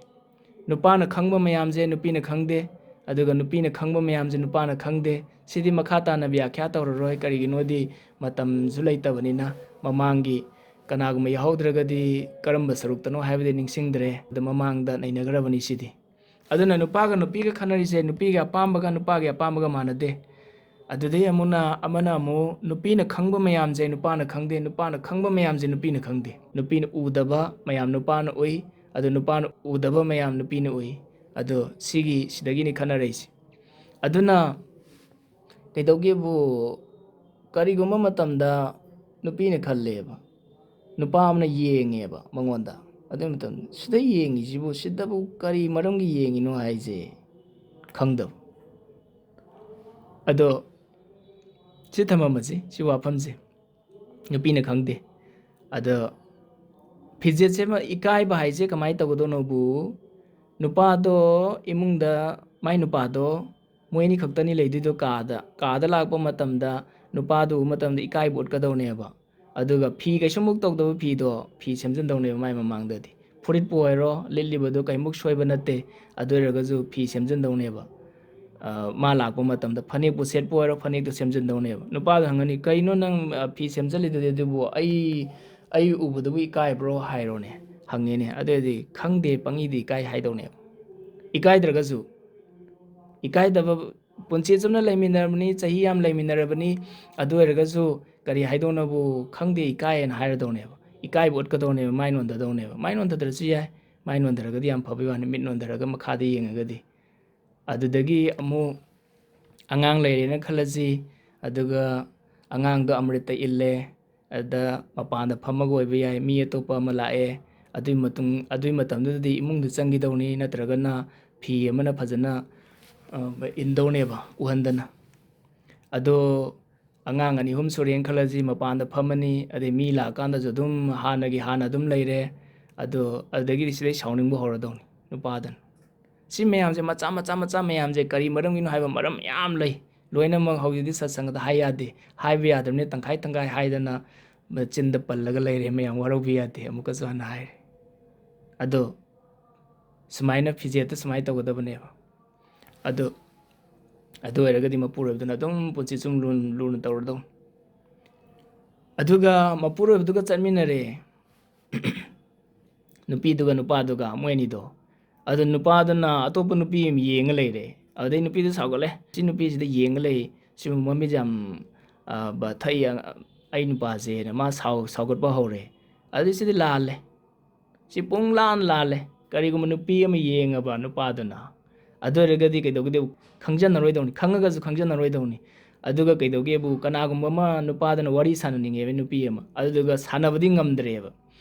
ꯅꯨꯄꯥꯅ ꯈꯪꯕ ꯃꯌꯥꯝꯁꯦ ꯅꯨꯄꯤꯅ ꯈꯪꯗꯦ, ꯑꯗꯨꯒ ꯅꯨꯄꯤꯅ ꯈꯪꯕ ꯃꯌꯥꯝꯁꯦ ꯅꯨꯄꯥꯅ ꯈꯪꯗꯦ꯫ ꯁꯤꯗꯤ ꯃꯈꯥ ꯇꯥꯅ ꯕ꯭ꯌꯥꯈ꯭ꯌꯥ ꯇꯧꯔꯔꯣꯏ, ꯀꯔꯤꯒꯤꯅꯣꯗꯤ ꯃꯇꯝꯁꯨ ꯂꯩꯇꯕꯅꯤꯅ꯫ ꯃꯃꯥꯡꯒꯤ ꯀꯅꯥꯒꯨꯝꯕ ꯌꯥꯎꯍꯧꯗ꯭ꯔꯒꯗꯤ ꯀꯔꯝꯕ ꯁꯔꯨꯛꯇꯅꯣ ꯍꯥꯏꯕꯗꯤ ꯅꯤꯡꯁꯤꯡꯗ꯭ꯔꯦ, ꯑꯗꯨ ꯃꯃꯥꯡꯗ ꯅꯩꯅꯈ꯭ꯔꯕꯅꯤ ꯁꯤꯗꯤ꯫ ꯑꯗꯨꯅ ꯅꯨꯄꯥꯒ ꯅꯨꯄꯤꯒ ꯈꯠꯅꯔꯤꯁꯦ ꯅꯨꯄꯤꯒꯤ ꯑꯄꯥꯝꯕꯒ ꯅꯨꯄꯥꯒꯤ ꯑꯄꯥꯝꯕꯒ ꯃꯥꯟꯅꯗꯦ꯫ ꯑꯗꯨꯗꯩ ꯑꯃꯨꯛꯅ, ꯑꯃꯅ ꯑꯃꯨꯛ ꯅꯨꯄꯤꯅ ꯈꯪꯕ ꯃꯌꯥꯝꯁꯦ ꯅꯨꯄꯥꯅ ꯈꯪꯗꯦ, ꯅꯨꯄꯥꯅ ꯈꯪꯕ ꯃꯌꯥꯝꯁꯦ ꯅꯨꯄꯤꯅ ꯈꯪꯗꯦ, ꯅꯨꯄꯤꯅ ꯎꯗꯕ ꯃꯌꯥꯝ ꯅꯨꯄꯥꯅ ꯎꯏ, ꯑꯗꯨ ꯅꯨꯄꯥꯅ ꯎꯗꯕ ꯃꯌꯥꯝ ꯅꯨꯄꯤꯅ ꯎꯏ꯫ ꯑꯗꯣ ꯁꯤꯒꯤ, ꯁꯤꯗꯒꯤꯅꯤ ꯈꯠꯅꯔꯛꯏꯁꯦ꯫ ꯑꯗꯨꯅ ꯀꯩꯗꯧꯒꯦꯕꯨ, ꯀꯔꯤꯒꯨꯝꯕ ꯃꯇꯝꯗ ꯅꯨꯄꯤꯅ ꯈꯜꯂꯦꯕ, ꯅꯨꯄꯥ ꯑꯃꯅ ꯌꯦꯡꯉꯦꯕ ꯃꯉꯣꯟꯗ, ꯑꯗꯨꯒꯤ ꯃꯇꯝꯗ ꯁꯤꯗ ꯌꯦꯡꯉꯤꯁꯤꯕꯨ, ꯁꯤꯗꯕꯨ ꯀꯔꯤ ꯃꯔꯝꯒꯤ ꯌꯦꯡꯉꯤꯅꯣ ꯍꯥꯏꯁꯦ ꯈꯪꯗꯕ꯫ ꯑꯗꯣ ꯁꯤ ꯊꯝꯃꯝꯃꯁꯤ, ꯁꯤ ꯋꯥꯐꯝꯁꯦ ꯅꯨꯄꯤꯅ ꯈꯪꯗꯦ꯫ ꯑꯗꯣ ꯐꯤꯖꯦꯠꯁꯦ ꯑꯃ, ꯏꯀꯥꯏꯕ ꯍꯥꯏꯁꯦ ꯀꯃꯥꯏꯅ ꯇꯧꯒꯗꯧꯅꯣꯕꯨ, ꯅꯨꯄꯥꯗꯣ ꯏꯃꯨꯡꯗ, ꯃꯥꯏ ꯅꯨꯄꯥꯗꯣ, ꯃꯣꯏ ꯑꯅꯤ ꯈꯛꯇꯅꯤ ꯂꯩꯗꯣꯏꯗꯣ ꯀꯥꯗ꯫ ꯀꯥꯗ ꯂꯥꯛꯄ ꯃꯇꯝꯗ ꯅꯨꯄꯥꯗꯨ ꯎꯕ ꯃꯇꯝꯗ ꯏꯀꯥꯏꯕ ꯎꯠꯀꯗꯧꯅꯦꯕ꯫ ꯑꯗꯨꯒ ꯐꯤ ꯀꯩꯁꯨꯃꯨꯛ ꯇꯧꯗꯕ ꯐꯤꯗꯣ ꯐꯤ ꯁꯦꯝꯖꯤꯟꯗꯧꯅꯦꯕ ꯃꯥꯏ ꯃꯃꯥꯡꯗꯗꯤ꯫ ꯐꯨꯔꯤꯠꯄꯨ ꯑꯣꯏꯔꯣ, ꯂꯤꯠꯂꯤꯕꯗꯨ ꯀꯩꯃꯨꯛ ꯁꯣꯏꯕ ꯅꯠꯇꯦ, ꯑꯗꯨ ꯑꯣꯏꯔꯒꯁꯨ ꯐꯤ ꯁꯦꯝꯖꯤꯟꯗꯧꯅꯦꯕ꯫ ꯑ, ꯃꯥ ꯂꯥꯛꯄ ꯃꯇꯝꯗ ꯐꯅꯦꯛꯄꯨ ꯁꯦꯠꯄꯨ ꯑꯣꯏꯔꯣ, ꯐꯅꯦꯛꯇꯣ ꯁꯦꯝꯖꯤꯟꯗꯧꯅꯦꯕ꯫ ꯅꯨꯄꯥꯗꯣ ꯍꯪꯉꯅꯤ, "ꯀꯩꯅꯣ ꯅꯪ, ꯑ, ꯐꯤ ꯁꯦꯝꯖꯤꯜꯂꯤꯗꯨꯗꯤ, ꯑꯗꯨꯕꯨ ꯑꯩ, ꯑꯩ ꯎꯕꯗꯕꯨ ꯏꯀꯥꯏꯕ꯭ꯔꯣ?" ꯍꯥꯏꯔꯣꯅꯦ, ꯍꯪꯉꯦꯅꯦ꯫ ꯑꯗꯨꯑꯣꯏꯗꯤ, "ꯈꯪꯗꯦ, ꯄꯪꯏꯗꯤ ꯏꯀꯥꯏ" ꯍꯥꯏꯗꯧꯅꯦꯕ꯫ ꯏꯀꯥꯏꯗ꯭ꯔꯒꯁꯨ, ꯏꯀꯥꯏꯗꯕ, ꯄꯨꯟꯁꯤ ꯆꯨꯞꯅ ꯂꯩꯃꯤꯟꯅꯔꯕꯅꯤ, ꯆꯍꯤ ꯌꯥꯝ ꯂꯩꯃꯤꯟꯅꯔꯕꯅꯤ, ꯑꯗꯨ ꯑꯣꯏꯔꯒꯁꯨ ꯀꯔꯤ ꯍꯥꯏꯗꯧꯅꯕꯨ ꯈꯪꯗꯦ, ꯏꯀꯥꯏꯌꯦꯅ ꯍꯥꯏꯔꯗꯧꯅꯦꯕ꯫ ꯏꯀꯥꯏꯕ ꯎꯠꯀꯗꯧꯅꯦꯕ, ꯃꯥꯏ ꯅꯣꯟꯊꯗꯧꯅꯦꯕ꯫ ꯃꯥꯏ ꯅꯣꯟꯊꯗ꯭ꯔꯁꯨ ꯌꯥꯏ, ꯃꯥꯏ ꯅꯣꯟꯊꯔꯒꯗꯤ ꯌꯥꯝ ꯐꯕꯩ ꯋꯥꯅꯤ, ꯃꯤꯠ ꯅꯣꯟꯊꯔꯒ ꯃꯈꯥꯗ ꯌꯦꯡꯉꯒꯗꯤ꯫ ꯑꯗꯨꯗꯒꯤ ꯑꯃꯨꯛ ꯑꯉꯥꯡ ꯂꯩꯔꯦꯅ ꯈꯜꯂꯁꯤ, ꯑꯗꯨꯒ ꯑꯉꯥꯡꯗꯣ ꯑꯃ꯭ꯔꯤꯇ ꯏꯜꯂꯦ, ꯑꯗꯨꯗ ꯃꯄꯥꯟꯗ ꯐꯝꯃꯒ ꯑꯣꯏꯕ ꯌꯥꯏ, ꯃꯤ ꯑꯇꯣꯞꯄ ꯑꯃ ꯂꯥꯛꯑꯦ, ꯑꯗꯨꯒꯤ ꯃꯇꯨꯡ, ꯑꯗꯨꯒꯤ ꯃꯇꯝꯗꯨꯗꯗꯤ ꯏꯃꯨꯡꯗ ꯆꯪꯈꯤꯗꯧꯅꯤ, ꯅꯠꯇ꯭ꯔꯒꯅ ꯐꯤ ꯑꯃꯅ ꯐꯖꯅ, ꯑ, ꯏꯟꯗꯧꯅꯦꯕ, ꯎꯍꯟꯗꯅ꯫ ꯑꯗꯣ ꯑꯉꯥꯡ ꯑꯅꯤ ꯑꯍꯨꯝ ꯁꯨꯔꯦꯅ ꯈꯜꯂꯁꯤ, ꯃꯄꯥꯟꯗ ꯐꯝꯃꯅꯤ, ꯑꯗꯩ ꯃꯤ ꯂꯥꯛꯑꯀꯥꯟꯗꯁꯨ ꯑꯗꯨꯝ ꯍꯥꯟꯅꯒꯤ ꯍꯥꯟꯅ ꯑꯗꯨꯝ ꯂꯩꯔꯦ꯫ ꯑꯗꯣ ꯑꯗꯨꯗꯒꯤꯗꯤ ꯁꯤꯗꯩ ꯁꯥꯎꯅꯤꯡꯕ ꯍꯧꯔꯗꯧꯅꯤ ꯅꯨꯄꯥꯗꯨꯅ꯫ ꯁꯤ ꯃꯌꯥꯝꯁꯦ, ꯃꯆꯥ ꯃꯆꯥ ꯃꯆꯥ ꯃꯌꯥꯝꯁꯦ, ꯀꯔꯤ ꯃꯔꯝꯒꯤꯅꯣ ꯍꯥꯏꯕ ꯃꯔꯝ ꯃꯌꯥꯝ ꯂꯩ꯫ ꯂꯣꯏꯅꯃꯛ ꯍꯧꯖꯤꯛꯇꯤ ꯁꯠꯁꯪꯒꯗ ꯍꯥꯏ ꯌꯥꯗꯦ, ꯍꯥꯏꯕ ꯌꯥꯗ꯭ꯔꯕꯅꯤꯅ ꯇꯪꯈꯥꯏ ꯇꯪꯈꯥꯏ ꯍꯥꯏꯗꯅ ꯆꯤꯟꯗ ꯄꯜꯂꯒ ꯂꯩꯔꯦ ꯃꯌꯥꯝ, ꯋꯥꯔꯧꯕꯤ ꯌꯥꯗꯦ꯫ ꯑꯃꯨꯛꯀꯁꯨ ꯍꯟꯅ ꯍꯥꯏꯔꯦ꯫ ꯑꯗꯣ ꯁꯨꯃꯥꯏꯅ ꯐꯤꯖꯦꯠꯇ ꯁꯨꯃꯥꯏꯅ ꯇꯧꯒꯗꯕꯅꯦꯕ꯫ ꯑꯗꯨ, ꯑꯗꯨ ꯑꯣꯏꯔꯒꯗꯤ ꯃꯄꯨꯔꯣꯏꯕꯗꯨꯅ ꯑꯗꯨꯝ ꯄꯨꯟꯁꯤ ꯆꯨꯝ ꯂꯨꯅ, ꯂꯨꯅ ꯇꯧꯔꯗꯧꯅꯤ꯫ ꯑꯗꯨꯒ ꯃꯄꯨꯔꯣꯏꯕꯗꯨꯒ ꯆꯠꯃꯤꯟꯅꯔꯦ꯫ ꯅꯨꯄꯤꯗꯨꯒ ꯅꯨꯄꯥꯗꯨꯒ, ꯃꯣꯏ ꯑꯅꯤꯗꯣ꯫ ꯑꯗꯨ ꯅꯨꯄꯥꯗꯨꯅ ꯑꯇꯣꯞꯄ ꯅꯨꯄꯤ ꯑꯃ ꯌꯦꯡꯉ ꯂꯩꯔꯦ꯫ ꯑꯗꯨꯗꯩ ꯅꯨꯄꯤꯗꯨ ꯁꯥꯎꯒꯠꯂꯦ, "ꯁꯤ ꯅꯨꯄꯤꯁꯤꯗ ꯌꯦꯡꯉ ꯂꯩ, ꯁꯤꯕꯨ ꯃꯃꯤꯠ ꯌꯥꯝ, ꯑ, ꯕ-, ꯊꯛꯏ, ꯑ, ꯑꯩ ꯅꯨꯄꯥꯁꯦꯅ ꯃꯥ ꯁꯥꯎ-, ꯁꯥꯎꯒꯠꯄ ꯍꯧꯔꯦ꯫ ꯑꯗꯨꯗꯤ ꯁꯤꯗꯤ ꯂꯥꯜꯂꯦ꯫ ꯁꯤ ꯄꯨꯡ ꯂꯥꯟ ꯂꯥꯜꯂꯦ꯫ ꯀꯔꯤꯒꯨꯝꯕ ꯅꯨꯄꯤ ꯑꯃ ꯌꯦꯡꯉꯕ ꯅꯨꯄꯥꯗꯨꯅ, ꯑꯗꯨ ꯑꯣꯏꯔꯒꯗꯤ ꯀꯩꯗꯧꯒꯗꯦꯕꯨ? ꯈꯪꯖꯟꯅꯔꯣꯏꯗꯧꯅꯤ꯫ ꯈꯪꯉꯒꯁꯨ ꯈꯪꯖꯟꯅꯔꯣꯏꯗꯧꯅꯤ꯫ ꯑꯗꯨꯒ ꯀꯩꯗꯧꯒꯦꯕꯨ? ꯀꯅꯥꯒꯨꯝꯕ ꯑꯃ ꯅꯨꯄꯥꯗꯨꯅ ꯋꯥꯔꯤ ꯁꯥꯟꯅꯅꯤꯡꯉꯦꯕ ꯅꯨꯄꯤ ꯑꯃ, ꯑꯗꯨꯗꯨꯒ ꯁꯥꯟꯅꯕꯗꯤ ꯉꯝꯗ꯭ꯔꯦꯕ,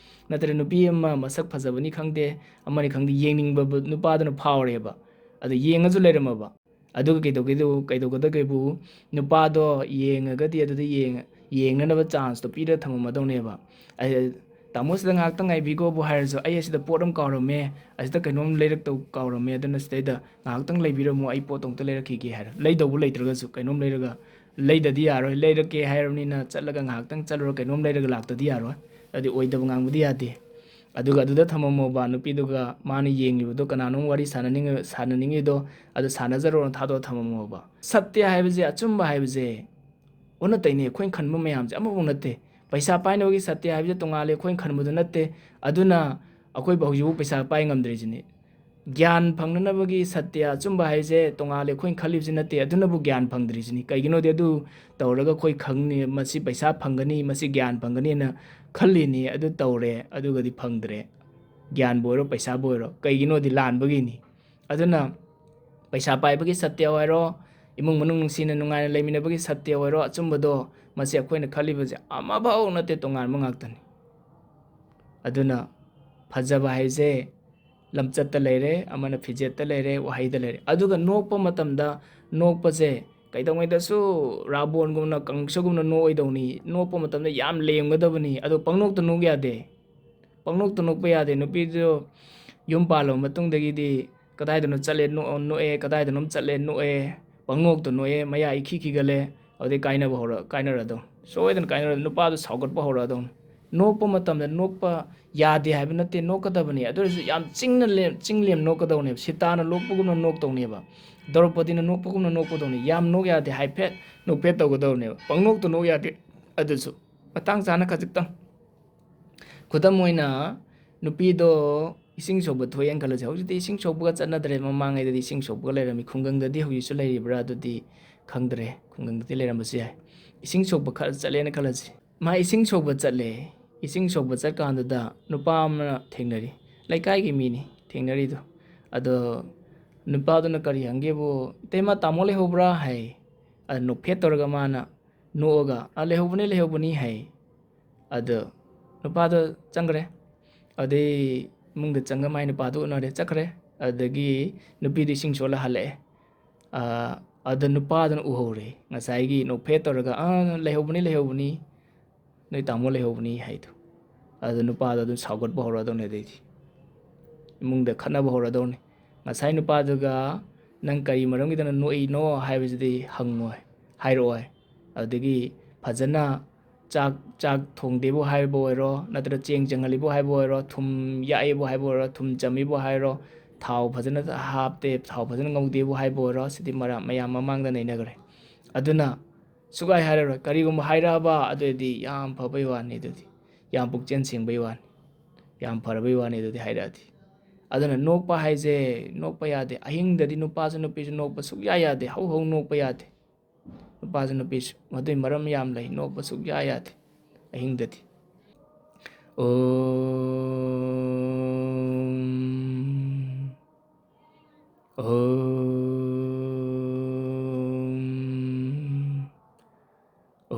ꯅꯠꯇ꯭ꯔ ꯅꯨꯄꯤ ꯑꯃ ꯃꯁꯛ ꯐꯖꯕꯅꯤ ꯈꯪꯗꯦ, ꯑꯃꯅꯤ ꯈꯪꯗꯦ, ꯌꯦꯡꯅꯤꯡꯕ ꯅꯨꯄꯥꯗꯨꯅ ꯐꯥꯎꯔꯦꯕ, ꯑꯗꯨ ꯌꯦꯡꯉꯁꯨ ꯂꯩꯔꯝꯃꯕ, ꯑꯗꯨꯒ ꯀꯩꯗꯧꯒꯦꯗꯨ? ꯀꯩꯗꯧꯒꯗꯒꯦꯕꯨ? ꯅꯨꯄꯥꯗꯣ ꯌꯦꯡꯉꯒꯗꯤ ꯑꯗꯨꯗ ꯌꯦꯡ-, ꯌꯦꯡꯅꯅꯕ ꯆꯥꯟꯁꯇꯣ ꯄꯤꯔꯒ ꯊꯝꯃꯝꯃꯗꯧꯅꯦꯕ꯫ ꯑꯩ, "ꯇꯥꯃꯣ, ꯁꯤꯗ ꯉꯥꯏꯍꯥꯛꯇꯪ ꯉꯥꯏꯕꯤꯈꯣꯕꯨ" ꯍꯥꯏꯔꯁꯨ, "ꯑꯩ ꯑꯁꯤꯗ ꯄꯣꯠ ꯑꯃ ꯀꯥꯎꯔꯝꯃꯦ, ꯑꯁꯤꯗ ꯀꯩꯅꯣꯝ ꯂꯩꯔꯛꯇꯧ ꯀꯥꯎꯔꯝꯃꯦ, ꯑꯗꯨꯅ ꯁꯤꯗꯩꯗ ꯉꯥꯏꯍꯥꯛꯇꯪ ꯂꯩꯕꯤꯔꯝꯃꯣ, ꯑꯩ ꯄꯣꯠꯇꯣ ꯑꯝꯇ ꯂꯩꯔꯛꯈꯤꯒꯦ" ꯍꯥꯏꯔ, ꯂꯩꯗꯧꯕ ꯂꯩꯇ꯭ꯔꯒꯁꯨ ꯀꯩꯅꯣꯝ ꯂꯩꯔꯒ, ꯂꯩꯗꯗꯤ ꯌꯥꯔꯣꯏ, ꯂꯩꯔꯛꯀꯦ ꯍꯥꯏꯔꯕꯅꯤꯅ ꯆꯠꯂꯒ ꯉꯥꯏꯍꯥꯛꯇꯪ ꯆꯠꯂꯨꯔ ꯀꯩꯅꯣꯝ ꯂꯩꯔꯒ ꯂꯥꯛꯇꯗꯤ ꯌꯥꯔꯣꯏ꯫ ꯑꯗꯨꯗꯤ ꯑꯣꯏꯗꯕ ꯉꯥꯡꯕꯗꯤ ꯌꯥꯗꯦ꯫ ꯑꯗꯨꯒ ꯑꯗꯨꯗ ꯊꯝꯃꯝꯃꯣꯕ, ꯅꯨꯄꯤꯗꯨꯒ ꯃꯥꯅ ꯌꯦꯡꯉꯤꯕꯗꯣ, ꯀꯅꯥꯅꯣꯝ ꯋꯥꯔꯤ ꯁꯥꯟꯅꯅꯤꯡ-, ꯁꯥꯟꯅꯅꯤꯡꯉꯤꯗꯣ, ꯑꯗꯨ ꯁꯥꯟꯅꯖꯔꯣꯅ ꯊꯥꯗꯣꯛꯑ ꯊꯝꯃꯝꯃꯣꯕ꯫ ꯁꯠꯇ꯭ꯌ ꯍꯥꯏꯕꯁꯦ, ꯑꯆꯨꯝꯕ ꯍꯥꯏꯕꯁꯦ, ꯑꯣꯟꯅ ꯇꯩꯅꯩ꯫ ꯑꯩꯈꯣꯏꯅ ꯈꯟꯕ ꯃꯌꯥꯝꯁꯦ ꯑꯃꯐꯥꯎ ꯅꯠꯇꯦ꯫ ꯄꯩꯁꯥ ꯄꯥꯏꯅꯕꯒꯤ ꯁꯠꯇ꯭ꯌ ꯍꯥꯏꯕꯁꯦ ꯇꯣꯉꯥꯜꯂꯦ, ꯑꯩꯈꯣꯏꯅ ꯈꯟꯕꯗꯨ ꯅꯠꯇꯦ꯫ ꯑꯗꯨꯅ ꯑꯩꯈꯣꯏ ꯍꯧꯖꯤꯛꯐꯥꯎ ꯄꯩꯁꯥ ꯄꯥꯏ ꯉꯝꯗ꯭ꯔꯤꯁꯤꯅꯤ꯫ ꯒ꯭ꯌꯥꯟ ꯐꯪꯅꯅꯕꯒꯤ ꯁꯠꯇ꯭ꯌ ꯑꯆꯨꯝꯕ ꯍꯥꯏꯁꯦ ꯇꯣꯉꯥꯜꯂꯦ, ꯑꯩꯈꯣꯏꯅ ꯈꯜꯂꯤꯕꯁꯤ ꯅꯠꯇꯦ꯫ ꯑꯗꯨꯅꯕꯨ ꯒ꯭ꯌꯥꯟ ꯐꯪꯗ꯭ꯔꯤꯁꯤꯅꯤ꯫ ꯀꯩꯒꯤꯅꯣꯗꯤ ꯑꯗꯨ ꯇꯧꯔꯒ ꯑꯩꯈꯣꯏ ꯈꯪꯅꯤ, ꯃꯁꯤ ꯄꯩꯁꯥ ꯐꯪꯒꯅꯤ, ꯃꯁꯤ ꯒ꯭ꯌꯥꯟ ꯐꯪꯒꯅꯤꯅ ꯈꯜꯂꯤꯅꯤ꯫ ꯑꯗꯨ ꯇꯧꯔꯦ, ꯑꯗꯨꯒꯗꯤ ꯐꯪꯗ꯭ꯔꯦ꯫ ꯒ꯭ꯌꯥꯟꯕꯨ ꯑꯣꯏꯔꯣ, ꯄꯩꯁꯥꯕꯨ ꯑꯣꯏꯔꯣ꯫ ꯀꯩꯒꯤꯅꯣꯗꯤ ꯂꯥꯟꯕꯒꯤꯅꯤ꯫ ꯑꯗꯨꯅ ꯄꯩꯁꯥ ꯄꯥꯏꯕꯒꯤ ꯁꯠꯇ꯭ꯌ ꯑꯣꯏꯔꯣ, ꯏꯃꯨꯡ ꯃꯅꯨꯡ ꯅꯨꯡꯁꯤꯅ ꯅꯨꯡꯉꯥꯏꯅ ꯂꯩꯃꯤꯟꯅꯕꯒꯤ ꯁꯠꯇ꯭ꯌ ꯑꯣꯏꯔꯣ, ꯑꯆꯨꯝꯕꯗꯣ, ꯃꯁꯤ ꯑꯩꯈꯣꯏꯅ ꯈꯜꯂꯤꯕꯁꯦ ꯑꯃꯐꯥꯎ ꯅꯠꯇꯦ, ꯇꯣꯉꯥꯟꯕ ꯉꯥꯛꯇꯅꯤ꯫ ꯑꯗꯨꯅ ꯐꯖꯕ ꯍꯥꯏꯁꯦ ꯂꯝꯆꯠꯇ ꯂꯩꯔꯦ, ꯑꯃꯅ ꯐꯤꯖꯦꯠꯇ ꯂꯩꯔꯦ, ꯋꯥꯍꯩꯗ ꯂꯩꯔꯦ꯫ ꯑꯗꯨꯒ ꯅꯣꯛꯄ ꯃꯇꯝꯗ, ꯅꯣꯛꯄꯁꯦ ꯀꯩꯗꯧꯉꯩꯗꯁꯨ ꯔꯥꯕꯣꯟꯒꯨꯝꯅ, ꯀꯪꯁꯒꯨꯝꯅ ꯅꯣꯛꯑꯣꯏꯗꯧꯅꯤ꯫ ꯅꯣꯛꯄ ꯃꯇꯝꯗ ꯌꯥꯝ ꯂꯦꯝꯒꯗꯕꯅꯤ꯫ ꯑꯗꯣ ꯄꯪꯅꯣꯛꯇ ꯅꯣꯛ ꯌꯥꯗꯦ꯫ ꯄꯪꯅꯣꯛꯇ ꯅꯣꯛꯄ ꯌꯥꯗꯦ꯫ ꯅꯨꯄꯤꯗꯨ ꯌꯨꯝ ꯄꯥꯜꯂꯕ ꯃꯇꯨꯡꯗꯒꯤꯗꯤ ꯀꯗꯥꯏꯗꯅꯣ ꯆꯠꯂꯦ ꯅꯣꯛ-, ꯅꯣꯛꯑꯦ, ꯀꯗꯥꯏꯗꯅꯣꯝ ꯆꯠꯂꯦ ꯅꯣꯛꯑꯦ, ꯄꯪꯅꯣꯛꯇ ꯅꯣꯛꯑꯦ, ꯃꯌꯥ ꯏꯈꯤ ꯈꯤꯒꯠꯂꯦ, ꯑꯗꯨꯗꯩ ꯀꯥꯏꯅꯕ ꯍꯧꯔ-, ꯀꯥꯏꯅꯔꯗꯧꯅꯤ꯫ ꯁꯣꯏꯗꯅ ꯀꯥꯏꯅꯔꯗꯧꯅꯤ꯫ ꯅꯨꯄꯥꯗꯨ ꯁꯥꯎꯒꯠꯄ ꯍꯧꯔꯛꯑꯗꯧꯅꯤ꯫ ꯅꯣꯛꯄ ꯃꯇꯝꯗ ꯅꯣꯛꯄ ꯌꯥꯗꯦ ꯍꯥꯏꯕ ꯅꯠꯇꯦ, ꯅꯣꯛꯀꯗꯕꯅꯤ꯫ ꯑꯗꯨ ꯑꯣꯏꯔꯁꯨ ꯌꯥꯝ ꯆꯤꯡꯅ ꯂꯦꯝ-, ꯆꯤꯡ ꯂꯦꯝ ꯅꯣꯛꯀꯗꯧꯅꯦꯕ꯫ ꯁꯤꯇꯥꯅ ꯅꯣꯛꯄꯒꯨꯝꯅ ꯅꯣꯛꯇꯧꯅꯦꯕ꯫ ꯗ꯭ꯔꯧꯄꯗꯤꯅ ꯅꯣꯛꯄꯒꯨꯝꯅ ꯅꯣꯛꯀꯗꯧꯅꯤ꯫ ꯌꯥꯝ ꯅꯣꯛ ꯌꯥꯗꯦ, ꯍꯥꯏꯐꯦꯠ ꯅꯣꯛꯐꯦꯠ ꯇꯧꯒꯗꯧꯅꯦꯕ꯫ ꯄꯪꯅꯣꯛꯇ ꯅꯣꯛ ꯌꯥꯗꯦ꯫ ꯑꯗꯨꯁꯨ ꯃꯇꯥꯡ ꯆꯥꯅ ꯈꯖꯤꯛꯇꯪ꯫ ꯈꯨꯗꯝ ꯑꯣꯏꯅ, ꯅꯨꯄꯤꯗꯣ ꯏꯁꯤꯡ ꯁꯣꯛꯄ ꯊꯣꯛꯑꯦꯅ ꯈꯜꯂꯁꯦ꯫ ꯍꯧꯖꯤꯛꯇꯤ ꯏꯁꯤꯡ ꯁꯣꯛꯄꯒ ꯆꯠꯅꯗ꯭ꯔꯦ, ꯃꯃꯥꯡꯉꯩꯗꯗꯤ ꯏꯁꯤꯡ ꯁꯣꯛꯄꯒ ꯂꯩꯔꯝꯃꯤ꯫ ꯈꯨꯡꯒꯪꯗꯗꯤ ꯍꯧꯖꯤꯛꯁꯨ ꯂꯩꯔꯤꯕ꯭ꯔꯥ? ꯑꯗꯨꯗꯤ ꯈꯪꯗ꯭ꯔꯦ, ꯈꯨꯡꯒꯪꯗꯗꯤ ꯂꯩꯔꯝꯕꯁꯨ ꯌꯥꯏ꯫ ꯏꯁꯤꯡ ꯁꯣꯛꯄ ꯈꯔ ꯆꯠꯂꯦꯅ ꯈꯜꯂꯁꯤ꯫ ꯃꯥ ꯏꯁꯤꯡ ꯁꯣꯛꯄ ꯆꯠꯂꯦ꯫ ꯏꯁꯤꯡ ꯁꯣꯛꯄ ꯆꯠꯀꯥꯟꯗꯨꯗ ꯅꯨꯄꯥ ꯑꯃꯅ ꯊꯦꯡꯅꯔꯤ꯫ ꯂꯩꯀꯥꯏꯒꯤ ꯃꯤꯅꯤ ꯊꯦꯡꯅꯔꯤꯗꯣ꯫ ꯑꯗꯣ ꯅꯨꯄꯥꯗꯨꯅ ꯀꯔꯤ ꯍꯪꯒꯦꯕꯨ, "ꯏꯇꯩꯃ, ꯇꯥꯃꯣ ꯂꯩꯍꯧꯕ꯭ꯔꯥ?" ꯍꯥꯏ꯫ ꯑꯗ ꯅꯣꯛꯐꯦꯠ ꯇꯧꯔꯒ ꯃꯥꯅ ꯅꯣꯛꯑꯒ, "ꯑ, ꯂꯩꯍꯧꯕꯅꯤ, ꯂꯩꯍꯧꯕꯅꯤ" ꯍꯥꯏ꯫ ꯑꯗ ꯅꯨꯄꯥꯗꯣ ꯆꯪꯈ꯭ꯔꯦ꯫ ꯑꯗꯩ ꯏꯃꯨꯡꯗ ꯆꯪꯉ ꯃꯥꯏ ꯅꯨꯄꯥꯗꯣ ꯎꯅꯔꯦ, ꯆꯠꯈ꯭ꯔꯦ꯫ ꯑꯗꯒꯤ ꯅꯨꯄꯤꯗꯣ ꯏꯁꯤꯡ ꯁꯣꯜꯂ ꯍꯜꯂꯛꯑꯦ꯫ ꯑ, ꯑꯗ ꯅꯨꯄꯥꯗꯨꯅ ꯎꯍꯧꯔꯦ, ꯉꯁꯥꯏꯒꯤ ꯅꯣꯛꯐꯦꯠ ꯇꯧꯔꯒ, "ꯑꯥ, ꯂꯩꯍꯧꯕꯅꯤ, ꯂꯩꯍꯧꯕꯅꯤ, ꯅꯣꯏ ꯇꯥꯃꯣ ꯂꯩꯍꯧꯕꯅꯤ" ꯍꯥꯏꯗꯣ꯫ ꯑꯗ ꯅꯨꯄꯥꯗꯣ ꯑꯗꯨꯝ ꯁꯥꯎꯒꯠꯄ ꯍꯧꯔꯛꯑꯗꯧꯅꯦ ꯑꯗꯩꯗꯤ꯫ ꯏꯃꯨꯡꯗ ꯈꯠꯅꯕ ꯍꯧꯔꯛꯑꯗꯧꯅꯦ꯫ ꯉꯁꯥꯏ ꯅꯨꯄꯥꯗꯨꯒ "ꯅꯪ ꯀꯔꯤ ꯃꯔꯝꯒꯤꯗꯅ ꯅꯣꯛꯏꯅꯣ?" ꯍꯥꯏꯕꯁꯤꯗꯤ ꯍꯪꯉꯣꯏ, ꯍꯥꯏꯔꯛꯑꯣꯏ꯫ ꯑꯗꯨꯗꯒꯤ ꯐꯖꯅ ꯆꯥꯛ, ꯆꯥꯛ ꯊꯣꯡꯗꯦꯕꯨ ꯍꯥꯏꯕ ꯑꯣꯏꯔꯣ, ꯅꯠꯇ꯭ꯔ ꯆꯦꯡ ꯆꯪꯍꯜꯂꯤꯕꯨ ꯍꯥꯏꯕ ꯑꯣꯏꯔꯣ, ꯊꯨꯝ ꯌꯥꯛꯑꯦꯕꯨ ꯍꯥꯏꯕ ꯑꯣꯏꯔꯣ, ꯊꯨꯝ ꯆꯝꯃꯤꯕꯨ ꯍꯥꯏꯔꯣ, ꯊꯥꯎ ꯐꯖꯅ ꯍꯥꯞꯇꯦ, ꯊꯥꯎ ꯐꯖꯅ ꯉꯧꯗꯦꯕꯨ ꯍꯥꯏꯕ ꯑꯣꯏꯔꯣ, ꯁꯤꯗꯤ ꯃꯔꯝ ꯃꯌꯥꯝ ꯃꯃꯥꯡꯗ ꯅꯩꯅꯈ꯭ꯔꯦ꯫ ꯑꯗꯨꯅ ꯁꯨꯛꯍꯥꯏ ꯍꯥꯏꯔꯔꯣꯏ꯫ ꯀꯔꯤꯒꯨꯝꯕ ꯍꯥꯏꯔꯛꯑꯕ, ꯑꯗꯨꯗꯤ ꯌꯥꯝ ꯐꯕꯩ ꯋꯥꯅꯤ, ꯑꯗꯨꯗꯤ ꯌꯥꯝ ꯄꯨꯛꯆꯦꯜ ꯁꯦꯡꯕꯩ ꯋꯥꯅꯤ, ꯌꯥꯝ ꯐꯔꯕꯩ ꯋꯥꯅꯤ ꯑꯗꯨꯗꯤ ꯍꯥꯏꯔꯛꯑꯗꯤ꯫ ꯑꯗꯨꯅ ꯅꯣꯛꯄ ꯍꯥꯏꯁꯦ, ꯅꯣꯛꯄ ꯌꯥꯗꯦ꯫ ꯑꯍꯤꯡꯗꯗꯤ ꯅꯨꯄꯥꯁꯨ ꯅꯨꯄꯤꯁꯨ ꯅꯣꯛꯄ ꯁꯨꯛꯌꯥ ꯌꯥꯗꯦ꯫ ꯍꯧ ꯍꯧ ꯅꯣꯛꯄ ꯌꯥꯗꯦ꯫ ꯅꯨꯄꯥꯁꯨ ꯅꯨꯄꯤꯁꯨ꯫ ꯃꯗꯨꯏ ꯃꯔꯝ ꯌꯥꯝ ꯂꯩ꯫ ꯅꯣꯛꯄ ꯁꯨꯛꯌꯥ ꯌꯥꯗꯦ ꯑꯍꯤꯡꯗꯗꯤ꯫ ॐ ॐ ॐ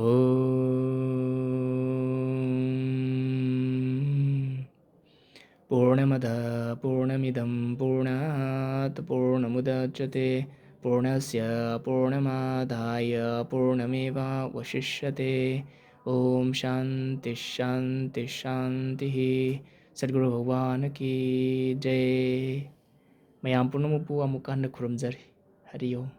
पूर्णमदः पूर्णमिदं पूर्णात् पूर्णमुदच्यते पूर्णस्य पूर्णमादाय पूर्णमेवावशिष्यते। ॐ शान्ति शान्ति शान्तिः। सद्गुरु भगवान की जय। ꯃꯌꯥꯝ ꯄꯨꯝꯅꯃꯛꯄꯨ ꯑꯃꯨꯛꯀ ꯍꯟꯅ ꯈꯨꯔꯨꯝꯖꯔꯤ꯫ ꯍꯔꯤ ꯌꯣꯝ꯫